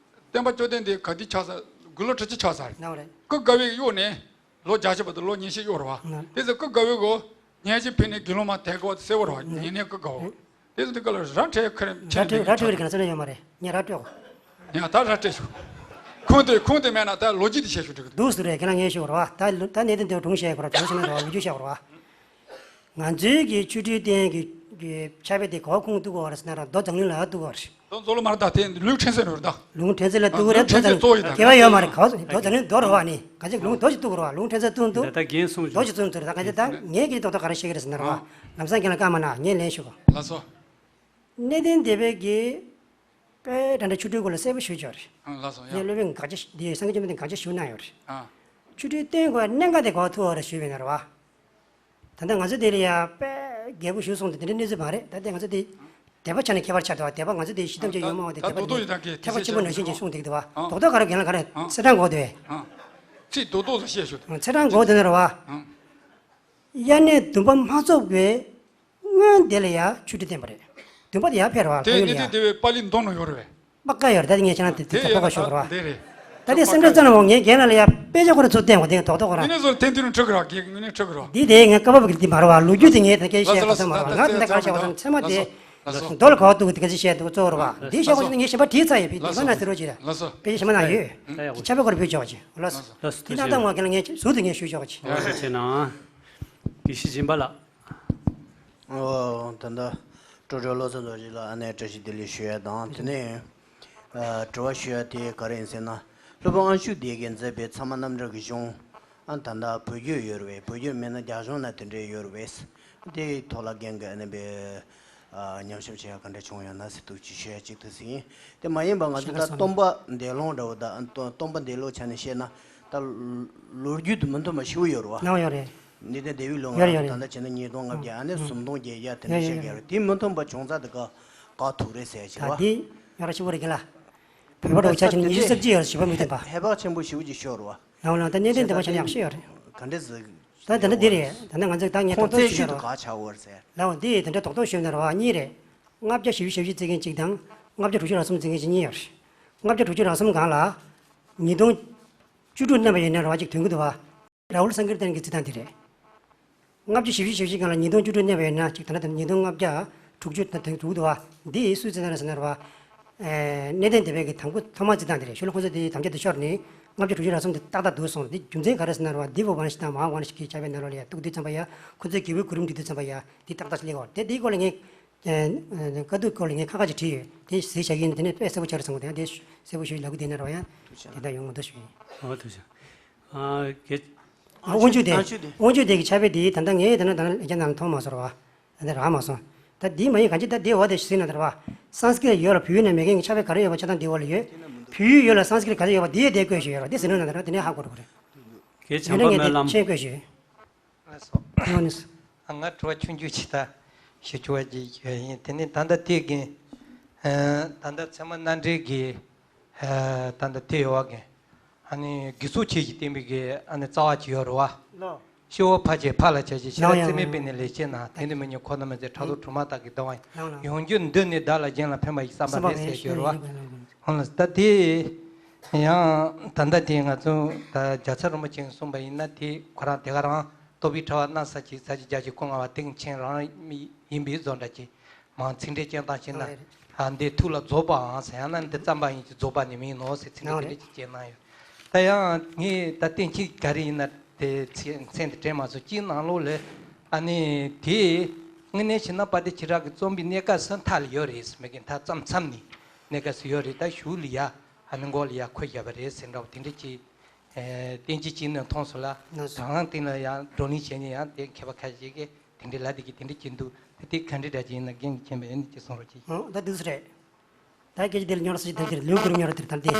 སྟོན་པ་བཅོམ་ལྡན་འདས་ག་དུས་ཆགས་ས། དགུང་ལོ་ཁྲི་གཅིག་ཆགས་ས་རེད། ནའོ་རེད། ཀུན་དགའ་བོས་གཡུག་ནས། ལོ་བརྒྱད་ཅུ་བར་དུ་ལོ་ཉི་ཤུ་གཡོ་ར་བ། དེ་ཚོ་ཀུན་དགའ་བོའི་གོ། ཉན་ཅིག་ཕེབས་ནས་དགེ་སློང་མ་དད་གོ་གསལ་བོ་ར་བ། ཉན་ནས་ཀུན་དགའ་བོ། དེ་ཚོ་དེ་ག་ལ་ར་འཕྲད་ཁ་རེ་འཕྲད་ར་འཕྲད་ར་ག་ན་ཚོ་ན་ཡོད་མ་རེད། ཉན་ར་འཕྲད་གོ། ཡང་ད་ར་འཕྲད་ཤོག་ཁུངས་དེ་ཁུངས་དེ་མེད་ན་ད་ལོ་རྒྱུས་དེ་བཤད་ཤོག་འགྲིག་གི་འདུག་སུ་རེད། ཁྱེད་རང་ངས་ཤོད་ར་བ། ད་ད་གནས་དེ་འདིར་སྒྲུང་བཤད་གོ་ར་སྒྲུང་བཤད་ན་ར་བ་ལོ་རྒྱུས་བཤད་གོ་ར་བ། ང་ཚོའི་གི་ཆོ་འཕྲུལ་བསྟན་གི་གི་ཕྱག་དཔེ་དེ་ག་ཁུངས་གཏུག་གོ་ར་ཟེར་ན་ར་མདོ་མཛངས་བླུན་ལ་གཏུག་གོ་ར། མཛོ་ལོ་མར་ད་དེ་ལུགས་ཕྲན་ཚེགས་ནོར་ད། ལུང་ཕྲན་ཚེགས་ལ་གཏུག་རེད། ལུགས་ཕྲན་ཚེགས་གཙོ་བོ་ཡིན་ད། སྐྱེ་བ་ཡོད་མ་རེད། ག་བ་དོ་ད་ནི་མདོ་རུ་བ་ནི་ག་ཅིག་ལུང་མདོ་ཞིག་གཏུག་རུ་བ། ལུང་ཕྲན་ཚེགས་གཏུག་འདུག་ད་རྒན་གསུངས་མདོ་ཞིག་གཏུག་འདུག་ད་ངས་ཀྱི་རྡོག་རྡོག་ག་རེ་བཤད་ཀྱི་རེད་ཟེར་ན་ར་བ། ལམ་སང་རྒན་ལ་བཀའ་མ་གནང་། ངས་ལན་ཞུ་གོ། ལགས་སོ། གནས་བརྟན་སྡེ་པས་ཀྱི་དཔེ་འདྲ་འདྲ་ཆོ་འཕྲུལ་སྐོར་ལ་གསལ་པོ་ཞུས་ཆོག་རེད། ལགས་སོ། ངས་སློབ་དཔོན་དགག་བྱ་འདི་སངས་རྒྱས་བཅོམ་ལྡན་འདས་དགག་བྱ་ཞུ་གནང་ཡོད་རེད། ཆོ་འཕྲུལ་སྟོན་དགོས་གནད་འགག་དེ་གོ་ཐུབ་པ་རེད་ཞུས་པ་ཡིན་ན་ར་བ། ད་ལྟ་ང་ཚོ་དེ་ལ་ཡ་དཔེ་རྒྱས་པོ་ཞུ་སོང་དུས་དེ་འདྲའི་གནས་ཚུལ་མ་རེད། ད་ལྟ་ང་ཚོ་དེ་དད་པ་ཆ་ནས་ཁྱད་པར་ཆགས་འདུག་དད་པ་ང་ཚོ་དེ་ཞི་འཐབ་ཅིག་ཡོད་མ་འོང་དེ་དད་པ་དེ་ཐེག་པ་ཆེན་པོ་ནང་བཞིན་ཅིག་གསུངས་འདུག་དེ་བ། རྡོག་རྡོག་ག་རེ་རྒན་ལགས་ག་རེ་ཚེས་གྲངས་འགོག་དེ་བས། ཚིག་རྡོག་རྡོག་ཙམ་བཤད་ཤོག་ཚེས་གྲངས་འགོག་དེ་ནས་ར་བ། དབྱར་གནས་བདུན་པ་མ་རྫོགས་པའི་སྔོན་དེ་ལ་ཡ་ཆོ་འཕྲུལ་བསྟན་པ་རེད། བདུན་པ་དེ་ཡར་ཕེབས་ར་བ། དེ་གཡོན་ལ་ཡ། དེ་བས་པཱ་ལི་མདོ་ནང་ཡོད་རེད་བས། པ་ཀ་ཡོད་རེད། ད་དེ་ངས་ཁྱེད་རང་དེ་དེ་དེ་ཐོག་ཁ་ཤོག་ར་བ། དེ་རེད། ད་དེ་སེམས་ཁྲལ་རྩ་ནས་འོང་། ངས་རྒན་ལགས་ལ་ཡ་དཔེ་ཆ་ཁོ་རང་ཚུར་བསྟན་དགོས། དེ་རྡོག་རྡོག་ཁོ་རང་། དངོས་གནས་སོ་དེ་དུས་ནས་འཕྲོད་ཀྱི་ར། དགེ་དངོས་གནས་འཕྲོད་ཀྱི་ར། འདི་དེ་ངས་བཀའ་བབས་ཀྱི་འདི་མ་རེད་བ། ལོ་རྒྱུས་དེ་ངས་ད་གས་བཤད་ལགས་སོ། ད་ཚང་མ་རེད། ལགས་སོ། ད་ཚང་མ་དེ་ལགས་སོ། མདོ་ལ་ག་བ་གཏུག་དེ་ག་ཚོད་བཤད་འདུག་གཙོ་བོ་ར་བ། འདི་བཤད་དགོས་ནས་ངས་གཞན་པ་དྲིས་ཚར་ཡོད། དཔེ་དེ་ག་ན་ཟེར་རོགས་གྱིས་ར། ལགས་སོ། དཔེ་ཆ་གཞན་པ་ན་ཡོད། ལགས་སོ། ཁྱབ་པའི་སྐོར་བོད་ཆོག་ཅིག་ལགས་སོ། ལགས་སོ། དེ་ན་ད་ངོ་རྒན་ལགས་ངས་ཟུར་དུ་ངས་ཞུ་ཆོག་ཅིག་ཡག་ཤོས་བྱས་ན། དགེ་བཤེས་སྦྱིན་པ་ལགས། ཨོ། ད་ལྟ་སྤྲོ་སྤྲོ་བློ་བཟང་རྡོ་རྗེ་ལགས་ཨ་ནེ་བཀྲ་ཤིས་བདེ་ལེགས་ཞུ་ཡ་དང་། དེ་ནས་ཨ་དྲི་བ་ཞུ་ཡ་དེ་ག་རེ་ཡིན་ཟེར་ན། སློབ་དཔོན་ཨ་ཤུ་སྡེ་དགེས་མཛད་པའི་ཚད་མ་རྣམ་འགྲེལ་གྱི་གཞུང་། ཨ་ད་ལྟ་བོད་བརྒྱུད་ཡོད་རེད་པས། བོད་བརྒྱུད་མེད་ན་རྒྱ་གཞུང་ན་དེ་འདྲའི་ཡོད་རེད་པས། དེའི་ཐོག་ལ་རྒན་གྱིས་ཨ་ནེ་པའི་ཨ་ཉམས་ཞིབ་བྱེད་ཡ་ག་འདྲ་བྱུང་ཡོད་ན་ཟེར་འདུག་ཅིག་ཞུ་ཡ་གཅིག་དེ་ཟིན། དེ་མ་ཡིན་པ་ང་ཚོ་ད་སྟོན་པ་འདས་ལོ་འདྲ་བོ་དང་སྟོན་པ་འདས་ལོ་ཆ་ནས་བཤད་ན་ད་ལོ་རྒྱུས་དེ་མི་མཐུན་པ་ཞེ་པོ་ཡོད་རེད་བ། ནང་ཡོད་རེད། འདི་ལྟར་ལྡེའུ་ལོ་ཡོད་རེད། ཡོད་ང་ད་རེད། ལྟ་བྱས་ན་ཉིས་སྟོང་ལྔ་བརྒྱ་ཨ་ནི་ཨང་། སུམ་སྟོང་བརྒྱད་བརྒྱ་དེ་འདྲ་ཡོད་ཡོད་བཤད་ཀྱི་ཡོད་ཡོད་རེད། དེ་མི་མཐུན་པ་བྱུང་ཚར་དེ་ག་ག་ཐུག་རེད་ཟེར་བྱས་ད་བ། འདི་ཡོད་ར་ཞིབ་པོ་རེད་རྒན་ལགས། བོད་པ་འདྲ་བོ་ཆ་བཞག་ན་ཉི་ཤུ་རྩ་གཅིག་ཡོད་ར། བྱེད་པ་མི་མཐུན་པ། ཧེ་བག་ཆེན་པོ་ཞེ་པོ་ཅིག་ཤོར་བ། ལའོ་ལའོ། ད་གནད་དོན་དེ་བ་ཆ་ནས་ཡག་ཤོས་ཡོད་རེད། ག་འདྲ་ཟེར། ད་དེ་འདྲ་འདི་རེད། ད་ནི་ང་ཚོས་ད་ངས་ཁོང་རྡོག་རྡོག་བརྩད་ཞུས་ཤུལ་ན་དུ་ར་བ། ག་ཆགས་ཡོད་རེད་ཟེར། ལའོ་འདི་ད་འདྲ་རྡོག་རྡོག་ཞུས་ན་ར་བ་གཉིས་རེད། ལྔ་བརྒྱ་བཞི་བཅུ་ཞེ་བཞི་བརྩི་མཁན་གཅིག་དང་ལྔ་བརྒྱ་དྲུག་ཅུ་རེ་གསུམ་བརྩི་མཁན་གཅིག་གཉིས་ཡོད་རེད། ལྔ་བརྒྱ་དྲུག་ཅུ་རེ་གསུམ་སྒང་ལ་ཉིས་སྟོང་བཅུ་དྲུག་བསྣན་པ་ཡིན་ན་ར་བ་གཅིག་ཐོན་གྱི་འདུག་བ། རཱ་ཧུལ་སངྐིརྟན་གྱི་རྩིས་སྟངས་འདི་རེད། ལྔ་བཅུ་ཞེ་བཞི་ཞེ་བཞི་སྒང་ལ་ཉིས་སྟོང་བཅུ་དྲུག་བསྣན་པ་ཡིན་ན་གཅིག་ད་ལྟ་ཉིས་སྟོང་ལྔ་བརྒྱ་དྲུག་ཅུ་དང་དྲུག་འདུག་བ། འདི་སུའི་རྩིས་སྟངས་རེད་ཟེར་ན་ར་བ། ཨེ་གནས་བརྟན་སྡེ་པའི་གི་དང་པོ་ཐོག་མ་རྩིས་སྟངས་འདི་རེད། ཤོ་ལོ་ཁོང་ཚོ་དེ་དམ་བཅའ་དེ་ཤོར་ནས་ལྔ་བཅུ་དྲུག་ཅུ་རེ་གསུམ་དེ་ཏག་ཏག་འདུག་སོང་། འདི་རྒྱུ་མཚན་ག་རེ་ཟེར་ན་ར་བ། འདི་བོ་ཝན་ཤི་དང་མ་ཝན་ཤི་གི་ཕྱག་དཔེ་ནང་ལོགས་ལ་ཡ་གཏུག་དུས་ཙམ་པ་ཡ་ཁོ་ཚོས་དགེ་བའི་གོ་རིམ་འབྲི་དུས་ཙམ་པ་ཡ་འདི་ཏག་ཏག་ཅིག་སླེབས་ཡོད་རེད། དེ་འདིའི་སྐོར་ལ་ངས་ཨེ་ཨེ་བཀའ་བསྡུར་སྐོར་ལ་ངས་ཁ་ཁ་ཅིག་བྲིས་ཡོད། དེ་གཟིགས་བྱ་གི་ཡིན། དེ་ནས་དཔེ་གསལ་པོ་ཆགས་རེད་བསམ་གི་འདུག་དེ་གསལ་པོ་ཞུ་ལབ་གི་བསྡད་ན་ར་བ་ཡ་དེ་འདྲ་ཡོང་མི་འདུག་ཞུ་ཡིན། ཨོ་ཐུགས་རྗེ་ཆེ། ཨ་དབང་ཕྱུག་སྡེ། དབང་ཕྱུག་སྡེ། དབང་ཕྱུག་སྡེ་གི་ཕྱག་དཔེ་དེ་ད་ལྟ་ངས་ད་ནི་ད་ནི་ལས་བྱ་ནང་ལ་མཐོང་མ་སོང་ར་བ། ད་ལྟ་རག་མ་སོང་། ད་འདི་མ་ཡིན་གང་ཅི་ད་འདི་འོ་དེ་ཟིན་ན་ད་ར་བ། སཾ་སྐྲྀ་ཏ་ཡོད་ལ་བོད་ཡིག་ནང་མེད་མཁན་གྱི་ཕྱག་དཔེ་ག་རེ་ཡོད་པ་ཆ་ཚང་འདི་འོ་ལ་ཡོད། བོད་ཡིག་ཡོད་ལ་སཾ་སྐྲྀ་ཏ་ག་ཚོད་ཡོད་པ་འདི་ཡོད་དེ་བཀོད་ཞིག་ཡོད་ར། འདི་ཟིན་ན་ད་ར་འདི་ནས་ཧ་གོ་ར་གོ་རེད། དགེ་བྱམས་པ་ངས་སྨོན་ལམ། མཆན་བཀོད་ཞིག་ཡོད། ལགས་སོ། ཨ་ནི། ང་དྲི་བ་ཆུང་ཆུང་ཅིག་ད་ཞུ་ཆོག་པ་ཅིག་ཡིན། དེ་ནི་ད་ལྟ་དེ་གིན་ད་ལྟ་ཚད་མ་རྣམ་འགྲེལ་གྱི་ད་ལྟ་དེ་ཡོད་པ་གིན་ཨ་ནི་དགེ་ཚུལ་ཆོས་ཀྱིས་བསྟན་པའི་གི་ཨ་ནི་རྩ་བ་ཅིག་ཡོད་རེད་བ། ལགས། ཤེས་བྱ་ཕར་བྱས་ཕར་ལ་བྱ་ཞིང་། ཤེས་རབ་ལགས། རྩིས་མེད་པས་ནི་ལེགས་བཤད་ན། དེ་ནི་མི་ཉན་ཁོ་ན་མི་འཛིན། ཕྲག་དོག་གྲུབ་མ་ཐག་གི་སྡོམ་པ་ཡིན། ལགས་ལགས། ཡོངས་རྒྱུ་འདི་ནི་བདག་ལ་གཞན་ལ་ཕན་པ་ཡི་བསམ་པ་མེད་ཟེར་གྱི་ཡོད་རེད་བ། ལགས་ལགས། ཧོ་ལགས། ད་དེ་ཡང་ད་ལྟ་དེ་ང་ཚོ་ད་རྒྱལ་ཚབ་རིན་པོ་ཆེས་གསུངས་པ་ཡིན་ན་དེ་ཁོ་རང་དེ་ག་རང་རྟོགས་པའི་ཕྲེང་བ་སྣ་ས་ཀྱི་ས་ཀྱི་རྒྱ་ཆེ་སྐུ་ལྔ་པ་སྟེང་ཆེན་རང་ཡིན་པའི་བཟོ་འདྲ་ཅིག་མང་ཚིག་འགྲེལ་སྤྱན་དང་ཕྱིན་ན་ཨ་འདི་ཐུགས་ལ་རྫོགས་པའང་ཟེར། ཡང་ན་འདི་བརྩམས་པ་ཡིན་གྱི་རྫོགས་པ་ནི་མིན་ནོ་ཟེར་ཚིག་འགྲེལ་ཅིག་བྱས་གནང་ཡོད། ད་ཡང་ངས་ད་གཏན་ཚིགས་ག་རེ་ཡིན་ན་དེ་མཚན་དེ་དྲན་མ་སོང་། གཅིག་ནང་ལོགས་ལ་ཨ་ནི་དེ་དངོས་གནས་བྱས་ན་དཔལ་ལྡན་ཁྱེད་རང་གིས་རྩོམ་པའི་གནས་སྐབས་སུ་མཐའ་ལ་ཡོད་རེད་ཟེར། མི་གི་མཐའ་མཚམས་མཚམས་ནས་གནས་སྐབས་སུ་ཡོད་རེད། ད་གཞུག་ལ་ཡ་ཨ་ནི་མགོ་ལ་ཡ་འཁོད་བཞག་པ་རེད་ཟེར་འདྲ་བོ་དེ་འདྲ་ཅིག་ཨེ་གཏན་ཚིགས་གཅིག་ནས་མཐོང་སོང་ལ། ལགས་སོ། དང་སྟེང་ལ་ཡང་བགྲོ་གླེང་བྱེད་ཉིན་ཡང་དེ་མཁས་པ་ཁ་ཤས་ཀྱིས་དེ་འདྲའི་ལབ་བསྡད་ཀྱི་དེ་འདྲ་བྱེད་འདུག་དེ་དེ་ག་འདྲའི་འདྲ་ཅིག་ཡིན་ན་རྒན་གྱིས་མཁྱེན་པ་ཡིན་ན་ཅིག་གསུང་རོགས་གྱིས། ཨང་། ད་འདུག་སེ་རེད། ད་སྐད་ཆ་དེ་ལ་ཉོར་ས་ཞིག་ད་དེར་ལུས་ཁུར་ཉོར་དེར་ད་དེ།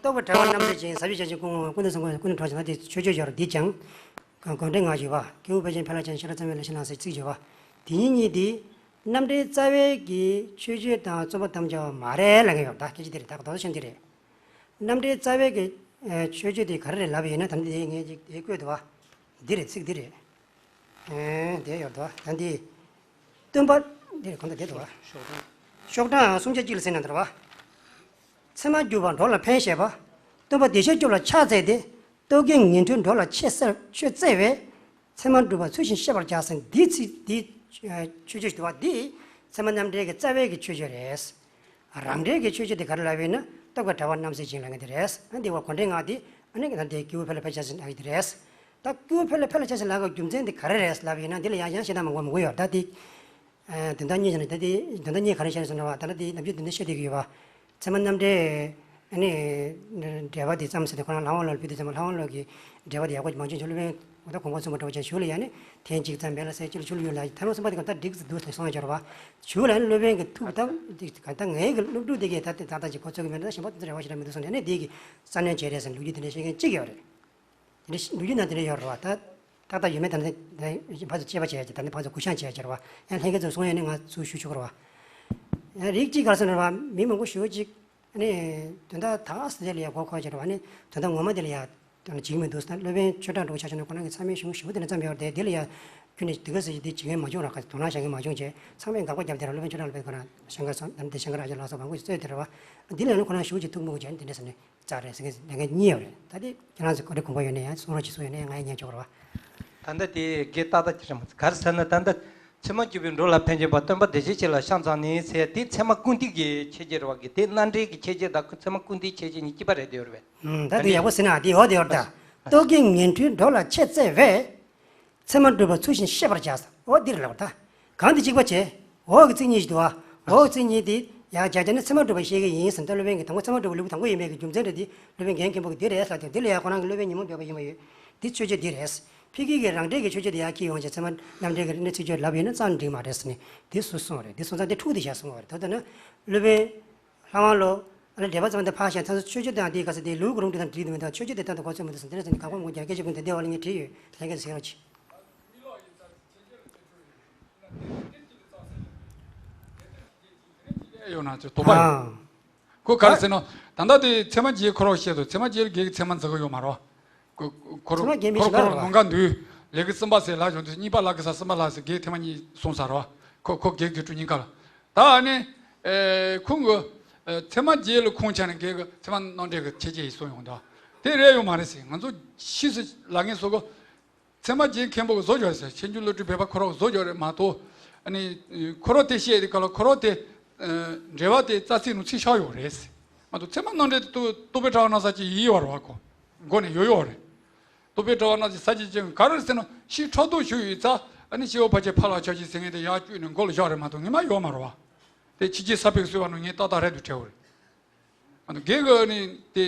རྟོགས་པའི་དྲ་བ་རྣམ་འབྱེད་ཅིང་ཟབ་ཞི་བྱ་ཞིང་ཀུན་ཀུན་ནས་སངས་རྒྱས་ཀུན་ནས་གྲོལ་ཞིང་ད་དེ་མཆོད་བརྗོད་སྦྱོར་འདི་ཀྱང་། གང་གང་འདྲའི་ངག་ཞུ་བ། སྐྱེས་བུ་ཕལ་ཆེན་ཕལ་ཆེར་བརྩམས་པའི་ལས་ཤིན་ལ་ཟེར་ཚིག་བརྗོད་པ། དེ་ཉིད་གཉིས་དེ། རྣམ་འགྲེལ་རྩ་བའི་གི་མཆོད་བརྗོད་དང་རྩོམ་པ་དམ་བཅའ་བ་མ་རེད་ལབ་མཁན་ཡོད། ད་སྐད་ཆ་དེ་རེད། ད་རྡོག་རྡོག་ཤན་དེ་རེད། རྣམ་འགྲེལ་རྩ་བའི་གི་མཆོད་བརྗོད་དེ་ག་རེ་རེད་ལབ་ཡིན་ན་ད་འདི་ངས་ཅིག་དེ་བཀོད་འདུག་བ། འདི་རེད། ཚིག་འདི་རེད། ཨེ་འདི་ཡོད་འདུག་བ། ད་འདི་སྟོན་པ་འདི་རེད། གང་ལྟར་འདི་འདུག་བ། ཤོག་གྲངས་སུམ་བརྒྱ་གཅིག་ལ་ཟིན་ན་འདུག་བ། ཚད་མ་བརྒྱུད་པ་འགྲོ་ལ་ཕན་བྱེད་པ། སྟོན་པ་བདེ་གཤེགས་སྐྱོབ་ལ་ཕྱག་བཙལ་ཏེ། རྟོག་གེའི་ངན་འཁྲུལ་འགྲོ་ལ་ཆོས་བཙལ་བས། ཚད་མ་སྒྲུབ་པ་ཚུལ་བཞིན་ཤེས་པར་བྱ་ཟེར་འདི་ཚིག་འདི་མཆོད་བརྗོད་ཞིག་འདུག་བ། འདི་ཚད་མ་རྣམ་འགྲེལ་གྱི་རྩ་བའི་གི་མཆོད་བརྗོད་རེད། རང་འགྲེལ་གྱི་མཆོད་བརྗོད་དེ་ག་རེ་ལབ་ཡོད་ན་རྟོགས་པའི་དྲ་བ་རྣམ་གསལ་ཅན་ལབ་མཁན་དེ་རེད། ཨ་འདི་བ་གོ་འདྲའི་ངག་དེ་ཨ་ནི་ད་འདི་སྐྱེས་བུ་ཕལ་ལ་ཕལ་ཆེར་ཟིན་ཨ་ཡི་དེ་རེད། ད་སྐྱེས་བུ་ཕལ་ལ་ཕལ་ཆེར་ཟིན་ལབ་དགོས་རྒྱུ་མཚན་དེ་ག་རེ་རེད་ལབ་ཡིན་ན་འདི་ལ་ཡང་ཡང་བཤད་ན་མང་པོ་མང་པོ་ཡོད། ད་དེ་ ཨ། དོན་དག་གཉིས་བྱས་ན། ད་དེ་དོན་དག་གཉིས་ག་རེ་བཤད་ཟེར་ན་བ། ད་ལྟ་དེ་ནམ་རྒྱུན་དོན་དག་བཤད་བསྡད་ཀྱི་ཡོད་པ། ཚད་མ་རྣམ་འགྲེལ། ཨ་ནི་འགྲེལ་པ་དེ་ཙམ་ཟེར་ཏེ། ཁོ་རང་ལྷ་དབང་བློ་ལ་ཕུལ་དུས་ཙམ། ལྷ་དབང་བློ་གི་འགྲེལ་པ་དེ་ཡག་པོ་མ་བྱུང་བྱས། སློབ་དཔོན་ད་གོང་འཕེལ་གསུངས་པ་འདྲ་བོ་བྱས། གཞུག་ལ་ཡང་ནི་ཐེངས་གཅིག་ཙམ་མེད་ལ་ཟེར། ཅི་ལ་ཆུ་ལ་ཡོད་ལ། ཐེངས་མ་གསུམ་པ་དེ་ག་ད་འགྲིག་འདུག་ཟེར་གསུངས་ཡ་ཅིག་ཡོད་རེད་བ། གཞུག་ལ་ནི་སློབ་དཔོན་གྱི་ཐུགས་ད་ད་ངའི་གི་སློབ་ཕྲུག་དེ་གས་ད་ད་ད་ཅིག་གོ་ཚོད་ཀྱི་མེད་ན། ད་གཞན་པ་དེ་ཚོ་རེ་བ་ཞེ་དྲག་མི་འདུག་གསུངས་ནས། ཨ་ནི་དེ་གི་རྩ་ནས་བྱས་རེད་ཟེར་ལོ་རྒྱུས་དེ་འདྲ་བཤད་མཁན་གཅིག་ཡོད་རེད། དེ་འདྲ་ལོ་རྒྱུས་ནང་དེ་འདྲ་ཡོད་རེད་བ། ད་ཏག་ཏག་ཡོད་མེད་ད་ནི་ཕར་ཚུར་དཔྱད་པ་བྱས་ཀྱི། ད་ནི་ཕར་ཚུར་གུས་ཞབས་བྱས་ཀྱི་རེད་བ། ཡང་ལྷན་རྒྱས་ཚོས་གསུང་ཡ་ནི་ང་ཚུར་ཞུ་ཆོག་གི་རེད་བ། ཡང་རིགས་གཅིག་ག་རེ་ཟེར་ན་རེད་བ། མི་མང་པོ་ཞེ་པོ་ཅིག་ཨ་ནི་དོན་དག་དག་ས་དེ་ལ་ཡ་མགོ་འཁོར་བྱས་རེད་བ། ཨ་ནི་དོན་དག་ངོ་མ་དེ་ལ་ཡ་ད་ནི་འཇིགས་མི་འདུག་ཟེར། སློབ་དཔོན་ཆོས་གྲགས་འདྲ་བོ་ཆ་བཞག་ན། ཁོ་རང་གི་ཚང་མས་ཞུ་ཞུ་དེ་ནས་བརྩམས་ཡོད་རེད་དེ། དེ་ལ་ཡ་ཁྱོན་ནས་དེ་ག་ཟེར་གྱི་དེ་བྱེད་མཁན་མ་བྱུང་ར། ག་དོ་སྣང་བྱ་མཁན་མ་བྱུང་བྱས། ཚང་མས་དགག་པ་བརྒྱབ་དེ་ར། སློབ་དཔོན་ཆོས་གྲགས་ལ་ཕེབས། ཁོ་རང་ཞིང་ཁར་སོང་། ད་ནི་དེ་ཞིང་ཁར་ཨ་ཅག་ལགས་སོགས་མང་པོ་ཞིག་བཙལ་དེ་ར་བ། འདི་ལ་ཡང་ཁོ་རང་ཞུ་ཅིག་ཐུགས་མི་དགོས་བྱས་ནས་དེ་འདྲ་ཟེར་ནས་རྩ་རེད་ཟེར་མཁན་ལས་འགན་གཉིས་ཡོད་རེད། ད་དེ་ཁྱེད་རང་ཚོ་ག་རེ་དགོངས་པ་ཡོད་ན། ཡང་གསུང་རོགས་ཅིག་གསུང་ཡོད་ན། ཡང་ང་ཡང་ཉན་ཆོག་གི་རེད་བ། ད་ལྟ་དེ་དགེ་ཏག་ཏག་ཅིག་རེད་མ། ག་རེ་ཟེར་ན། ད་ལྟ་ཚད་མར་གྱུར་པའི་འགྲོ་ལ་ཕན་ཆེན་པ། སྟོན་པ་བདེ་གཤེགས་ཆེ་ལ་ཕྱག་འཚལ་ནས་ཟེར་ཡ་དེ་ཚད་མ་ཀུན་བཏུས་ཀྱི་ཁྱད་ཆོས་རེད་བ། གི་དེ་རྣམ་འགྲེལ་གྱི་ཁྱད་ཆོས་དང་ཚད་མ་ཀུན་བཏུས་ཁྱད་ཆོས་གཉིས་གཅིག་པ་རེད། དེ་ཡོད་རེད་པས། ཨུམ། ད་དེ་ཡག་པོ་ཟེར་ན་དེ་འོ་དེ་ཡོད་རེད་ད། རྟོག་གེ་ངན་འཁྲུལ་འགྲོ་ལ་ཆེས་བརྩེ་བས། ཚད་མ་སྒྲུབ་པ་ཚུལ་བཞིན་ཤེས་པར་བྱ་ཟེར། འོ་འདིར་ལབ་ད། གང་དེ་གཅིག་པ་བྱས། འོ་གི་ཚིག་གཉིས་ཤིག་འདུག་བ། འོ་གི་ཚིག་གཉིས་དེ་ཡང་བརྒྱ་ཆ་ནི་ཚད་མ་སྒྲུབ་པ་ཤེས་ཀྱི་ཡིན་ཟེར། ད་སློབ་དཔོན་གྱིས་དང་པོ་ཚད་མ་སྒྲུབ་པའི་ལེའུ་དང་པོ་ཡིན་པའི་གི་རྒྱུ་མཚན་རེད་དེ། སློབ་དཔོན་རྒན་མཁན་པོ་གིས་འདི་རེད་ལབ་དེ། འདི་ལ་ཡང་ཁོ་རང་གི་སློབ་དཔོན་ཉོན་མོངས་པའི་དབྱེ་བ་ཡིན་པ་ཡོད། འདི་ཆོས་སྤྱོད་འདི་རེད། ཕ་གི་གི་རང་འགྲེལ་གྱི་ཆོས་སྤྱོད་དེ་ཡང་ཁྱི་ཡོང་བྱས། ཚད་མ་རྣམ་འགྲེལ་གྱི་རིག་གནས་ཚིག་བརྗོད་ལབ་ཡོད་ན་ཙང་འགྲིག་མ་རེད་ཟེར་ནས་འདི་སུ་གསུངས་རེད། འདི་སོང་ཙང་འདི་འཁྲུག་དེ་བཞག་གསུངས་པ་རེད། ད་ལྟ་ན་སློབ་དཔོན་ལྷ་དབང་བློ། ཨ་ནི་འགྲེལ་པ་ཙམ་དེ་ཕར་བཞག་ད་ཆོས་སྤྱོད་དང་དེའི་སྐབས་སུ་དེ་ལེའུ་གི་རང་འགྲེལ་དང་འགྲིག་འདུག་མི་འདུག་ཆོས་སྤྱོད་དེ་ལྟ་དུ་གོ་ཚོད་མི་འདུག་ཟེར། དེ་འདྲ་ཟེར་ནས་དགག་པ་མང་པོ་རྒྱག་སྐད་ཆ་ཀུན་དེ་འདི་བ་ལ་ངས་བྲིས་ཡོད། ལྷན་རྒྱས་ཚོས་གཟིགས་རོགས་གྱིས། ཡོད་ན་ཅིག་དོགས་པ་ཡོད། ཨང་། ཁོ་ག་རེ་ཟེར་ན། ད་ལྟ་དེ་ཚད་མ་བརྒྱད་ཁོ་རང་བཤད་དོ། ཚད་མ་བརྒྱད་ལ་བརྒྱད་ཀྱི་ཚད་མ་འཛིན་གྱི་ཡོད་མ་རེད་བ། ཁོ་ཁོ་ཚད་མ་བརྒྱད་མི་ཁོ་ཁོ་ཞིག་ལ་རང་རེད་བ། ལུང་ག་འདུས། ལེའུ་གསུམ་པ་ཟེར་ལབ་བྱུང་དུས། གཉིས་པ་ལ་གི་ས། གསུམ་པ་ལ་ཟེར། བརྒྱད་ཐེངས་མ་གཉིས་གསུངས་ས་རེད་བ། ཁོ་ཁོ་བརྒྱད་དགེ་ཕྲུག་གཉིས་ཀ་ལ། ད་ཨ་ནི་ཨེ་ཁོང་གི་ཨེ་ཚད་མ་བརྒྱད་ལ་ཁོང་ཆ་ནས་བརྒྱད་ཀྱི་ཚད་མ་རྣམ་འགྲེལ་གྱི་ཁྱད་ཆོས་ཡིན་གསུངས་ཡོང་། ད་དེ་རེད་ཡོད་མ་རེད་ཟེར། ང་ཚོ་ཕྱིས་སུ་ལབ་མཁན་ཚོ་གི་ཚད་མ་རྒྱན་མཁན་པོ་གིས་བཟོ་རྒྱུ་རེད་ཟེར། ཆོས་འབྱུང་བློ་གྲོས་སྦས་པ་ཁོ་རང་གིས་བཟོ་རྒྱུ་རེད་མ་གཏོགས། ཨ་ནི་ཁོ་རང་དེ་བཤད་དེ་ག་ལ་ཁོ་རང་དེ་ཨ་འགྲེལ་པ་དེ་རྩ་ཚིག་ནང་ཚིག་ཆགས་ཡོད་རེད་ཟེར་མ་གཏོགས། ཚད་མ་རྣམ་འགྲེལ་དེ་རྟོགས་པའི་དྲི་བ་སྣ་ཚོགས་ཅིག་ཡིན་ཡོད་རེད་བ། ཁོ་མགོ་ནས་ཡོད་ཡོད་རེད། རྟོགས་པའི་དྲི་བ་སྣ་ཚོགས་ཟེར་གྱི་ཅིག་ག་རེ་ཟེར་ན། ཕྱིས་ཕྲག་དོག་ཞུགས་ཡོད་ཙང་། ཨ་ནི་སྐྱེ་བོ་ཕལ་ཆེར་ཕར་ལ་ཕྱོགས་ཀྱི་ཟེར་མཁན་དེ་ཡར་བསྐྱོད་ནས་མགོ་ལ་བཞག་རེད་མ་གཏོགས་ངོ་མ་ཡོད་མ་རེད་བ། དེ་ཕྱི་རྒྱལ་ས་པཎ་གྱིས་གསུངས་པ་ནང་ངས་ཏག་ཏག་རེད་འདུག་བྲིས་ཡོད་རེད། ཨ་ནི་རྒན་གྱིས་ནི་དེ་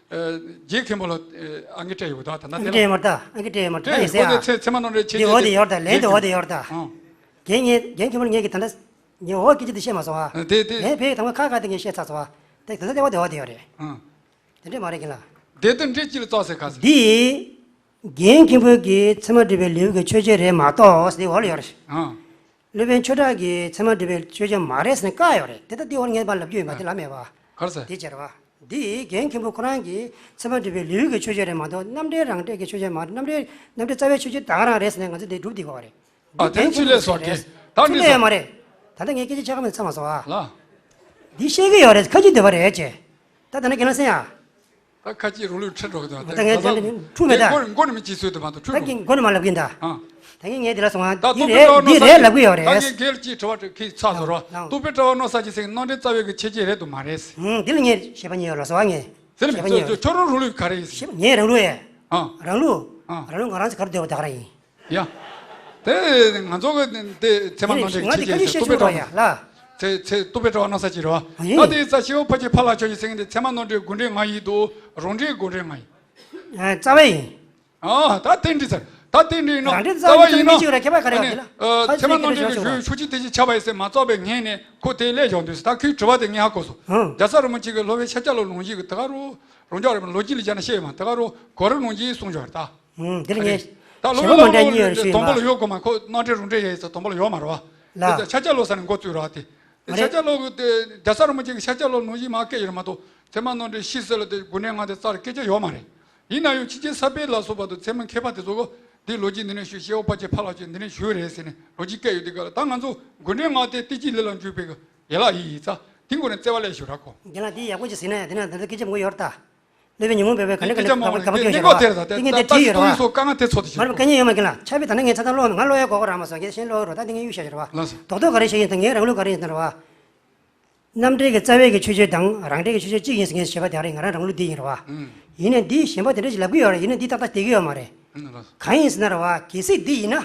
ཨ་རྒྱན་མཁན་པོ་ལ་ཨ་ཨང་ཀི་སྤྲད་ཡོད་ད། ད་ལྟ་ཨང་ཀི་སྤྲད་ཡོད་མ་རེད་ད། ཨང་ཀི་སྤྲད་ཡོད་མ་རེད་ད། སྤྲད་ཡིན་ཡོད། ཟེར་ཁོ་ཨ། དེ་ཚད་ཚད་མ་རྣམ་འགྲེལ་ཁྱད་དེ་འོ་དེ་ཆོས་ཡོད་རེད་ད། ལན་དེ་འོ་དེ་ཡོད་རེད་ད། ཨང་། རྒན་ངས་རྒན་མཁན་པོ་ལ་ངས་ཀྱི་ད་ལྟ་ངས་འོ་སྐད་ཆ་དེ་བཤད་མ་སོང་ཨ། དེ་དེ་ངས་ཕའི་དང་པོ་ཁ་ཁ་དེ་ངས་བཤད་ཚར་སོང་ཨ། དེ་ད་ལྟ་དེ་འོ་དེ་ཡོད་རེད། ཨང་། དེ་འདྲས་མ་རེད་རྒན་ལགས། དེ་དང་འབྲེལ་གཅིག་ལ་རྩ་ཟེར་ག་ཟེར། འདི་རྒན་མཁན་པོ་གི་ཚད་མ་སྒྲུབ་པའི་ལེའུ་གི་ཆོས་སྤྱོད་རེད་མ་གཏོགས་ཟེར། དེ་འོག་ལ་ཡོད་རེད། ཨང་། སློབ་དཔོན་ཆོས་གྲགས་ཀྱི་ཚད་མ་སྒྲུབ་པའི་ཆོས་སྤྱོད་མ་རེད་ཟེར་ནས་བཀག་ཡོད་རེད། དེ་ལྟ་དེ་འོག་ངས་ཕར་ལབ་རྒྱུ་ཡོད་མ་རེད། དེ་ལབ་མེད་པ། ག་རེ་ཟེར། དེ་བྱས་རེད་བ། འདི་རྒན་མཁན་པོ་ཁོ་རང་གི་ཚད་མ་སྒྲུབ་པའི་ལེའུ་གི་ཆོས་སྤྱོད་རེད་མ་གཏོགས། རྣམ་འགྲེལ་རང་འགྲེལ་གྱི་ཆོས་སྤྱོད་མ་རེད། རྣམ་འགྲེལ་རྣམ་འགྲེལ་རྩ་བའི་ཆོས་སྤྱོད་དེ་ག་རང་རེད་ཟེར་ནས་ང་ཚོ་འདི་སྒྲུབ་བསྡད་དགོས་པ་རེད། ཨ། འདི་དེ་རྒན་ཚུལ་ལས་མཁན་པོ་སོགས་ཟེར་རེད། ད་ཚུལ་ནི་ལས་ཡོད་མ་རེད། ད་ལྟ་ངས་སྐད་ཆ་ཆ་ག་མེད་ཚར་མ་སོང་ཨ། ལ། འདི་བཤད་ཀྱི་ཡོད་རེད། ཁ་ཅིག་འདོད་པ་རེད་ཅེ། ད་ད་ནི་རྒན་ལགས་གསན་ཡ། ད་ཁ་ཅིག་རུ་ལུས་ཁྲིད་འགྲོ་གི་འདུག་ད་ངས་ད་ལྟ་འཁྲུག་མེད་ད། མགོ་མགོ་ནས་མི་གཅིག་གསོས་འདུག་མ་གཏོགས་ད་འཁྲུག་ངས་མགོ་ནས་མ་ལབ་གིན་ད། ཨ། ད་ངས་ངས་འདི་ལ་སོང་ཨ། ད་འདི་སྟོབས་རེད་པའི་དྲི་བ་འདི་རེད་ལབ་གི་ཡོད་ད་རེད། ངས་རྒན་ལགས་ཀྱིས་དྲི་བ་དྲི་ཁྱེད་ཚར་སོང་ར། ལགས། སྟོབས་པའི་དྲི་བ་ནོར་ས་ཅི་ཟེར་རྣམ་འགྲེལ་རྩ་བའི་གི་ཁྱེད་ཀྱིས་རེད་འདུག་མ་རེད། ཧུམ། འདི་ལ་ངས་བཤད་པ་ཉན་ཡོད་ལ་སོང་ཨ། ངས་དེ་ལ་བཤད་པ་ཉན་ཡོད། ཁྱོད་རང་རུ་ལུས་ག་རེ་ཡིན། ངས་རང་ལུགས་ཡ། ཨ། རང་ལུགས། ཨ། རང་ལུགས་ང་རང་ཚོ་ག་རེ་འདོད་པ་ད་ག་རང་ཡིན། ཡ། དེ་ང་ཚོ་གི་དེ་ཚད་མ་རྣམ་འགྲེལ་ང་དེ་ཁྱེད་ཀྱིས་ཁ་ཤས་ཟེར། སྟོབས་པའི་དྲི་བ། ཡ་ལ། ཚད་ཚད་སྟོབས་པའི་དྲི་བ་སྣ་ཚོགས་ཅིག་རེད་བ། ཨ་ཡིན། ད་དེ་ས་སྐྱེ་བོ་ཕལ་ཆེར་ཕར་ལ་ཕྱོགས་ཀྱི་ཟེར་མཁན་དེ་ཚད་མ་རྣམ་འགྲེལ་དགོས་འབྲེལ་ལྔ་ཡིན་འདུག་རང་འགྲེལ་དགོས་འབྲེལ་ལྔ་ཡིན། ཨ། རྩ་བའི་ཡིན། ཨ། ད་དེ་འདྲ་ཚར། ད་དེ་འདྲ་ཡིན་ན་རང་འགྲེལ་རྩ་བའི་ཡིན་ན། ཁྱད་པར་ག་རེ་ཡོད་དེ་ལ། ཨ། ཚད་མ་རྣམ་འགྲེལ་གྱི་ཤོད་ཤོད་ཅིག་དེ་ཅིག་ཆགས་པ་ཡིན་ཟེར་མ་རྩ་བའི་ངོས་ནས་ཁོ་དེ་ལས་བཞག་འདུག་ཟེར། ད་ཁོའི་དྲི་བ་དེ་ངས་ཧ་གོ་སོང་། ཨང་། རྒྱལ་ཚབ་རིན་པོ་ཆེ་གི་སློབ་དཔོན་ཤཱཀྱ་བློ་ལུང་གཞི་གི་དེ་ག་རུ་རང་ཅག་རེད་མ། ལོ་རྒྱུས་ལ་སྦྱར་ན་བཤད་ཡོད་མ། དེ་ག་རུ་གོ་རིམ་ལུང་གཞི་གསུངས་ཡོད་རེད་ད། ཨང་། དེ་ལ་ངས་ད་སློབ་དཔོན་ལྷ་དབང་བློ་དང་པོ་ལ་ཡོད་མ། ཁོ་རྣམ་འགྲེལ་རང་འགྲེལ་ཡོད་ཟེར། དང་པོ་ལ་ཡོད་མ་རེད་བ། ལ། དེ་ཤཱཀྱ་བློ་ཟེར་ནས་འགོ་བཙུགས་རེད་བ། དེ་དེ་ཤཱཀྱ་བློ་གི་དེ་རྒྱལ་ཚབ་རིན་པོ་ཆེ་གི་ཤཱཀྱ་བློ་ལུང་གཞི་མར་བཀལ་ཡོད་རེད་མ་གཏོགས། ཚད་མ་རྣམ་འགྲེལ་ཕྱིས་སུ་ལ་དེ་དགོས་འབྲེལ་ལྔ་དེ་རྩ་ལ་བཀལ་རྒྱུ་ཡོད་མ་རེད། ཡིན་ན་ཡང་ཕྱི་རྒྱལ་ས་པཎ་ལ་སོགས་པ་དང་ཚད་མ་མཁས་པ་དེ་ཚོ་གིས་འདི་ལོ་རྒྱུས་འདི་ནས་ཞུས། སྐྱེ་བོ་ཕལ་ཆེར་ཕར་ལ་ཕྱོགས་འདི་ནས་ཞུས་རེད་ཟེར་ནས་ལོ་རྒྱུས་བཀལ་ཡོད། དེ་ག་ལ་ད་ང་ཚོ་དགོས་འབྲེལ་ལྔ་དེ་བསྟན་བཅོས་ལས་ལ་འཇུག་པའི་ཡན་ལག་ཡིན་ཡིན་ཙང་། དེ་སྐོར་ནས་བརྩེ་བ་ལས་ཞུ་ར་ཁོ། རྒན་ལགས་འདི་ཡག་པོ་ཅིག་ཟེར་ན་ཡང་དེ་ན་ད་ལྟ་སྐད་ཆ་མང་པོ་ཡོད་རེད་ད། སློབ་དཔོན་ཉོན་མོངས་པའི་དགག་པ་ག་འདྲ་སྐད་ཆ་བརྒྱབ་ཡོད་རེད་བ། དེ་ངས་དེ་དྲིས་ཡོད་རེད་བ། སྐད་ཆ་ཡོད་མ་རེད་བ། སྐད་ཆ་ཡོད་མ་རེད་བ། རྒན་ལགས། ཆགས་པའི་ད་ནི་ངས་ཚ་ཐང་ཀློག་མེད། ང་ཀློག་ཡ་གོ་གོ་རག་མ་སོང་། ངས་གཞན་ཀློག་གི་རེད། ད་དེ་ངས་གཡུག་བཞག་ཡོད་རེད་བ། ལགས་སོ། རྡོག་རྡོག་ག་རེ་བཤད་ཡིན་ད། ངས་རང་ལུགས་ག་རེ་ཡིན་ཟེར་ན་རེད་བ། རྣམ་འགྲེལ་གྱི་རྩ་བའི་གི་ཆོས་སྤྱོད་དང་རང་འགྲེལ་གྱི་ཆོས་སྤྱོད་གཅིག་ཡིན་ཟེར་མཁན་བྱེད་པ་དེ་རེད། ང་རང་རང་ལུགས་འདི་ཡིན་རེད་བ། ཨང་། ཡིན་ནའི་འདི་གཞན་པ་དེ་འདྲ་ཞིག་ལབ་ཀྱི་ཡོད་རེད། ཡིན་ནའི་འདི་ཏག་ཏག་བསྡད་ཀྱི་ཡོད་མ་རེད། ཨང་། ལགས་སོ། གང་ཡིན་ཟེར་ན་རེད་བ། གལ་སྲིད་འདི་ཡིན་ན།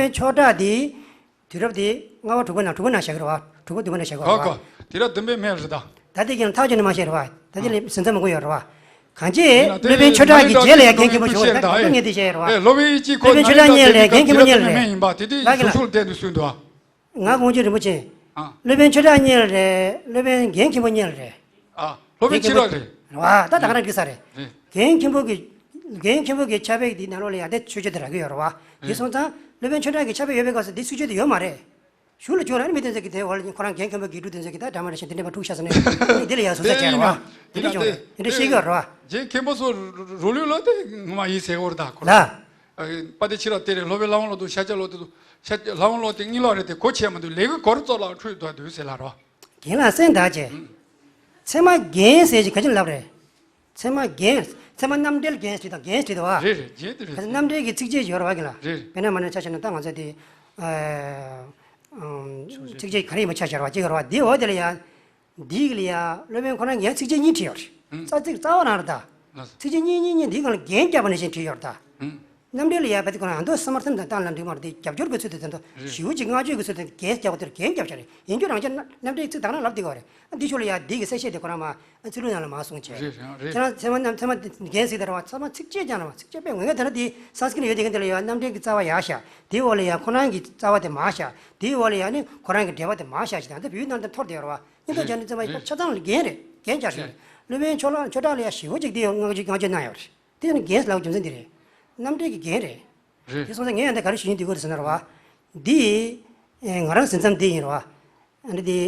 པན་ཆོས་གྲགས་དེ་དུས་རབས་དེ་ལྔ་པ་དྲུག་པ་ནང་དྲུག་པ་ནང་བཞག་གི་རེད་བ། དྲུག་པ་བདུན་པ་ནང་བཞག་གི་རེད་བ། གོ་གོ། དུས་རབས་བདུན་པའི་སྨད་རེད་ད། ད་ལྟའི་གི་ཐག་ཆོད་ནས་མ་བཤད་རེད་བ། ད་ལྟའི་ལ་ཟིན་མཚམས་མང་པོ་ཡོད་རེད་བ། གང་ཅི་ཡིན་ན་དེ་སློབ་དཔོན་ཆོས་གྲགས་ཀྱི་རྗེས་ལ་ཡང་རྒན་མཁན་པོ་བྱུང་བ་རེད། ད་ངས་འདི་བཤད་རེད་བ། ཨེ་སློབ་དཔོན་གཅིག་ཁོ་སློབ་དཔོན་ཆོས་གྲགས་གཉིས་ལ་རྒན་མཁན་པོ་གཉིས་ལ་རེད། ཡིན་པ་དེ་དུས་ལགས་ཀྱི་ལགས། ཞུ་ཚུལ་དེ་འདི་གསུངས་འདུག་ཨ། ང་དགོངས་ཆོས་རིན་པོ་ཆེ། ཨ། སློབ་དཔོན་ཆོས་གྲགས་གཉིས་ལ་རེད། སློབ་དཔོན་རྒན་མཁན་པོ་གཉིས་ལ་རེད། ཨ། སློབ་དཔོན་ཕྱི་རོལ་རེད། རེད་བ། ད་ད་ག་རང་གི་ས་རེད། རེད། རྒན་མཁན་པོ་གི། རྒན་མཁན་པོ་གི་ཕྱག་དཔེ་འདི་ནང་ལོགས་ལ་ཡང་དེ་ཆོས་སྤྱོད་དེ་རག་གི་ཡོད་རེད་བ། དེ་རེད། སོང་ཙང་སློབ་དཔོན་ཆོས་གྲགས་ཀྱི་ཕྱག་དཔེ་ཡོད་པའི་སྐབས་སུ་འདི་ཚིགས་བཅད་དེ་ཡོད་མ་རེད། གཞུག་ལ་བྱུང་ར་ནི་མི་དེ་ཚོ་གི་དེ་འོག་ལ་ཁོ་རང་རྒན་མཁན་པོ་དགེ་ཕྲུག་དེ་ཚོ་གི་ད་འདྲ་མ་འདྲ་བཞིན་དེ་འདྲ་མ་འཁྲུག་ཤག་ཟེར་ནས་འདི་ལ་ཡང་ཟུར་ཟ་བྱས་རེད་བ། དེ་འདྲ་བྱུང་རེད། དེ་འདྲ་ཤེས་ཀྱི་ཡོད་རེད་བ། རྒན་མཁན་པོ་ཚོ་རོ་ལུས་ལོ་དེ་ངོ་མ་ཡིན་ཟེར་གི་ཡོད་རེད་ད་ཁོ་ལ། ཨ། དཔའ་སྡེ་ཕྱི་རབས་དེ་རེད། སློབ་དཔོན་ལྷ་དབང་བློ་ལྡོག་ཤཱཀྱ་བློ་ལྡོག་ཤཱཀྱ་ལྷ་དབང་བློ་ལྡོག་གཉིས་ལོག་རེད་དེ་གོ་ཆེ་མ་འདུག་ལས་ཀྱི་གོ་རུ་ཙོག་ལ་འཁྲུལ་འདུག་འདུག་ཟེར་ལ་རོ། རྒན་ལགས་གསན་དང་བྱས། ཚད་མ་རྒན་ཟེར་ཞིག་ག་ཅི་ལབ་རེད། ཚད་མ་རྒན། ཚད་མ་རྣམ་འགྲེལ་རྒན་ཟེར་དང་རྒན་ཟེར་དང་བ། རེད་རེད་རྒན་དེ་རེད། རྣམ་འགྲེལ་གྱི་ཚིགས་བཅད་ཡོད་རེད་བ་རྒན་ལགས། རེད་རེད། དཔེར་ན་མ་ནས་ཆ་བཞག་ན་ད་ང་ཚོ་དེ། ཨ། ཨམ། ཚིགས་བཅད་ག་རེ་ཡིན་པ་ཆ་བཞག་རེད་བ་གཅིག་ཡོད་རེད་བ། དེ་འོག་དེ་ལ་ཡ། འདི་གི་ལ་ཡ་སློབ་དཔོན་ཁོ་རང་གིས་ཡང་ཚིགས་བཅད་གཉིས་བྲིས་ཡོད་རེད། ཨང་། རྩ་ཚིག་རྩ་བ་རང་རེད་ད། ལགས་སོ། ཚིགས་བཅད་གཉིས་གཉིས་གཉིས་འདིའི་སྒང་ལ་རྒན་བརྒྱབ་པ་ནང་བཞིན་བྲིས་ཡོད་རེད་ད། ཨང་། རྣམ་འགྲེལ་ལ་ཡ་བ་དེ་ཁོ་རང་ཨ་མདོ་སི་མར་ཐན་དང་བཏང་ལ་འགྲིག་མ་རེད་དེ་རྒྱབ་སྐྱོར་གྱི་ཚུལ་དུ་དེ་ཚོ་རེད། ཞེ་པོ་ཅིག་བསྔགས་བརྗོད་ཀྱི་ཚུལ་དུ་རྒན་བརྒྱབ་པ་དེར་རྒན་བརྒྱབ་བཞག་རེད། ཡིན་རྒྱུ་རང་ཅག་རྣམ་འགྲེལ་ཚིག་ད་ག་རང་ལབ་བསྡད་ཀྱི་ཡོད་རེད། ཨ་འདི་ཕྱོགས་ལ་ཡ་འདི་གི་གསལ་བཤད་དེ་ཁོ་རང་མ་ཨ་ཚིག་ལྷུག་ནང་ལ་མ་གསུངས་བྱས། རེད་རེད་རེད། ཁྱེད་རང་ཚད་མ་རྣམ་ཚད་མ་རྒན་ཟེར་དེ་རེད་བ། ཚད་མ་ཚིགས་བཅད་ཀྱང་རེད་བ། ཚིགས་བཅད་དཔེ་ངོས་ངན་དེ་འདྲ་དེ་སཾ་སྐྲྀ་ཏ་ཡོད་དེ་ག་འདི་ལ་ཡ་རྣམ་འགྲེལ་གྱི་རྩ་བ་ཡར་བཞག་དེའི་འོག་ལ་ཡ་ཁོ་རང་གི་རྩ་བ་དེ་མར་བཞག་དེའི་འོག་ལ་ཡ་ནི་ཁོ་རང་གི་འགྲེལ་པ་དེ་མར་བཞག་ཅིག་དང་དེ་བོད་ནང་དུ་འཐོར་བསྡད་ཡོད་རེད་བ། སྙིང་སྟོབས་རྒྱ་ནི་ཚད་མ་ཡིན་པ་ཆ་ཚང་ལ་རྒན་རེད། རྒན་རྒྱག་ཤེས་རེད། སློབ་དཔོན་ཕྱོགས་གླང་ཆོས་གྲགས་ལ་ཡ་ཞེ་པོ་ཅིག་དེ་ཡང་བསྔགས་བརྗོད་བསྔགས་བརྗོད་གནང་ཡོད་རེད། དེ་ཡང་རྒན་ལབ་རྒྱུ་མཚན་འདི་རེད། རྣམ་འགྲེལ་གྱི་རྒན་རེད། རེད། དེ་སོང་ཙང་ངས་ཡང་འདི་ག་རེ་ཞུ་སྙིང་འདོད་ཀྱི་རེད་ཟེར་ན་རེད་བ། འདི། ཨེ། ང་རང་ཟིན་མཚམས་འདི་ཡིན་རེད་བ། ཨ་ནི་འདི།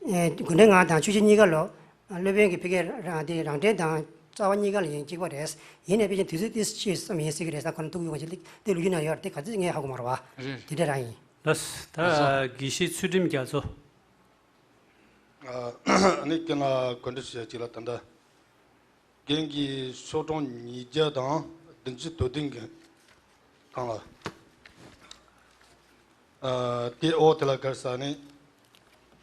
ཨེ། དགོན་འབྲེལ་ངག་དང་ཆོས་སྤྱོད་གཉིས་ཀ་ལོ། སློབ་དཔོན་གྱི་ཕ་གིའི་རང་འདི་རང་འགྲེལ་དང་རྩ་བ་གཉིས་ཀ་ལ་ཡིན་གཅིག་པ་རེད། ཡིན་ནའི་ཕལ་ཆེར་དུས་ཚོད་ཏོག་ཙམ་ཕྱིས་ཙམ་ཡིན་སྲིད་ཀྱི་རེད་ཟེར་ཁོ་ན་ཐུག་ཡོང་བ་ཞིག་དེ་ལོ་རྒྱུས་ནང་ཡོད་རེད། དེ་ག་ཚོད་ངས་ཧ་གོ་མ་རེད་བ། རེད། དེ་འདྲ་རང་ཡིན། ལགས་སོ། ད་དགེ་བཤེས་ཚུལ་ཁྲིམས་རྒྱ་མཚོ། ཨ་ནི་རྒན་ལགས་གོ་འདྲི་ཞུ་ཡ་གཅིག་ལ་ད་ལྟ། རྒན་གྱིས་ཤོག་གྲངས་ཉིས་བརྒྱ་དང་བདུན་ཅུ་དོན་བདུན་གྱི་སྒང་ལ། ཨ། དེའི་འོག་དེ་ལ་ག་རེ་ཟེར་ནས།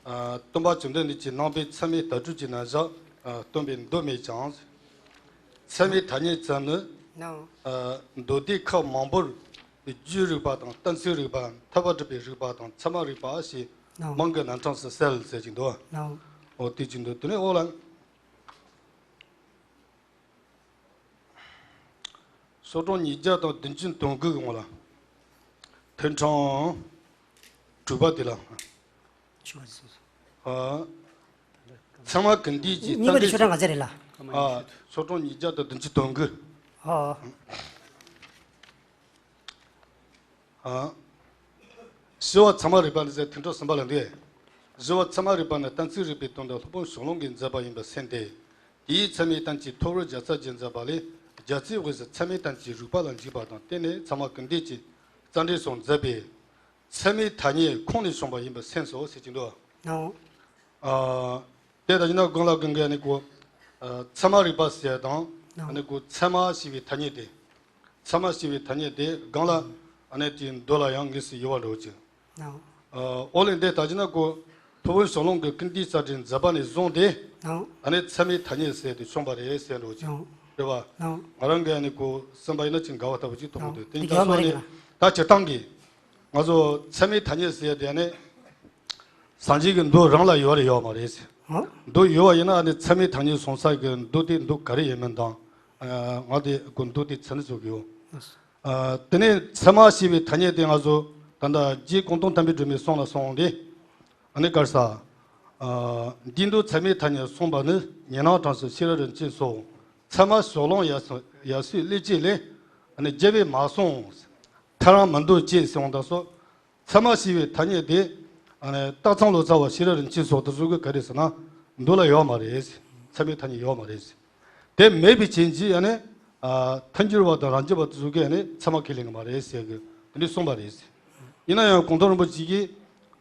ཨ། སྟོན་པ་བཅོམ་ལྡན་འདས་ཀྱིས་ནང་པའི་ཚད་མའི་ལྟ་གྲུབ་ཀྱི་རྣམ་གཞག་ཨ། སྟོན་པའི་མདོ་མེད་ཀྱང་། ཚད་མའི་ཐ་སྙད་ཙམ་ནི། ནའོ། ཨ། མདོ་སྡེ་ཁག་མང་པོར་རྒྱུའི་རིགས་པ་དང་གཏན་ཚིགས་རིགས་པ། ཐར་པ་སྒྲུབ་པའི་རིགས་པ་དང་ཚད་མ་རིགས་པ་ཞེས་ནའོ། མིང་གི་རྣམ་གྲངས་སུ་གསལ་ཟེར་གྱི་འདུག་ནའོ། འོ་དེ་གཅིག་འདུག་དེ་ནས་འོག་ལ། ཤོག་གྲངས་ཉིས་བརྒྱ་དང་བདུན་ཅུ་དོན་དགུ་གི་ངོ་ལ། ཐེངས་གྲངས་དྲུག་པ་དེ་ལ། ཨ། ཚད་མ་ཀུན་བཏུས་ཀྱི་གཉིས་པ་དེ་ཤོག་གྲངས་ག་ཚད་རེད་ལ། ཨ། ཤོག་གྲངས་ཉིས་བརྒྱ་དང་བདུན་ཅུ་དོན་དགུ། ཨ། ཨ། བཞི་པ་ཚད་མ་རིག་པ་ནི་ཟེར་ཐེངས་གྲངས་གསུམ་པ་ལ་འདུག་བཞི་པ་ཚད་མ་རིག་པ་ནི་གཏན་ཚིགས་རིག་པའི་དོན་དུ་སློབ་དཔོན་ཞོར་ལུང་གིས་མཛད་པ་ཡིན་པར་སེམས་ཏེ། དེའི་ཚད་མའི་གཏན་གྱི་ཐོབ་རོལ་བརྒྱ་རྩ་བརྒྱད་མཛད་པ་ལས་རྒྱལ་སྲས་དབུས་སུ་ཚད་མའི་གཏན་གྱི་རིག་པ་ལ་འཇུག་པ་དང་བརྟེན་ནས་ཚད་མ་ཀུན་བཏུས་ཀྱི་རྩ་འགྲེལ་སོགས་མཛད་པས། ཚད་མའི་ཐ་སྙད་ཁོང་ནས་བྱུང་བ་ཡིན་པར་སེམས་སོ་ཟེར་གྱི་འདུག་ཨ། དེ་ལྟ་ཡིན་ན་གོང་ལ་གོང་གི་ཨ་ནི་གོ། ཨ། ཚད་མ་རིག་པ་ཟེར་དང་། ཨ་ནི་གོ་ཚད་མ་ཞེས་པའི་ཐ་སྙད་དེ། ཚད་མ་ཞེས་པའི་ཐ་སྙད་དེ་གང་ལ་ཨ་ནི་དེའི་མདོ་ལ་ཡང་དངོས་སུ་ཡོད་པ་འགྲོ་ཅིང་། ཨ། འོ་ལེ་འདི་ལྟ་ཅི་ན་གོ། ཐུབ་དབང་ཞོར་ལུང་གི་ཀུན་བཏུས་རྩ་འགྲེལ་མཛད་པ་ནས་བཟུང་སྟེ། ཨ་ནི་ཚད་མའི་ཐ་སྙད་ཟེར་དེ་བྱུང་བ་རེད་ཟེར་འགྲོ་ཅིང་། རེད་བ། ང་རང་གི་ཨ་ནི་གོ་སེམས་པ་ཡིན་ན་ཅིག་འགལ་བ་ལྟ་བུ་ཅིག་མཐོང་གི་འདུག་དེ་ཡིན་ཙང་སོང་ནས་ད་སྤྱིར་བཏང་གི་ང་ཚོ་ཚད་མའི་ཐ་སྙད་ཟེར་ཡ་དེ་ནི། སངས་རྒྱས་ཀྱི་མདོ་རང་ལ་ཡོད་རེད་ཡོད་མ་རེད་ཟེར། ཨ། མདོ་ཡོད་པ་ཡིན་ན་ཨ་ནི་ཚད་མའི་ཐ་སྙད་སོང་ས་གི་མདོ་དེ་མདོ་ག་རེ་ཡིན་མིན་དང་། ཨ། ང་དེ་ཀོ་མདོ་དེ་ཚད་ནི་བཟོ་གི་ཡོད། ཨ། དེ་ནས་ཚད་མ་ཞེས་པའི་ཐ་སྙད་དེ་ང་ཚོ་ད་ལྟ་རྗེ་ཀུན་དགའ་དམ་པའི་སྒྲོན་མེའི་གསུང་ལ་སོང་སྟེ། ཨ་ནི་ག་རེ་ཟེར། ཨ། འདིའི་མདོ་ཚད་མའི་ཐ་སྙད་གསུངས་པ་ནི་ཉན་རང་གྲངས་སུ་ཤེས་རབ་རིན་ཆེན་སོགས་ཚད་མ་ཞོར་ལུང་ཡར་སོ་ཡར་སོའི་སླེབས་རྗེས་ལས་ཨ་ནི་རྒྱལ་བས་མ་གསུངས། ཐལ་རང་མི་འདོད་ཅེས་གསུངས་དང་སོགས། ཚད་མ་ཞེས་པའི་ཐ་སྙད་དེ། ཨ་ནི་སྟག་ཚང་ལོ་ཙཱ་བ་ཤེས་རབ་རིན་ཆེན་སོགས་དེ་ཚོ་གིས་ག་རེ་ཟེར་ན། མདོ་ལ་ཡོད་མ་རེད། ཚད་མའི་ཐ་སྙད་ཡོད་མ་རེད། དེ་མེད་པའི་རྐྱེན་གྱིས་ཨ་ནི། ཨ། ཐལ་འགྱུར་བ་དང་རང་རྒྱུད་པ་དེ་ཚོ་གིས་ཨ་ནི་ཚད་མ་ཁས་ལེན་གི་མ་རེད་ཟེར་གི་དེ་འདྲ་གསུངས་པ་རེད། ཡིན་ན་ཡང་གུང་ཐང་རིན་པོ་ཆེ་གིས་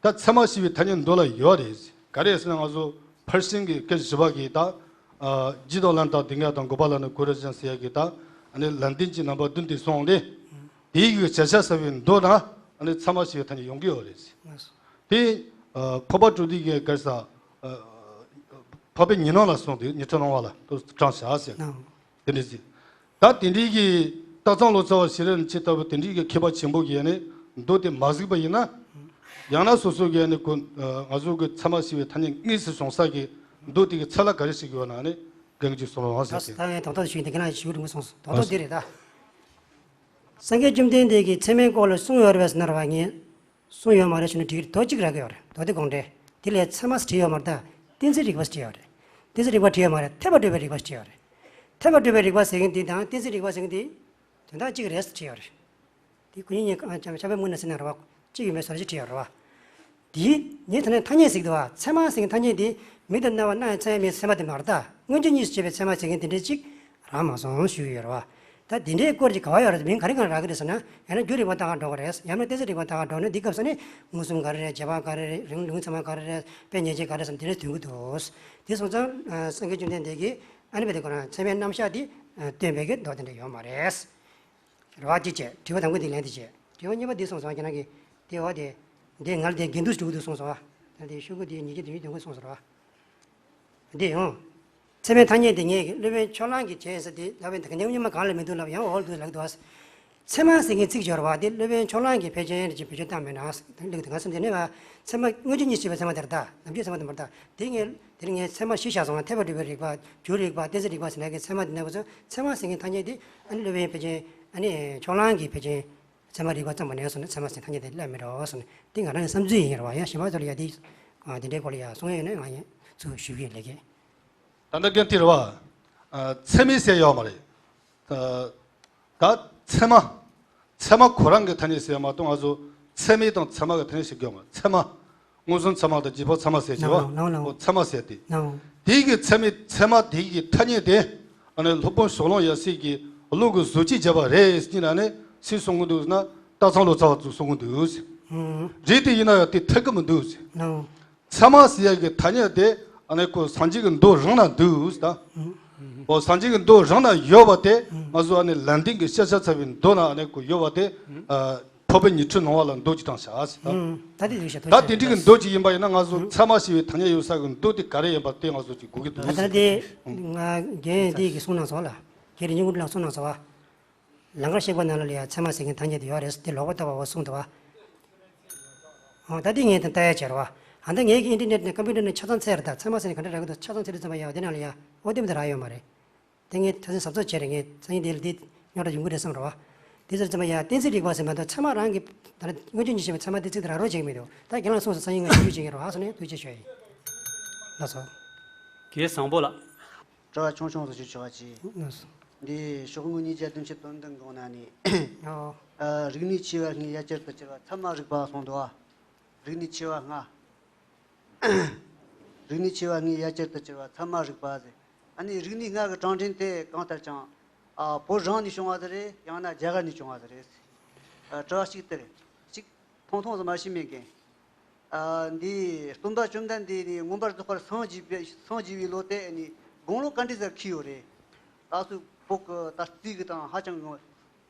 ད་ཚད་མ་ཞེས་པའི་ཐ་སྙད་མདོ་ལ་ཡོད་རེད། ག་རེ་ཟེར་ན་ང་ཚོ་ཕར་ཕྱིན་གྱི་སྐད་བཞི་པ་གིས་ད། ཨ། རྒྱུད་དང་ལམ་དང་སྡུག་བསྔལ་དང་འགོག་པ་ལ་ནི་གོ་རིམ་བཞིན་ཟེར་ཡ་གིས་ད། ཨ་ནི་ལམ་བདེན་གྱི་རྣམ་པ་བདུན་དེ་སོང་སྟེ། དེའི་གི་བྱ་བྱ་ཟ་བའི་མདོ་ན་ཨ་ནི་ཚད་མ་ཞེས་པའི་ཐ་སྙད་ཡོང་གི་ཡོད་རེད། དེ་ཨ་འཕགས་པ་སྤྲུལ་སྡེ་གི་གར་ས་ཨ་འཕགས་པའི་ཉི་སྣང་ལ་སོང་སྟེ་ཉི་ཁྲི་སྣང་བ་ལ་དུ་དྲངས་བཞག་ཟེར། དེ་འདྲ་ཟེར། ད་དེ་འདྲའི་གི་སྟག་ཚང་ལོ་ཙཱ་བ་ཤེས་རབ་རིན་ཆེན་ལྟ་བུ་དེ་འདྲའི་གི་མཁས་པ་ཆེན་པོ་གིས་ནི་མདོ་དེ་མ་གཟིགས་པ་ཡིན་ན། ཡང་ན་སོ་སོ་གིས་ནི་ཁོ་ང་ཚོ་གི་ཚད་མ་ཞེས་པའི་ཐ་སྙད་དངོས་སུ་བྱུང་ས་གི་མདོ་དེ་གི་ཚད་ལ་ག་རེ་ཞིག་ཡོད་ན་ནི་གང་ཅིག་གསུང་རོགས་ཟེར་ད་གི། ད་ངས་དོགས་དོགས་ཞུས་འདི་ག་ན་ཞུ་རིང་པོ་སོང་སོང་དོགས་དོགས་འདི་རེད་ད། སངས་རྒྱས་བཅོམ་ལྡན་འདས་ཀྱིས་ཚད་མའི་སྐོར་ལ་གསུངས་ཡོད་རེད་པས་ཟེར་ན་ར་བ་ངས། གསུངས་ཡོད་མ་རེད་ཞུ་ན་འགྲིག་གི་རེད། མདོ་གཅིག་རག་གི་ཡོད་རེད། མདོ་སྡེ་དགོངས་འགྲེལ། དེ་ལ་ཚད་མ་ཟེར་བྲིས་ཡོད་མ་རེད་ད། གཏན་ཚིགས་རིག་པ་ཟེར་བྲིས་ཡོད་རེད། གཏན་ཚིགས་རིག་པ་བྲིས་ཡོད་མ་རེད། ཐེག་པ་སྒྲུབ་པའི་རིག་པ་ཟེར་བྲིས་ཡོད་རེད། ཐེག་པ་སྒྲུབ་པའི་རིག་པ་ཟེར་མཁན་དེ་དང་གཏན་ཚིགས་རིག་པ་ཟེར་མཁན་དེ་དོན་དག་གཅིག་རེད་ཟེར་བྲིས་ཡོད་རེད། དེ་ཁོ་གཉིས་གཉིས་ཀ་ཕྱག་དཔེ་སྨོས་ན་ཟེར་ན་ར་བ་གཅིག་ཡིན་པའི་བཟོ་འདྲ་ཞིག་བྲིས་ཡོད་རེད་བ། དེའི་ངས་ད་ནས་ཐ་སྙད་ཟེར་གི་འདུག་བ། ཚད་མ་ཟེར་མཁན་ཐ་སྙད་དེ་མིང་དང་རྣམ་པ་སྣང་ཡང་མཚན་ཡང་མེད་ཚད་མ་དེ་མ་རེད་ད། མངོན་རྗེས་གཉིས་སུ་སྐྱེས་པའི་ཚད་མ་ཟེར་མཁན་དེ་འདྲ་གཅིག་རག་མ་སོང་ཞུ་གི་ཡོད་རེད་བ། ད་དེ་འདྲའི་སྐོར་གྱི་ག་བ་ཡོད་རེད། མིང་ག་རེ་ག་རེ་རག་གི་རེད་ཟེར་ན། ཡང་ན་རྒྱུ་རིག་པ་ལྟ་ག་འགྲོ་གི་རེད། ཡང་ན་གཏན་ཚིགས་རིག་པ་ལྟ་ག་འགྲོ་ན་འདི་སྐབས་སུ་ནི་མངོན་སུམ་ག་རེ་རེད། རྗེས་དཔག་ག་རེ་རེད། རིང་ལུང་ཚད་མ་ག་རེ་རེད། དཔེ་ཉེར་འཇོག་ག་རེ་ཟེར་འདི་འདྲ་ཐོན་གི་འདུག་དེ་སོང་ཙང་སངས་རྒྱས་བཅོམ་ལྡན་འདས་ཀྱིས་ཨ་ནི་བས་དེ་ཁོ་རང་ཚད་མའི་རྣམ་གཞག་དེ་སྟོན་པའི་གི་མདོ་དེ་འདྲ་ཡོད་མ་རེད། རེ་བ་གཅིག་བྱས། དྲི་བ་དང་པོ་འདི་ལན་འདི་བྱས། དྲི་བ་གཉིས་པ་འདི་སོང་ཙང་ཁྱེད་རང་གིས་དེ་བ་དེ་འདི་ང་ལ་དེ་འགལ་འདུ་འགྲོ་གི་འདུག་གསུངས་སོང་བ། ད་དེ་ཤོག་གུ་དེ་ཉིས་བརྒྱ་བདུན་ཅུ་དོན་དགུ་གསུངས་སོང་བ། འདི་ཡང་། ཚད་མའི་ཐ་སྙད་དེ་ངས་སློབ་དཔོན་ཕྱོགས་གླང་གིས་བྱས་ཟེར་ཏེ་ལབ་པའི་འདི་ག་ཉམས་ཉམས་གང་ལ་མི་འདུག་ལབ་ཡང་འོག་ལ་འདུག་ལབ་འདུག་བ། ཚད་མ་ཟེར་མཁན་ཚིག་སྦྱོར་བ་དེ་སློབ་དཔོན་ཕྱོགས་གླང་གིས་ཕལ་ཆེར་ཅིག་བེད་སྤྱོད་བཏང་མེད་ན་ལུགས་དེ་ང་སེམས་དེ་ནས་ང་ཚད་མ་མངོན་རྗེས་གཉིས་སུ་སྐྱེས་པའི་ཚད་མ་དེ་རེད་ད། ནམ་རྒྱུན་ཚད་མ་དེ་མ་རེད་ད། དེ་ངས་དེ་ངས་ཚད་མ་གཞི་བཞག་སོང་ན་ཐེག་པ་སྒྲུབ་པའི་རིགས་པ། རྒྱུ་རིགས་པ། གཏན་ཚིགས་རིགས་པ་ཟེར་ན་གི་ཚད་མ་དེ་ནས་བུ་ཚོ་ཚད་མ་ཟེར་མཁན་ཐ་སྙད་དེ་ཨ་ནི་སློབ་དཔོན་ཕལ་ཆེར་ཨ་ནི་ཕྱོགས་གླང་གིས་ཕལ་ཆེར་ཚད་མ་རིག་པ་ཙམ་པ་ནས་སོང་ན་ཚད་མ་ཟེར་ཐ་སྙད་དེ་སླེབས་མི་འགྲོ་སོང་ན་དེ་ང་རང་གི་བསམ་ཚུལ་ཡིན་རེད་བ། ཡང་གཞན་པ་ཚོ་ལ་ཡ་དེ་དེ་འདྲའི་སྐོར་ལ་ཡ་གསུང་ཡ་ཡོད་ན་ང་ཡང་ཚུར་ཞུ་གི་ཡིན་ལས་ཀྱི། ད་ལྟ་རྒན་དེ་རེད་བ། ཚད་མའི་ཟེར་ཡོད་མ་རེད། ད་ཚད་མ། ཚད་མ་ཁོ་རང་གི་ཐ་སྙད་ཟེར་ཡོད་མ་གཏོགས་ང་ཚོ་ཚད་མེད་དང་ཚད་མ་གི་ཐ་སྙད་ཟེར་གྱི་ཡོད་མ་རེད། ཚད་མ། མངོན་སུམ་ཚད་མ་དང་རྗེས་དཔག་ཚད་མ་ཟེར་གྱི་བ། ལའོ་ལའོ་ལའོ། ཨོ་ཚད་མ་ཟེར་ཏེ། ལའོ། དེའི་གི་ཚད་མེད་ཚད་མ་དེའི་གི་ཐ་སྙད་དེ། ཨ་ནི་སློབ་དཔོན་ཕྱོགས་གླང་ཡབ་སྲས་ཀྱིས་བློ་གི་བཟོ་བཅོས་བརྒྱབ་པ་རེད་ཟེར་ན་ནི་སུས་གསུང་གི་འདུག་ཟེར་ན་སྟག་ཚང་ལོ་ཙཱ་བ་ཚོས་གསུང་གི་འདུག་ཟེར། ཨུམ། རེད་དེ་ཡིན་ན་ཡང་དེ་འཐད་གི་མི་འདུག་ཟེར། ལའོ། ཚད་མ་ཟེར་ཡ་གི་ཐ་སྙད་དེ་ཨ་ནི་ཁོ་སངས་རྒྱས་ཀྱི་མདོ་རང་ན་འདུག་ཟེར་ད། ཨོ་སངས་རྒྱས་ཀྱི་མདོ་རང་ན་ཡོད་པ་དེ་ང་ཚོ་ཨ་ནི་ལམ་བདེན་གྱི་ཤེས་བྱ་ཚ་བའི་མདོ་ན་ཨ་ནི་ཁོ་ཡོད་པ་དེ། ཨ་འཕགས་པའི་ཉི་ཁྲི་སྣང་བ་ལ་མདོ་ཅིག་དྲངས་བཞག་ཟེར་ད། ད་དེ་དེ་འདྲའི་གི་མདོ་ཅིག་ཡིན་པ་ཡིན་ན་ང་ཚོ་ཚད་མ་ཞེས་པའི་ཐ་སྙད་ཡོད་ས་གི་མདོ་དེ་ག་རེ་ཡིན་པ་དེ་ང་ཚོ་ཅིག་གོ་གི་འདུག་ད་ལྟ་དེ་ང་རྒན་དེ་གི་གསུང་གནང་སོང་ལ། རྒན་རིན་ཆེན་དངོས་གྲུབ་ལགས་གསུང་གནང་སོང་བ། ལང་ཀར་གཤེགས་པ་ནང་ལ་ཡང་ཚད་མ་ཟེར་མཁན་ཐ་སྙད་དེ་ཡོད་རེད་དེ་ལོག་པར་ལྟ་བའོ་གསུངས་འདུག་བ། ཨོ་ད་འདི་ངས་དང་ལྟ་ཡ་བྱས་རེད་བ། ཨ་ད་ངས་ཀྱི་ཨིན་ཊར་ནེཊ་ནས་ཀམ་པུ་ཊར་ནས་ཆ་ཚང་འཚོལ་རེད་ད། ཚད་མ་ཟེར་ནས་ག་འདྲ་རག་གི་འདུག་ཆ་ཚང་འཚོལ་དུས་ཙམ་པ་ཡ་དེ་ནང་ལ་ཡ་ཨོ་དེ་མི་དེ་རག་ཡོད་མ་རེད། དེ་ངས་ཆ་ཚང་གཟབ་གཟབ་བྱས་རེད། ངས་སང་ཉིན་དེ་ལ་དེ་རྙོག་དྲ་ཡོང་གི་རེད་བསམ་རེད་བ། དེ་ཚོ་ཙམ་པ་ཡ་གཏན་ཚིགས་རིག་པ་ཟེར་མ་གཏོགས་ཚད་མ་རང་གི་ད་ལ་མངོན་རྗེས་གཉིས་སྐྱེས་པའི་ཚད་མ་དེ་ཚིག་དེ་རག་རོགས་བྱེད་ཀྱི་མི་འདུག་ད་ཁྱེད་རང་གསུངས་སོང་། སང་ཉིན་ང་ཞིབ་འཇུག་བྱེད་ཀྱི་རེད་བ། སོང་ནས་ཐུགས་རྗེ་ཆེ་ཞུ་ཡ་ཡིན། ལགས་སོ། གལ་བཟང་པོ་ལགས། དྲི་བ་ཆུང་ཆུང་ཞིག་ཞུ་ཆོག་པ་ཅིག་ལགས་སོ། འདི་ཤོག་ངོས་ཉིས་བརྒྱ་བདུན་ཅུ་དོན་བདུན་གོང་ན་ནི། ཨོ། ཨ་རིག་གནས་ཆེ་བ་ལྔའི་ཡ་གྱལ་དུ་གྱུར་པ་ཚད་མ་རིག་པ་གསུངས་འདུག་བ། རིག་གནས་ཆེ་བ་ལྔ། རིག་གནས་ཆེ་བ་ལྔའི་ཡ་གྱལ་དུ་གྱུར་པ་ཚད་མ་རིག་པ་ཟེར། ཨ་ནི་རིག་གནས་ལྔ་གི་གྲངས་འདྲེན་དེ་གང་ལྟར་ཀྱང་། ཨ་བོད་རང་ནས་བྱུང་བ་ཟིག་རེད། ཡང་ན་རྒྱ་གར་ནས་བྱུང་བ་ཟིག་རེད། ཨ་དྲི་བ་གཅིག་དེ་རེད། གཅིག་ཐུང་ཐུང་ཟིག་མ་ཤེས་མེད་མཁན། ཨ་འདི་སྟོན་པ་བཅོམ་ལྡན་འདས་ནི་མངོན་པར་རྫོགས་པར་སངས་རྒྱས་པའི་སངས་རྒྱས་པའི་ལོ་དེ་ནི་དགུང་ལོ་ག་འདྲ་ཟིག་འཁེལ་ཡོད་རེད། ད་སུ་བོད་ཀྱི་ད་རྩིས་ཀྱི་སྟེང་ཧ་ཅང་གི་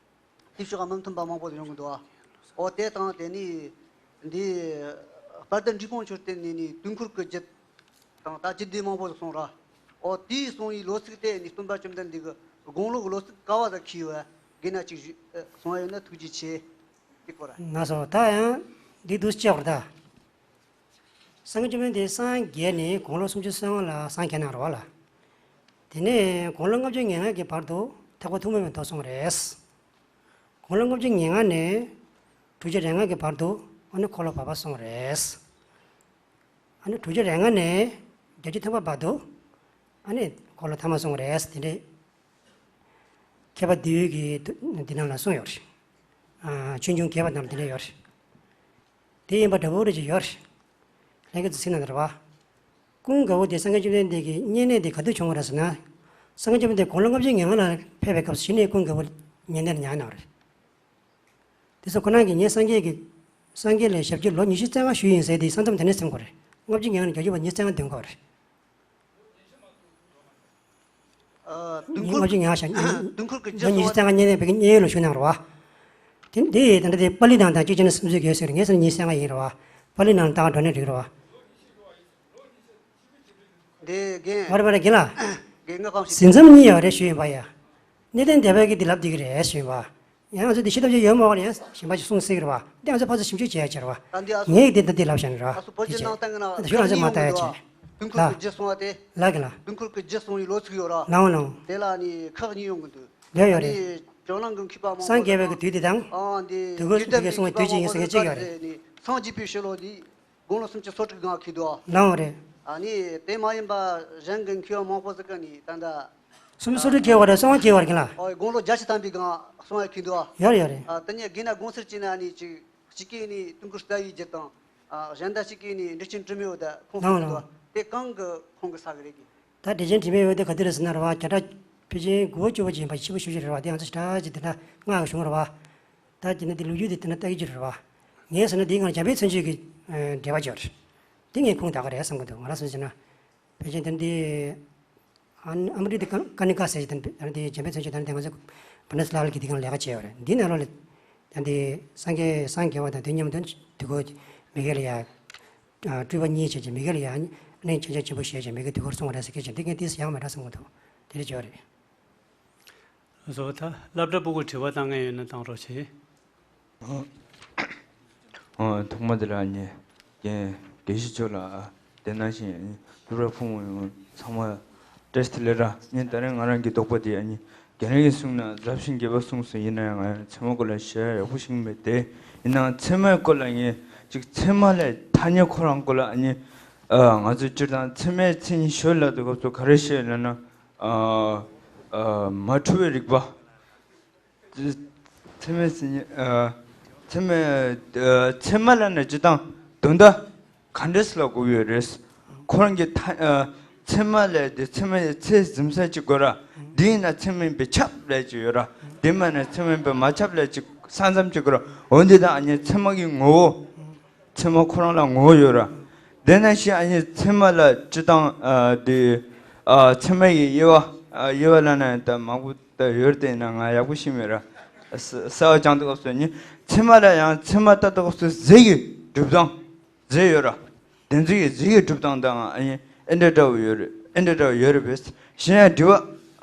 དེ་ཕྱོགས་མི་མཐུན་པ་མང་པོ་ཡོང་གི་འདུག་ཨ། ཨོ་དེ་དང་དེ་ནི་འདི་དཔལ་ལྡན་འབྲས་སྤུངས་མཆོད་རྟེན་ནས་ནི་དུས་འཁོར་གྱི་རྒྱུད་དང་ད་རྒྱུད་སྡེ་མང་པོ་ཟིག་གསུངས་ར། ཨོ་དེའི་གསུང་བའི་ལོ་ཚིགས་དེ་ནི་སྟོན་པ་བཅོམ་ལྡན་འདས་ཀྱི་དགུང་ལོ་གི་ལོ་ཚིགས་ག་བ་ཟིག་འཁེལ་ཡོད་ཨ། དགོས་ན་ཅིག་ཞུ་ཨ་གསུང་བ་ཡོད་ན་ཐུགས་རྗེ་ཆེ། དེ་སྐོར་ར། ལགས་སོ། ད་ཡང་འདི་འདུག་སེ་བྱས་པར་ད། སངས་རྒྱས་བཅོམ་ལྡན་འདས་སངས་རྒྱས་ནས་དགུང་ལོ་སུམ་ཅུ་སོ་ལྔ་ལ་སངས་རྒྱས་གནང་རེད་བ་ལ། དེ་ནས་དགུང་ལོ་ལྔ་བཅུ་ང་ལྔ་གི་བར་དུ་ཐེག་པ་ཐུན་མོང་མའི་མདོ་གསུངས་རེད། དགུང་ལོ་ལྔ་བཅུ་ང་ལྔ་ནས་དྲུག་ཅུ་རེ་ལྔ་གི་བར་དུ་ཨ་ནི་འཁོར་ལོ་བར་པ་གསུངས་རེད། ཨ་ནི་དྲུག་ཅུ་རེ་ལྔ་ནས་བརྒྱད་ཅུ་ཐམ་པ་བར་དུ་ཨ་ནི་འཁོར་ལོ་ཐ་མ་གསུངས་རེད། དེ་འདྲའི་མཁས་པ་འདུལ་བའི་གི་འདི་ནང་ལ་གསུངས་ཡོད་རེད། ཨ་ཆོས་འབྱུང་རྒྱས་པ་ནང་ལ་འདི་འདྲ་ཡོད་རེད། དེ་ཡིན་པ་འདྲ་བོ་རེ་ཅིག་ཡོད་རེད། ལྷན་རྒྱས་ཚོ་གཟིགས་གནང་དང་རེད་བ། ཀུན་དགའ་བོ་དེ་སངས་རྒྱས་བཅོམ་ལྡན་འདས་ཀྱི་བསྙེན་གནས་དེ་ག་དུས་བྱུང་བ་རེད་ཟེར་ན། སངས་རྒྱས་བཅོམ་ལྡན་འདས་དགུང་ལོ་ལྔ་བཅུ་ང་ལྔ་ལ་ཕེབས་པའི་སྐབས་སུ་གཞི་ནས་ཀུན་དགའ་བོ་བསྙེན་གནས་ལ་ཉར་གནང་བ་རེད། དེ་ཚོ་ཁོ་རང་གིས་ངས་སངས་རྒྱས་ཀྱི། སངས་རྒྱས་ལ་ཞབས་ཕྱི་ལོ་ཉི་ཤུ་རྩ་ལྔ་ཞུས་ཡིན་ཟེར་དེ་ས་མཚམས་དེ་ནས་ཟིན་དགོས་རེད། ལྔ་བཅུ་ང་ལྔ་ནས་བརྒྱད་ཅུ་བར་ཉི་ཤུ་རྩ་ལྔ་འདོན་དགོས་རེད། ཨ། དུས། ཉིན་འཁོར། ལྔ་བཅུ་ང་ཤར། དུས་འཁོར་གྱི། ལོ་རྒྱུ་ཉི་ཤུ་གསུམ། རྩ་ལྔ་ཉེ་ནས་བོད་ཀྱི་གཉན་ཡོད་ལ་བཞུགས་གནང་རོགས། དེ་འདི་ད་ལྟ་དེ་པཱ་ལི་ནང་དང་གཅིག་བྱས་ན་སུམ་ཅུ་གྱ་ཟེར། ངས་ཟེར་ན་ཉི་ཤུ་རྩ་ལྔ་ཡིན་རོགས། པཱ་ལི་ནང་ད་འགྲོ་ནས་འགྲིག་རོགས། འདི་རྒན། མ་རེད་མ་རེད། རྒན་ལགས། རྒན་ང་གང་ཞིག་ཟིན་མཚམས་གཉིས་ཡོད་རེད་ཞུས་ཡིན་པ་ཡ། གནས་བརྟན་སྡེ་པ་གིས་འདི་ལབ་བསྡད་ཀྱི་རེད་ཞུས་ཡིན་པ། ཡང་ང་ཚོ་འདི་ཤེས་ཐབས་ཅིག་ཡོད་མ་རེད། ཡང་གཞན་པ་ཞིག་གསུངས་སྲིད་ཀྱི་རེད་པ། འདི་ང་ཚོ་ཕར་ཚུར་ཞིབ་འཇུག་བྱེད་ཡ་བྱེད་རེད་པ། ད་འདི་ཨ་སུ། ངས་འདི་ད་འདི་ལབ་བཞག་ནི་རེད་པ། ཨ་སུ་བོད་བརྒྱུད་ནང་བསྟན་གྱི་ནང་། འདི་ཤོད་ལ་ཚོད་མ་ལྟ་ཡ་བྱེད། ལ་གི་ལ། དུས་འཁོར་གྱི་རྒྱུད་གསུངས་པ་དེ། ལ་གི་ལ། དུས་འཁོར་གྱི་རྒྱུད་གསུངས་པའི་ལོ་ཚིགས་ཡོད་ར། ལའང་ལའང་། དེ་ལ་ནི་ཁག་གཉིས་ཡོང་གི་འདུག་ཡོད་ཡོད་རེད། ནི་ཇོ་ནང་གི་མཁས་པ་མང་པོ། སངས་རྒྱས་པའི་གི་དུས་དེ་དང་། ཨང་། འདི་དུས་འཁོར་གྱི་རྒྱུད་གསུངས་པའི་དུས་གཅིག་ཡིན་ཟེར་མཁན་གཅིག་ཡོད་རེད། ནི་སངས་རྒྱས་པའི་ཤོ་ལོ་འདི། དགུང་ལོ་སུམ་ཅུ་སོ་དྲུག་སྒང་འཁེལ་འདུག་ཨ། ལའང་རེད། ཨ་ནི་དེ་མ་ཡིན་པ་གཞན་གྱི་མཁས་པ་མང་པོ་ཟིག་གིས་ནི་ད་ལྟ། སུམ་ཅུ་སོ་དྲུག་འཁེལ་བ་རེད། སོང་བ་འཁེལ་བ་རེད་ལ། ཨོ། དགུང་ལོ་བརྒྱད་ཅུ་ཐམ་པའི་སྒང་སོང་བ་འཁེལ་འདུག་ཨ། ཡོད་རེད་ཡོད་རེད། ཨ། དེ་ནས་དགོངས་སེལ་བྱས་ན་ནི་ཅིག་གཅིག་གིས་ནི་དུས་འཁོར་རྩ་བའི་རྒྱུད་དང་། ཨ། གཞན་དག་གཅིག་གིས་ནི་འགྲེལ་ཆེན་དྲི་མེད་འོད་ད་ཁུངས་ལའང་སུ་འདུག་ཨ། ལའང་། དེ་གང་གི་ཁུངས་ཀྱིས་ཟ་གི་རེད་གི། ད་འགྲེལ་ཆེན་དྲི་མེད་འོད་དེ་ག་དུས་རེད་ཟེར་ན་རེད་པ། བརྒྱ་ཕྲག་ཕལ་ཆེར་དགུ་བཅུ་བཅོ་བརྒྱད་ཡིན་པ། ཕྱི་པོ་ཞེ་པོ་ཅིག་རེད་པ། དེ་ང་ཚོ་ཞེ་དྲག་ཅིག་དེ་འདྲ་སྔགས་ཀྱི་གཞུང་རེད་པ། ད་དེ་ནས་དེ་ལོ་རྒྱུས་དེ་དེ་འདྲ་ལྟ་གི་ཅིག་རེད་པ། ངས་ཟེར་ན་དེའི་སྒང་འཇམ་དཔལ་མཚན་བརྗོད་ཀྱི་འགྲེལ་པ་ཅིག་ཡོད་རེད། དེ་ངས་ཁུངས་དག་གི་རེད་བསམ་གི་འདུག་ང་རང་སུ་ཟེར་ན། ཕལ་ཆེར་དེ་འདི། ཨ་ཨ་མ་རི་དི་ཀ་ཀ་ནི་ཀ་ཟེར་གྱི་དེ་འདི་འཇམ་དཔལ་མཚན་བརྗོད་དེ་འདི་ང་ཚོ་བྷ་ནེ་སི་ལ་ལ་གིས་དེའི་སྒང་ལས་ཀ་བྱས་ཡོད་རེད། འདི་ནང་ལོགས་ལ་ད་འདི་སངས་རྒྱས་སངས་རྒྱས་པ་དང་དེ་མཉམ་དུ་དུས་འཁོར་མི་དགེ་ལ་ཡ། སྤྲུལ་པ་གཉིས་བྱས་ཀྱི་མི་དགེ་ལ་ཡ། གླིང་ཆེན་ཆེན་ཆེན་པོ་ཞེས་བྱ་མི་དགེ་དུས་འཁོར་གསུངས་པ་རེད་ཟེར་མཁན་ཅིག་འདི་ངས་ཏོག་ཙམ་ཡག་མེད་འདྲ་བསམ་གྱི་འདུག་དེ་འདྲ་བྱས་པ་རེད། བཟོ་ད་སློབ་གྲྭ་ཕྲུ་གུ་དྲི་བ་བཏང་མཁན་ཡོད་ན་བཏང་རོགས་བྱེད། ཨོ། ཐོག་མ་དེ་ལ་ངས་རྒན་དགེ་བཤེས་མཆོག་ལ་དེ་ནང་བཞིན་སློབ་གྲྭ་ཕྲུ་གུ་ཚང་མ་བཀྲ་ཤིས་བདེ་ལེགས་ར། ངས་ད་རེས་ང་རང་གི་དོགས་པ་དེ་ཨ་ནི་རྒན་ལགས་ཀྱིས་གསུངས་ན་ཟབ་ཞིང་རྒྱས་པ་གསུངས་སོང་། ཡིན་ན་ཡང་ང་ཡང་ཚད་མ་སྐོར་ལ་ཞེ་དྲག་ཡག་པོ་ཤེས་ཀྱི་མེད་དེ། ཡིན་ནའང་ཚད་མའི་སྐོར་ལ་ངས་ཅིག་ཚད་མ་ལས་ཐ་སྙད་ཁོ་རང་སྐོར་ལ་ཨ་ནི་ང་ཚོས་སྤྱིར་བཏང་ཚད་མའི་མཚན་ཉིད་ཞོལ་ལ་དུས་སྐབས་སུ་ག་རེ་བཤད་ལབ་ན། ཨ་ཨ་མ་འཁྲུལ་བའི་རིག་པ། ཚད་མའི་མཚན་ཉིད། ཨ་ཚད་མའི། ཨ་ཚད་མ་ལབ་ན་སྤྱིར་བཏང་དོན་དག་ག་འདྲས་ལ་གོ་གི་ཡོད་རེད། ཁོ་རང་གི་ཐ་ཨ་ཚད་མ་ལབ་དེ་ཚད་མ་ཡི་ཚད་འཛིན་ས་ཅིག་དགོས་ར། འདི་ཡིན་ན་ཚད་མ་ཡིན་པས་ཁྱབ་ལབ་ཅིག་ཡོད་ར། འདི་མ་ཡིན་ན་ཚད་མ་ཡིན་པས་མ་ཁྱབ་ལབ་ཅིག་ས་མཚམས་ཅིག་དགོས་ར། འོ་འདི་དང་ཨ་ནི་ཚད་མ་གི་ངོ་བོ། ཚད་མ་ཁོ་རང་ལ་ངོ་བོ་ཡོད་ར། དེ་ནང་བཞིན་ཨ་ནི་ཚད་མ་ལ་སྤྱིར་བཏང་ཨ་དེ་ཨ་ཚད་མ་ཡི་དབྱེ་བ། ཨ་དབྱེ་བ་ལབ་ན་ད་མང་པོ་ད་ཡོད་དེ་ན་ང་ཡག་པོ་ཤེས་མེད་ར། ས་ས་བ་སྦྱང་དུས་སྐབས་སུ་ནི་ཚད་མ་ལ་ཡང་ཚད་མ་ལྟ་དུས་སྐབས་སུ་རྫས་ཀྱི་གྲུབ་སྟངས་རྫས་ཡོད་ར། དེ་ཚོ་གི་རྫས་ཀྱི་གྲུབ་སྟངས་དང་ཨ་ནི་ཨེ་འདྲ་འདྲ་བོ་ཡོད་རེད། ཨེ་འདྲ་འདྲ་བོ་ཡོད་རེད་པས། གཞན་ཡང་དྲི་བ་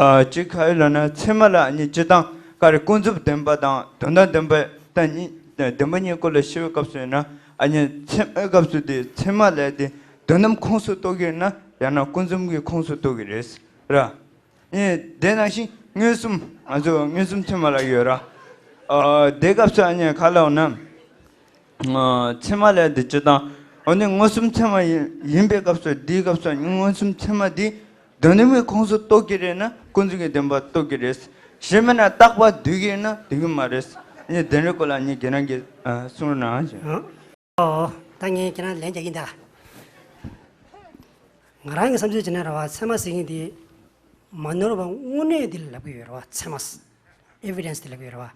ཨ་གཅིག་ག་ཡོད་ལབ་ན་ཚད་མ་ལ་ཨ་ནི་སྤྱིར་བཏང་ག་རེ་ཀུན་རྫོབ་བདེན་པ་དང་དོན་དམ་བདེན་པ་དང་གཉིས། བདེན་པ་གཉིས་སྐོར་ལ་བཤད་པའི་སྐབས་སུ་ཡིན་ན་ཨ་ནི་ཚད་མའི་སྐབས་སུ་དེ་ཚད་མ་ལ་དེ་དོན་དམ་ཁོངས་སུ་གཏོགས་ཀྱི་ཡིན་ན་ཡང་ན་ཀུན་རྫོབ་ཀྱི་ཁོངས་སུ་གཏོགས་ཀྱི་རེད་ར། ཨེ་དེ་ནང་བཞིན་མངོན་སུམ། ང་ཚོས་མངོན་སུམ་ཚད་མ་ལབ་ཀྱི་ཡོད་ར། ཨ་དེ་སྐབས་སུ་ཨ་ནི་ག་ལབ་ན། ཨ་ཚད་མ་ལབ་དེ་སྤྱིར་བཏང་། འོ་ནི་མངོན་སུམ་ཚད་མ་ཡིན་ཡིན་པའི་སྐབས་སུ། དེའི་སྐབས་སུ་ཨ་ནི་མངོན་སུམ་ཚད་མ་དེ་དོན་དམ་གྱི་ཁོངས་སུ་གཏོགས་ཀྱི་རེད་ན་ཀུན་རྫོབ་ཀྱི་བདེན་པ་གཏོགས་ཀྱི་རེད། གཞན་མིན་ན་རྟག་པ་འདོད་ཀྱི་ཡིན་ན་འདོད་ཀྱི་མ་རེད། ཨ་ནི་དེ་འདྲའི་སྐོར་ལ་ཨ་ནི་རྒན་རང་གིས་ཨ་གསུང་རོགས་གནང་ཞེས། ཨོ། ད་ངས་ཁྱེད་རང་ལན་རྒྱག་གིན་ད། ང་རང་གི་བསམ་ཚུལ་བྱས་ན་རེད་པ། ཚད་མ་ཟེར་མཁན་དེ་མ་ནོར་བ་དངོས་གནས་དེ་ལབ་ཀྱི་ཡོད་རེད་པ། ཚད་མ། ཨེ་བི་ཌེན་སི་དེ་ལབ་ཀྱི་ཡོད་རེད་པ།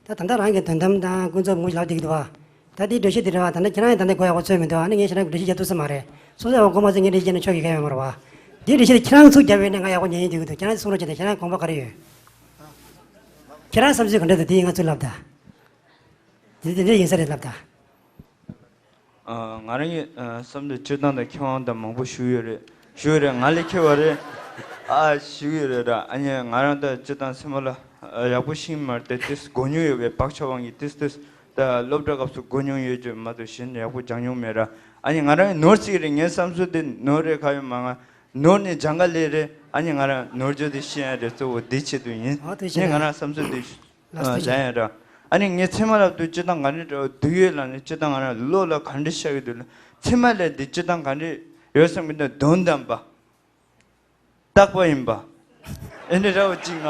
ད་ད་ལྟ་རང་གི་དོན་དམ་དང་ཀུན་རྫོབ་ངོ་ལབ་བསྡད་ཀྱི་འདུག་པ། ད་དེའི་འགྲེལ་བཤད་དེ་རེད་པ། ད་ལྟ་ཁྱེད་རང་གིས་ད་ལྟ་གོ་ཡག་པོ་ཚོད་མི་འདུག་ཨ་ནི་ངས་ཁྱེད་རང་གི་འགྲེལ་བཤད་རྒྱག་ཐུབ་ས་མ་རེད། སོ་སོས་ཡག་པོ་གོ་མ་ཚར་ངས་འགྲེལ་བཤད་བྱས་ན་ཆོག་གི་ག་ཡོད་མ་རེད་པ། དེའི་འགྲེལ་བཤད་དེ་ཁྱེད་རང་ཚུར་རྒྱབ་པ་ཡིན་ན་ང་ཡག་པོ་ཉན་ཡིན་འདོད་ཀྱི་འདུག་ཁྱེད་རང་གསུང་རོགས་བྱས་ད། ཁྱེད་རང་དགོངས་པ་ག་རེ་ཡོད། ཁྱེད་རང་བསམ་ཚུལ་ག་འདྲ་འདུག་དེ་ང་ཚོས་ལབ་ད། དེ་དེ་འདྲ་ཡིན་ས་རེད་ལབ་ད། ཨ་ང་རང་གི་ཨ་བསམ་ཚུལ་སྤྱིར་བཏང་དང་མཁས་དབང་དང་མང་པོ་ཞུས་ཡོད་རེད། ཞུས་ཡོད་རེད། ང་ལས་མཁས་པ་རེད། ཨ་ཞུས་ཡོད་རེད་ར། ཨ་ནི་ང་རང་ད་སྤྱིར་བཏང་ཚད་མ་ལ་ཨ་ཡག་པོ་ཤེས་ཀྱི་མ་རེད་དེ། ཏིས་གོ་མྱོང་ཡོད་པའི་བག་ཆགས་དབང་གིས་ཏིས་ཏིས་ད་སློབ་གྲྭ་སྐབས་སུ་གོ་མྱོང་ཡོད་ཀྱི་མ་གཏོགས་གཞན་ཡག་པོ་སྦྱང་མྱོང་མེད་ར། ཨ་ནི་ང་རང་གིས་ནོར་སྲིད་ཀྱི་རེད། ངའི་བསམ་ཚུལ་དེ་ནོར་རེད་ག་ཡོད་མ། ང་ནོར་ནས་སྦྱང་ག་སླེབས་རེད། ཨ་ནི་ང་རང་ནོར་འགྲོ་དེ་ཤེས་ཡ་རེད། གཙོ་བོ་དེའི་ཆེད་དུ་ཡིན། ཨོ་དེ་ཤེས་ནས་ཡ། ང་རང་བསམ་ཚུལ་དེ་ལགས་སོ། ཨ་ལགས་སོ། ཡ་ཡ་ར། ཨ་ནི་ངས་ཚད་མ་ལབ་དུས་སྤྱིར་བཏང་ག་འདྲ་འདུག་ཡོད་ལབ་ནས་སྤྱིར་བཏང་ང་རང་བློ་ལ་ག་འདྲ་ཤར་གྱི་འདུག་ལབ། ཚད་མ་ལབ་དེ་སྤྱིར་བཏང་ག་འདྲ་ཡོད་བསམ་གྱི་འདུག་དོན་དམ་པ། རྟག་པ་ཡིན་པ། ཨེ་འདྲ་འདྲ་བོ་ཅིག་ང་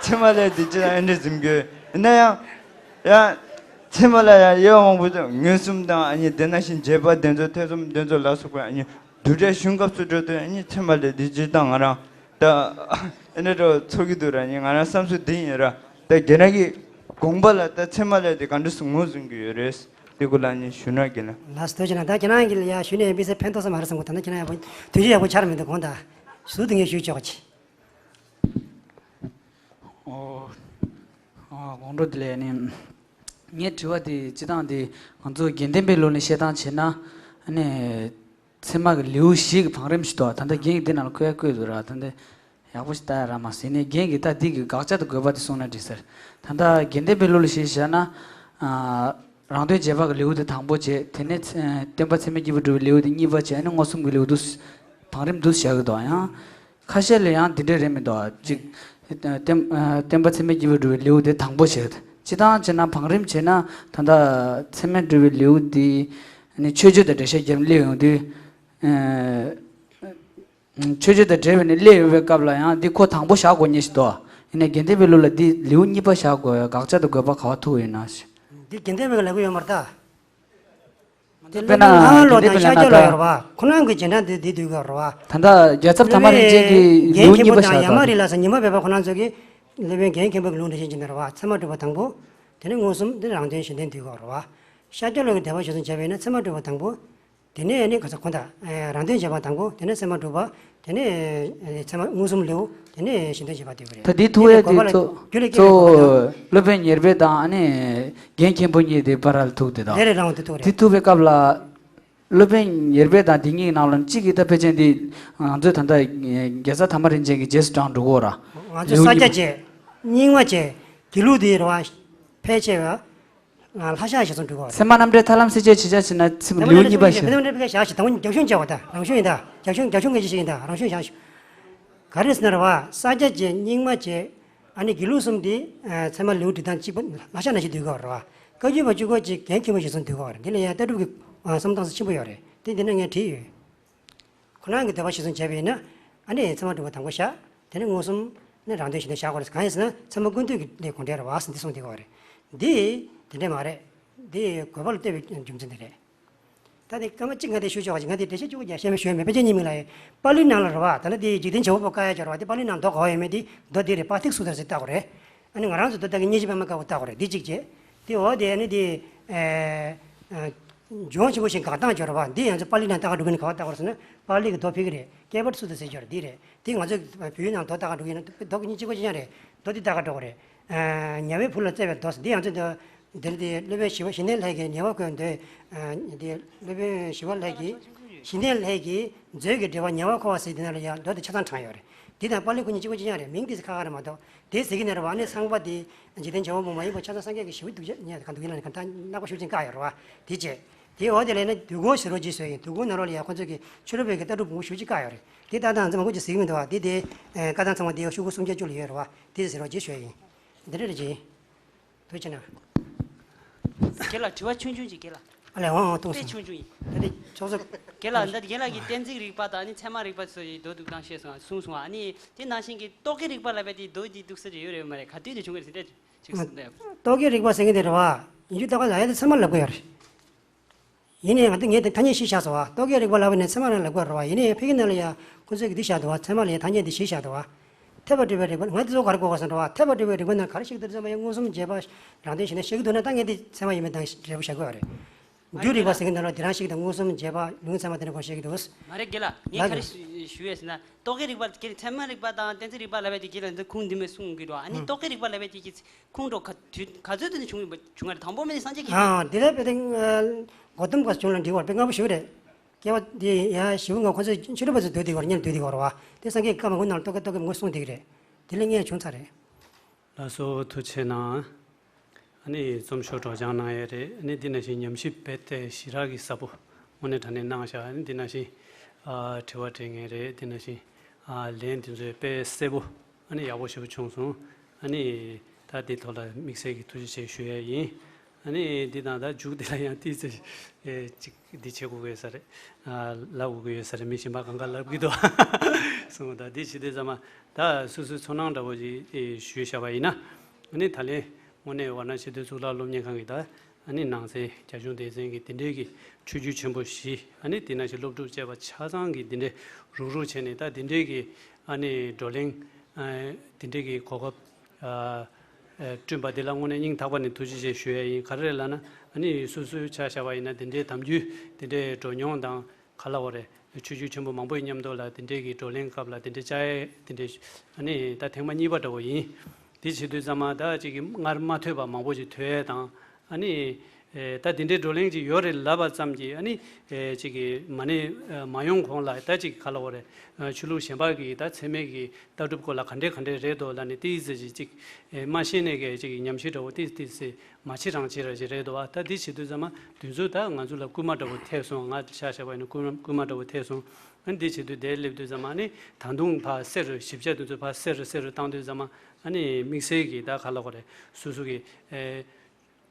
ཚད་མ་ལབ་དེ་སྤྱིར་བཏང་ཨེ་འདྲ་འཛིན་གྱི་ཡོད། ཡིན་ན་ཡང་། ཡང་། ཚད་མ་ལ་ཡང་དབྱེ་བ་མང་པོ་འདུག་མངོན་སུམ་དང་ཨ་ནི་དེ་ནང་བཞིན་རྗེས་དཔག་དེ་ཚོ་ཐེ་ཚོམ་དེ་ཚོ་ལ་སོགས་པའི་ཨ་ནི་བསྡུས་གྲྭའི་གཞུང་སྐབས་སུ་འགྲོ་དུས་ཨ་ནི་ཚད་མ་ལབ་དེ་སྤྱིར་བཏང་ང་རང་ད་ཨེ་འདྲ་འདྲ་བོ་ཚོར་གྱི་འདུག་ར། ཨ་ནི་ང་རང་བསམ་ཚུལ་འདི་ཡིན་ར། ད་རྒན་རང་གི་དགོངས་པ་ལ་ད་ཚད་མ་ལབ་དེ་ག་འདྲ་སེ་ངོས་བཟུང་གི་ཡོད་རེད། དེ་སྐོར་ལ་ཨ་ནི་ཞུ་ན་རྒན་ལགས། ལགས་སོ། ཐུགས་རྗེ་གནང་། ད་ཁྱེད་རང་གིས་ཡ་ཞུས་ནས་དམིགས་བསལ་ཕན་ཐོགས་ས་མ་རེད་བསམ་གི། ད་ནི་ཁྱེད་རང་ཡག་པོ་དུས་ཚོད་ཡག་པོ་ཆགས་མི་འདུག་དགོངས་དག་ཟུར་དུ་ངས་ཞུས་ཆོག་གི། ཨོ། ཨོ། དགོང་དྲོ་བདེ་ལེགས། ནི་ངའི་དྲི་བ་དེ་སྤྱིར་བཏང་དེ་ང་ཚོ་དགེ་ལྡན་པའི་ལུགས་ལ་བཤད་སྟངས་བྱས་ན་ནི་ཚད་མ་གི་ལེའུ་བཞི་གི་བང་རིམ་ཞིག་འདུག་ད་ལྟ་རྒན་གྱིས་འདི་ནང་ལ་འཁོད་ཡ་བཀོད་འདུག་ར། ད་ལྟ་ཡག་པོ་ཞིག་ལྟ་ཡ་རག་མ་སོང་། ཡིན་ནའི་རྒན་གྱིས་ད་འདི་གི་དགག་བྱ་དང་དགོས་པ་དེ་གསུངས་ན་འགྲིག་ཟེར། ད་ལྟ་དགེ་ལྡན་པའི་ལུགས་ལ་གཞི་བཞག་ན། ཨ། རང་དོན་རྗེས་དཔག་གི་ལེའུ་དེ་དང་པོ་བྱས། དེ་ནས་ཚེ་སྟོན་པ་ཚད་མའི་སྐྱེས་བུ་སྒྲུབ་པའི་ལེའུ་དེ་གཉིས་པ་བྱས། ཨ་ནི་མངོན་སུམ་གྱི་ལེའུ་དེ་བང་རིམ་དུ་བཞག་གི་འདུག་ཡང་ཁ་ཤས་ལ་ཡང་འདི་འདྲ་རེད་མི་འདུག་གཅིག་སྟོན་སྟོན་པ་ཚད་མའི་སྐྱེས་བུ་སྒྲུབ་པའི་ལེའུ་དེ་དང་པོ་བྱས། སྤྱིར་བཏང་བྱས་ན་བང་རིམ་བྱས་ན་ད་ལྟ་ཚད་མ་སྒྲུབ་པའི་ལེའུ་དེ་ནི་མཆོད་བརྗོད་དང་འགྲེལ་བཤད་རྒྱབ་སླེབས་ཡོང་དུས། མཆོད་བརྗོད་དང་འབྲེལ་བའི་ནི་སླེབས་ཡོད་པའི་སྐབས་ལ་ཡང་འདི་ཁོ་དང་པོ་བཞག་དགོས་ངེས་ཤིག་འདུག་ཡིན་ནའི་དགེ་ལྡན་པའི་ལུགས་ལ་འདི་ལེའུ་གཉིས་པ་བཞག་དགོས་ཡ་དགག་བྱ་དང་དགོས་པ་ག་པར་ཐུག་ཡོད་ན་ཞེས། འདི་དགེ་ལྡན་པའི་ལབ་གི་ཡོད་མ་རེད་ད། དེ་དཔེར་ན་སློབ་དཔོན་ངག་དབང་བློ་དང་ཤཱཀྱ་བློ་ཡོད་རེད་བ། ཁོ་རང་གི་རྗེས་འབྲང་འདི་འདི་འདུས་ཀྱི་ཡོད་རེད་བ། ད་ལྟ་རྒྱལ་ཚབ་དར་མ་རིན་ཆེན་གྱིས་ལེའུ་གཉིས་པ་བཞག་ཡ་མ་རི་ལ་སོགས་ཉི་མ་བོད་པ་ཁོ་རང་ཚོ་གིས་སློབ་དཔོན་རྒན་མཁན་པོ་གི་ལུང་འདྲེན་བྱེད་ཀྱི་ཡོད་རེད་བ། ཚད་མ་སྒྲུབ་པ་དང་པོ། དེ་ནས་མངོན་སུམ། དེ་ནས་རང་དོན་གཞན་དོན་འདུས་ཀྱི་ཡོད་རེད་བ། ཤཱཀྱ་བློ་གི་འགྲེལ་པ་གཞིར་བཟུང་བྱས་པ་ཡིན་ན་ཚད་མ་སྒྲུབ་པ་དང་པོ། དེ་ནས་ནི་ག་ཚོད་གོ་ད། རང་དོན་རྗེས་དཔག་དང་པོ། དེ་ནས་ཚད་མ་སྒྲུབ་པ། དེ་ནས་ཚད་མ་མངོན་སུམ་ལེའུ། དེ་ནས་གཞན་དོན་རྗེས་དཔག་འདུས་པ་རེད། ད་འདི་ཐུག་ཡས་དེ་གཙོ་གཙོ་བོ་སློབ་དཔོན་ཉེར་སྦས་དང་ཨ་ནི་རྒན་མཁན་པོ་གཉིས་དེ་བར་ལ་ཐུག་དེ་དང་། དེ་རེད། རང་དེ་ཐུག་རེད། དེ་ཐུག་པའི་སྐབས་ལ་སློབ་དཔོན་ཉེར་སྦས་དང་དེ་གཉིས་ཀྱི་ནང་ལ་གཅིག་གིས་ད་ཕལ་ཆེར་འདི་ང་ཚོས་ད་ལྟ་རྒྱལ་ཚབ་དར་མ་རིན་ཆེན་གྱི་རྗེས་སུ་འབྲང་འགྲོ་གི་ཡོད་ར། ང་ཚོས་ས་སྐྱ་བྱས། རྙིང་མ་བྱས། དགེ་ལུགས་དེ་རེད་བ། ཕལ་ཆེ་བ། ལྷ་ཤག་ཞེས་གསུངས་འགྲོ་གི་རེད། ཚད་མ་རྣམ་འགྲེལ་ཐར་ལམ་གསལ་བྱེད་ཅེས་བྱ་ཞེ་ན་ཚིག་ལེའུ་གཉིས་པ་ཞེས། ཚད་མ་རྣམ་འགྲེལ་ཕལ་ཆེར་བཞག་ཞེས་དང་པོ་རྒྱབ་ཤོད་བྱས་པ་དང་རང་ཤོད་ཡིན་ད། རྒྱབ་ཤོད་རྒྱབ་ཤོད་ངེས་ཅན་ཞིག་ཡིན་ད། རང་ཤོད་བཞག་ཞུ། ག་རེ་ཟེར་ན་རེད་བ། ས་སྐྱ་བྱས། རྙིང་མ་བྱས། ཨ་ནི་དགེ་ལུགས་གསུམ་དེ་ཚད་མ་ལེའུ་འབྲི་སྟངས་གཅིག་པ་ལྷ་ཤག་ནང་བཞིན་འདུས་ཀྱི་ཡོད་རེད་བ། བཀའ་བརྒྱུད་པ་བཅུ་དགུ་ཅིག་རྒན་མཁན་པོ་ཞིག་གསུངས་འདུས་ཀྱི་ཡོད་རེད། འདི་ལ་ཡང་ལྟ་གྲུབ་ཀྱི་བསམ་སྟངས་སུ་ཆེན་པོ་ཡོད་རེད། དེ་འདི་ནས་ངས་བྲིས་ཡོད། ཁོ་རང་གི་འདོད་པ་གཞིར་བཟུང་བྱས་པ་ཡིན་ན། ཨ་ནི་ཚད་མ་སྒྲུབ་པ་དང་པོ་བཞག་དེ་ནས་མངོན་སུམ་ནི་རང་དོན་གཞན་དོན་བཞག་དགོས་རེད། གང་ཡིན་ཟེར་ན་ཚད་མ་ཀུན་བཏུས་ཀྱི་ལས་དགོངས་འགྲེལ་རེད་བ་ཟེར་འདི་གསུངས་བསྡད་ཀྱི་ཡོད་རེད། འདི་དེ་འདྲས་མ་རེད། འདི་དགོས་པ་ལ་ལྟོས་པའི་རྒྱུ་མཚན་དེ་རེད། ད་དེ་སྐར་མ་གཅིག་ང་དེ་ཞུ་ཆོག་པ་ཅིག་ང་དེ་འགྲེལ་བཤད་བཅུག་གོ། རྒྱ་ཤེས་མི་ཞུ་བས་མེད་པ་ཅན་ཉིད་མིན་ལ་ཡ། པཱ་ལི་ནང་ལ་རེད་བ། ད་ལྟ་དེ་འཇིག་རྟེན་བྱེད་པ་པོ་བཀག་ཡ་ཅིག་རེད་བ། དེ་པཱ་ལི་ནང་མདོ་ག་པར་ཡོད་མེད་དེ་མདོ་དེ་རེད། པཱ་ཐིག་སུ་ཏ་ཟེར་བཏགས་པ་རེད། ཨ་ནི་ང་རང་ཚོ་མདོ་བཏགས་ཀྱི་སྙན་ཞུ་པད་མ་དཀར་པོ་བཏགས་པ་རེད། འདི་གཅིག་བྱས། དེ་འོ་དེ་ཨ་ནི་དེ་ཨ་ཨ་ལྗོན་ཤིང་པོ་ཞིག་འགག་སྟངས་ཅིག་རེད་བ། འདི་ང་ཚོ་པཱ་ལི་ནང་བཏགས་ཀ་འགྲོ་གི་ནི་ག་པར་བཏགས་པ་རེད་ཟེར་ན། པཱ་ལི་གི་མདོ་ཕལ་གྱི་རེད། ཀེ་པཊ་སུ་ཏ་ཟེར་གྱི་རེད། འདི་རེད། དེ་ང་ཚོ་བོད་ཡིག་ནང་མདོ་བཏགས་ཀ་འགྲོ་གི་ཡིན་ན་མདོ་གི་སྙན་ཞུ་གཅིག་པ་ཅིག་ཡང་རེད། མདོ་འདི་བཏགས་ཀ་འགྲོ་གི་རེད། ཨ་ཉ་བའི་བུ་ལ་བརྩེ་བའི་མདོ་ཟེར། འདི་ཡང་ཚོ་འདི་འདིར་དེ་སློབ་དཔོན་ཞི་བ་ཞི་གནས་ལྷས་ཀྱིས་ཉ་བ་ཁོའི་མདོའི། ཨ་དེ་སློབ་དཔོན་ཞི་བ་ལྷས་ཀྱིས། ཞི་གནས་ལྷས་ཀྱིས་མཛོད་ཀྱི་འགྲེལ་པ་ཉ་བ་འཁོར་བ་ཟེར་དེ་ནང་ལ་ཡང་མདོ་དེ་ཆ་ཚང་དྲངས་ཡོད་རེད། དེ་དང་པཱ་ལི་ཁོ་གཉིས་གཅིག་པ་གཅིག་རྐྱང་རེད། མིང་དེ་ཚོ་ཁ་ཁ་རེད་མ་གཏོགས། དེ་ཟེར་གྱི་ནི་རེད་བ། ཨ་ནི་ཚངས་པ་དེ་འཇིག་རྟེན་བྱེད་པ་པོ་མ་ཡིན་པ་ཆ་ཚང་སངས་རྒྱས་ཀྱི་ཞི་བའི་གདུལ་བྱ་ཉིད་དང་འདུག་ཡིན་ལ་ནི་གང་ལྟར་རྣམ་པ་ཤུགས་ཆེན་བཀག་ཡོད་རེད་བ། དེ་བྱས། དེ་འོ་དེ་ལས་ནི་དུས་འཁོར་ཟེར་རོགས་གྱིས་བཟོས་ཡིན། དུས་འཁོར་ནང་ལོགས་ལ་ཡང་ཁོ་ཚོས་ཀྱི་ཆོས་རབ་པའི་གི་ལྟ་གྲུབ་བོ་ཤུགས་ཆེ་བཀག་ཡོད་རེད། དེ་ལྟ་སྟངས་ཚང་མ་ཁོ་ཚོས་ཟེར་གྱི་མི་འདུག་བ། དེ་དེ་ཨ་བཀའ་ཐང་ཚང་མ་དེ་ཤོག་གུ་སུམ་བརྒྱ་བཅུ་ལ་ཡོད་རེད་བ། དེ་ཟེར་རོགས་གྱིས་བཟོས་ཡིན། འདི་འདྲ་རེད་ཅིང་། དུ་ཕྱིན་ན། རྒན་ལགས་དྲི་བ་ཆུང་ཆུང་ཅིག་རྒན་ལགས། ཨ་ལས་འོང་འོང་གཏོང་དཔེ་སོང་། ཆུང་ཆུང་ཡིན། ད་དེ་ཆོག་ཚོད། རྒན་ལགས་འདི་རྒན་ལགས་ཀྱིས་གཏན་ཚིགས་རིག་པ་དང་ཨ་ནི་ཚད་མ་རིག་པ་སོགས་ཀྱི་མདོ་འདུག་སྟངས་བཤད་སོང་གསུངས་སོང་། ཨ་ནི་དེ་ནང་བཞིན་གྱི་རྟོག་གེ་རིག་པ་ལབ་པའི་དེ་མདོ་འདི་འདུག་ས་ཅིག་ཡོད་རེད་མ་རེད། ག་དུས་ནས་བྱུང་གི་རེད་ཟེར་འདྲ་ཅིག་གསུངས་འདུག་རྟོག་གེ་རིག་པ་ཟེར་མཁན་དེ་རེད་བ། ཡིན་རྒྱུ་ད་ག་ལ་ཡ་དེ་ཚད་མ་ལབ་དགོས་ཡ་རེད། ཡིན་ནའི་ང་ཚོ་ངས་དེ་ཐ་སྙད་བཞི་བཞག་སོང་བ། རྟོག་གེའི་རིག་པ་ལབ་པ་ནས་ཚད་མ་རང་ལབ་དགོས་རེད་བ། ཡིན་ནའི་ཕ་གི་ནང་ལ་ཡ་ཁོ་ཚོས་ཀྱི་འདི་བཞག་འདུག་བ། ཚད་མ་ལ་ཡ་ཐ་སྙད་འདི་བཞི་བཞག་འདུག་བ། འཐད་པ་སྒྲུབ་པའི་རིག་པ། ང་འདི་ཚོ་ག་རེ་གོ་དགོས་ཟེར་འགྲོ་བ། འཐད་པ་སྒྲུབ་པའི་རིག་པ་ནང་ག་རེ་བཤད་ཀྱི་འདུག་ཚད་མ་ཡ་མངོན་སུམ་རྗེས་དཔག་རང་དོན་གཞན་དོན་བཤད་ཀྱི་འདུག་ན། ད་ངས་འདི་ཚད་མ་ཡིན་མིན་དང་འབྲས་བུ་བཞག་དགོས་བ་རེད། རྒྱུ་རིག་པ་ཟེར་མཁན་དེ་ལ་དེ་རང་བཤད་ཀྱི་འདུག་མངོན་སུམ་རྗེས་དཔག་ལུང་ཚད་མ་དེ་འདྲ་ཁོ་བཤད་ཀྱི་འདུག་མ་རེད་རྒན་ལགས། ངས་ག་རེ་ཞུ་ཡས་ཟེར་ན། རྟོག་གེའི་རིག་པ་དེ་ཚད་མ་རིག་པ་དང་གཏན་ཚིགས་རིག་པ་ལབ་པའི་དེ་རྒན་ལགས་འདི་ཁུངས་འདི་མོ་གསུངས་ཀྱི་འདུག་ཨ་ནི་ཨང་། རྟོག་གེའི་རིག་པ་ལབ་པའི་དེ་ཁུངས་འགྲོ་ག་དུས་ག་ཚོད་དུ་བྱུང་བྱུང་བ་རེད། དང་པོ་མ་ནས་སངས་རྒྱས་ཀྱི། ཨ་དེ་ལ་དཔེ་དེ་གོ་ཏམ་ག་བྱུང་ལ་འགྲིག་བར་དཔེ་སྔ་པོ་ཞུ་རེད། སྐྱེ་བ་དེ་ཡ་ཞི་བ་ང་ཁོ་ཚོས་ཆོས་རིག་པ་ཚོ་སྡོད་དེ་བར་ཉན་སྡོད་དེ་བར་བ། དེ་སངས་རྒྱས་ཀྱི་བཀའ་མ་གུ་ནང་ལ་རྟོག་གེ་རྟོག་གེ་མགོ་གསུངས་དེ་གི་རེད། དེ་ལས་ངས་བྱུང་ཚར་རེད། ལགས་སོ། ཐུགས་རྗེ་གནང་། ཨ་ནི་རྩོམ་ཤོག་སྒྲོག་སྦྱང་གནང་ཡས་རེད། ཨ་ནི་འདི་ནང་བཞིན་ཉམས་ཞིབ་རྦད་དེ་ཞེ་དྲག་གི་ཟབ་པོ་དངོས་གནས་དྲང་གནས་གནང་བཞག་ཨ་ནི་འདི་ནང་བཞིན་ཨ་དྲི་བ་དྲི་མཁན་རེད། འདི་ནང་བཞིན་ཨ་ལན་འདི་ཚོ་དཔེ་གསལ་པོ། ཨ་ནི་ཡག་པོ་ཞེ་པོ་བྱུང་སོང་། ཨ་ནི་ད་འདི་ཐོག་ལ་དམིགས་བསལ་གྱི་ཐུགས་རྗེ་ཆེ་ཞུ་ཡས་ཡིན། ཨ་ནི་འདི་དང་ད་མཇུག་འདི་ལ་ཡང་ཏོག་ཙམ་ཨེ་ཅིག་འདི་བྱེད་དགོས་ཀྱི་ཡོད་ས་རེད། ཨ་ལབ་དགོས་ཀྱི་ཡོད་ས་རེད། མི་གཞན་པ་གང་ག་ལབ་ཀྱི་འདུག་གསུངས། ད་འདི་བྱེད་དུས་ཙམ་པ་ད་སོ་སོའི་ཚོར་སྣང་འདྲ་བོ་ཅིག་ཨེ་ཞུས་བཞག་པ་ཡིན་ན། ཨ་ནི་ད་ལན་དངོས་གནས་ཝཱ་ར་ཎ་སི་ཆེས་མཐོའི་གཙུག་ལག་སློབ་གཉེར་ཁང་གི་ད་ཨ་ནི་ནང་སའི་རྒྱ་གཞུང་སྡེ་ཚན་གྱི་འདི་འདྲའི་གི་ཆོས་བརྒྱུད་ཆེན་པོ་བཞི། ཨ་ནི་དེ་ནང་བཞིན་སློབ་ཕྲུག་བཅས་པ་ཆ་ཚང་གི་འདི་འདྲའི་རུག་རུག་བྱས་ནས་ད་འདི་འདྲའི་གི་ཨ་ནི་བགྲོ་གླེང་ཨ་འདི་འདྲའི་གི་གོ་སྐབས་ཨ་ཨ་བསྐྲུན་པ་འདི་ལ་དངོས་གནས་སྙིང་ཐག་པ་ནས་ཐུགས་རྗེ་ཆེ་ཞུ་ཡ་ཡིན། ག་རེ་རེད་ལབ་ན། ཨ་ནི་སོ་སོའི་ཆ་བཞག་པ་ཡིན་ན་འདི་འདྲའི་དམ་རྒྱུན་འདི་འདྲའི་འགྲོ་མྱོང་དང་ག་ལབ་དགོས་རེད། ཆོས་བརྒྱུད་ཆེན་པོ་མང་པོ་ཡི་མཉམ་དུ་ལ་འདི་འདྲའི་གི་བགྲོ་གླེང་སྐབས་ལ་འདི་འདྲའི་བཅར་ཡས་འདི་འདྲའི་ཨ་ནི་ད་ཐེངས་མ་གཉིས་པ་འདྲ་བོ་ཡིན། དེ་བྱེད་དུས་ཙམ་པ་ད་ཅིག་གི་སྔར་མ་ཐོས་པ་མང་པོ་ཅིག་ཐོས་ཡས་དང་། ཨ་ནི་ཨེ་ད་དེ་འདྲའི་བགྲོ་གླེང་ཅིག་ཡོད་རེད་ལབ་པ་ཙམ་གྱིས། ཨ་ནི་ཨེ་ཅིག་གི་མ་ཎི་ཨ་མ་ཡོང་གོང་ལ་ད་ཅིག་ག་ལབ་དགོས་རེད། ཨ་ཆོས་ལུགས་གཞན་པ་གི་ད་ཚད་མའི་གི་ལྟ་གྲུབ་སྐོར་ལ་ག་འདྲས་ག་འདྲས་རེད་འདུག་ལབ་ནས་ཏོག་ཙམ་ཅིག་ཅིག་ཨེ་མ་ཤེས་ནས་གི་ཅིག་ཉམས་ཞིབ་འདྲ་བོ་ཏོག་ཙམ་ཏོག་ཙམ་མ་བྱེད་རང་བྱེད་ར་ཅིག་རེད་འདུག་བ། ད་དེ་བྱེད་དུས་ཙམ་པ་དེ་ཚོ་ད་ང་ཚོ་ལ་སྐུལ་མ་འདྲ་བོ་ཐེབས་སོང་། ང་ཆ་བཞག་པ་ཡིན་ན་སྐུལ་མ་སྐུལ་མ་འདྲ་བོ་ཐེབས་སོང་། ཨ་ནི་དེ་བྱེད་དུས་དེར་སླེབས་དུས་ཙམ་པ་ཨ་ནི་ད་དུང་ཕར་གསལ་རུ་ཞིབ་ཆ་དེ་ཚོ་ཕར་གསལ་རུ་གསལ་རུ་བཏང་དུས་ཙམ་པ་ཨ་ནི་དམིགས་བསལ་གྱི་ད་ག་ལབ་དགོས་རེད། སོ་སོ་གི་ཨེ་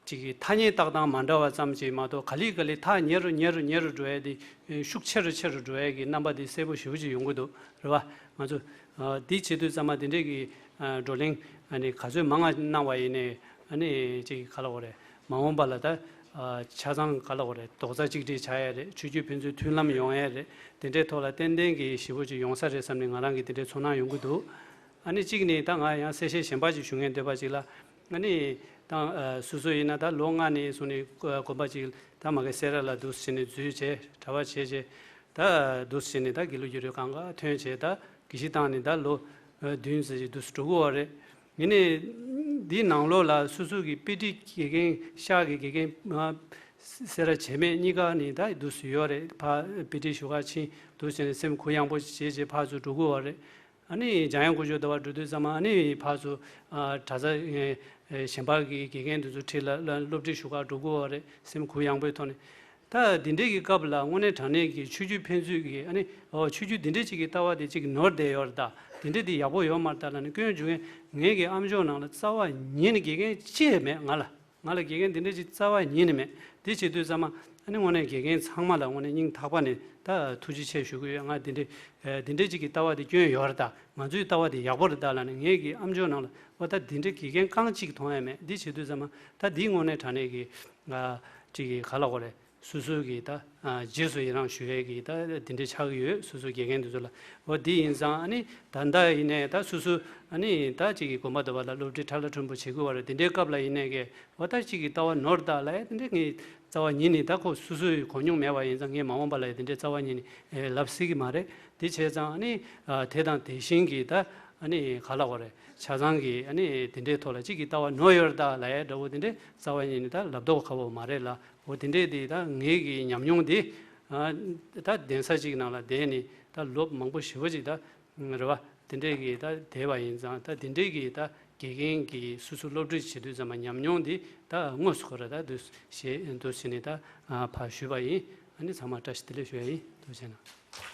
ཅིག་གི་ཐ་སྙད་བཏགས་སྟངས་མ་འདྲ་བ་ཙམ་ཅིག་མ་གཏོགས། ག་ལེ་ག་ལེ་ཐག་ཉེ་རུ་ཉེ་རུ་ཉེ་རུ་འགྲོ་ཡ་དེ། ཤུགས་ཆེ་རུ་ཆེ་རུ་འགྲོ་ཡ་གི་རྣམ་པ་དེ་གསལ་པོ་ཞེ་པོ་ཅིག་ཡོང་གི་འདུག་རེད་བ། ང་ཚོ་ཨ་འདི་བྱེད་དུས་ཙམ་པ་དེ་འདྲས་ཀྱི་ཨ་བགྲོ་གླེང་ཨ་ནི་ག་ཚོད་མང་ང་གནང་བ་ཡིན་ནའི། ཨ་ནི་ཅིག་ག་ལབ་དགོས་རེད། མ་འོངས་པ་ལ་ད་ཨ་ཆ་ཚང་ག་ལབ་དགོས་རེད། རྡོག་རྩ་གཅིག་སྒྲིལ་བྱ་ཡ་རེད། ཆོས་བརྒྱུད་ཕན་ཚུན་མཐུན་ལམ་ཡོང་ཡ་རེད། དེ་འདྲའི་ཐོག་ལ་ཏན་ཏན་གྱི་ཞེ་པོ་ཅིག་ཡོང་ས་རེད་བསམ་ནས་ང་རང་གི་དེ་འདྲའི་ཚོར་སྣང་ཡོང་གི་འདུག་ཨ་ནི་གཅིག་ནི་ད་ང་ཡང་གསལ་བཤད་གཞན་པ་ཅིག་ཞུ་མཁན་འདོད་པ་ཅིག་ལ། ཨ་ནི་ད་ཨ་སོ་སོ་ཡིན་ན་ད་ལོ་ལྔ་ནས་བཟུང་ནས་དགོན་པ་ཅིག་ད་མ་གི་སེ་ར་ལ་འདུག་སེ་བྱས་ནས་འཛུལ་བྱས། གྲྭ་པ་བྱས་བྱས། ད་འདུག་སེ་བྱས་ནས་ད་དགེ་ལུགས་ཀྱི་རུ་ཁག་ག་ཐོན་བྱས། ད་དགེ་བཤེས་བཏང་ནས་ད་ལོ་ཨ་བདུན་ཙམ་ཅིག་འདུག་སེ་འགྲོ་གི་ཡོད་རེད། ཡིན་ནའི་འདིའི་ནང་ལོགས་ལ་སོ་སོ་གི་དཔེ་ཁྲིད་དགེ་རྒན་ཤག་གི་དགེ་རྒན་ཨ་སེ་ར་བྱེས་སྨད་གཉིས་ཀ་ནས་ད་འདུག་སེ་ཡོད་རེད། ཕར་དཔེ་ཁྲིད་ཞུ་ག་ཕྱིན། འདུག་སེ་བྱས་ནས་སེམས་གུ་ཡངས་པོ་བྱས་བྱས་ཕར་ཚུར་འགྲོ་གི་ཡོད་རེད། ཨ་ནི་འཇམ་དབྱངས་སྐུ་ཞབས་ཟླ་བ་འགྲོ་དུས་ཙམ་པ་ཨ་ནི་ཕར་ཚུར་ཨ་གྲྭ་ས་ཨེ་ཨེ་གཞན་པ་གི་དགེ་རྒན་དེ་ཚོ་ཁྲིད་ལ་ལ་སློབ་ཁྲིད་ཞུ་ག་འགྲོ་གི་ཡོད་རེད། སེམས་གུ་ཡངས་པོའི་ཐོག་ནས། ད་འདི་འདྲའི་གི་སྐབས་ལ་དངོས་གནས་དྲང་གནས་ཀྱི་ཆོས་བརྒྱུད་ཕན་ཚུན་གྱི་ཨ་ནི་ཨོ་ཆོས་བརྒྱུད་འདི་འདྲའི་ཅིག་གི་ལྟ་བ་དེ་ཅིག་ནོར་བསྡད་ཡོད་རེད། ད་འདི་འདྲ་འདི་ཡག་པོ་ཡོད་མ་རེད་ད་ལབ་ནས་སྐྱོན་བརྗོད་མཁན། ངའི་གི་ཨ་མཆོག་ནང་ལ་རྩ་བ་ཉིད་ནས་དགེ་རྒན་ཅི་ཡང་མེད། ང་ལ་ང་ལ་དགེ་རྒན་འདི་འདྲ་ཅིག་རྩ་བ་ཉིད་ནས་མེད། དེ་བྱེད་དུས་ཙམ་པ་ཨ་ནི་དངོས་གནས་དགེ་རྒན་ཚང་མ་ལ་དངོས་གནས་སྙིང་ཐག་པ་ནས་ད་ཐུགས་རྗེ་ཆེ་ཞུ་གི་ཡོད། ང་འདི་འདྲའི་ཨ་འདི་འདྲའི་ཅིག་གི་ལྟ་བ་དེ་སྐྱོན་ཡོད་རེད། ད་ང་ཚོའི་ལྟ་བ་དེ་ཡག་པོ་རེད་ད་ལབ་ནས། ངའི་གི་ཨ་མཆོག་ནང་ལ་འོ་ད་འདི་འདྲའི་དགེ་རྒན་རྐང་གཅིག་མཐོང་ཡ་མེད། འདི་བྱེད་དུས་ཙམ་པ་ད་འདི་དངོས་གནས་དྲང་གནས་ཀྱི་ཨ་ཅིག་གི་ག་ལབ་དགོས་རེད། སོ་སོའི་གི་ད་ཨ་རྗེས་སུ་ཡི་རང་ཞུ་ཡས་ཀྱི་ད་འདི་འདྲའི་ཆགས་ཀྱི་ཡོད། སོ་སོའི་དགེ་རྒན་དེ་ཚོ་ལ། འོ་འདི་ཡིན་ཙང་ཨ་ནི་ད་ལྟ་ཡིན་ནའི་ད་སོ་སོ་ཨ་ནི་ད་ཅིག་གི་དགོན་པ་དུ་བ་ལ་སློབ་ཁྲིད་ཁྲ་ལ་ཁྲོན་པོ་བྱེད་དགོས་པ་རེད། འདི་འདྲའི་སྐབས་ལ་ཡིན་ནའི་གི་འོ་ད་ཅིག་གི་ལྟ་བ་ནོར་ད་ལ་ཡ་འདི་འདྲའི་ངའི་རྩ་བ་ཉིད་ནས་ད་ཁོ་སོ་སོའི་གོ་མྱོང་མེད་པ་ཡིན་ཙང་། ངས་མ་འོངས་པ་ལ་ཡ་འདི་འདྲའི་རྩ་བ་ཉིད་ནས་ཨེ་ལབ་སྲིད་ཀྱི་མ་རེད། དེ་བྱས་ཙང་ཨ་ནི་ཨ་དེ་དང་དེ་བཞིན་གྱི་ད་ཨ་ནི་ག་ལབ་དགོས་རེད། ཆ་ཚང་གི་ཨ་ནི་དེ་འདྲའི་ཐོག་ལ་གཅིག་གི་ལྟ་བ་ནོར་ཡོད་རེད་ད་ལབ་ཡ་འདྲ་བོ་དེ་འདྲའི་རྩ་བ་ཉིད་ནས་ད་ལབ་མདོག་ཁ་པོ་མ་རེད་ལ། འོ་དེ་འདྲའི་དེ་ད་ངའི་གི་ཉམས་མྱོང་དེ་ཨ་ད་གདན་ས་གཅིག་ནང་ལ་བསྡད་ནས་ད་ལོ་མང་པོ་ཞེ་པོ་ཅིག་ད་རེད་བ། དེ་འདྲའི་གི་ད་བསྡད་པ་ཡིན་ཙང་། ད་དེ་འདྲའི་གི་ད་དགེ་རྒན་གྱི་སོ་སོ་སློབ་ཁྲིད་བྱེད་དུས་ཙམ་པ་ཉམས་མྱོང་དེ་ད་དངོས་སུ་ཁོ་ར་ད་འདུག་ཞེས་འདུག་ཟེར་ནས་ད་ཕར་ཞུས་པ་ཡིན། ཨ་ནི་ཚང་མ་བཀྲ་ཤིས་བདེ་ལེགས་ཞུ་ཡ་ཡིན། ཐུགས་རྗེ་གནང་།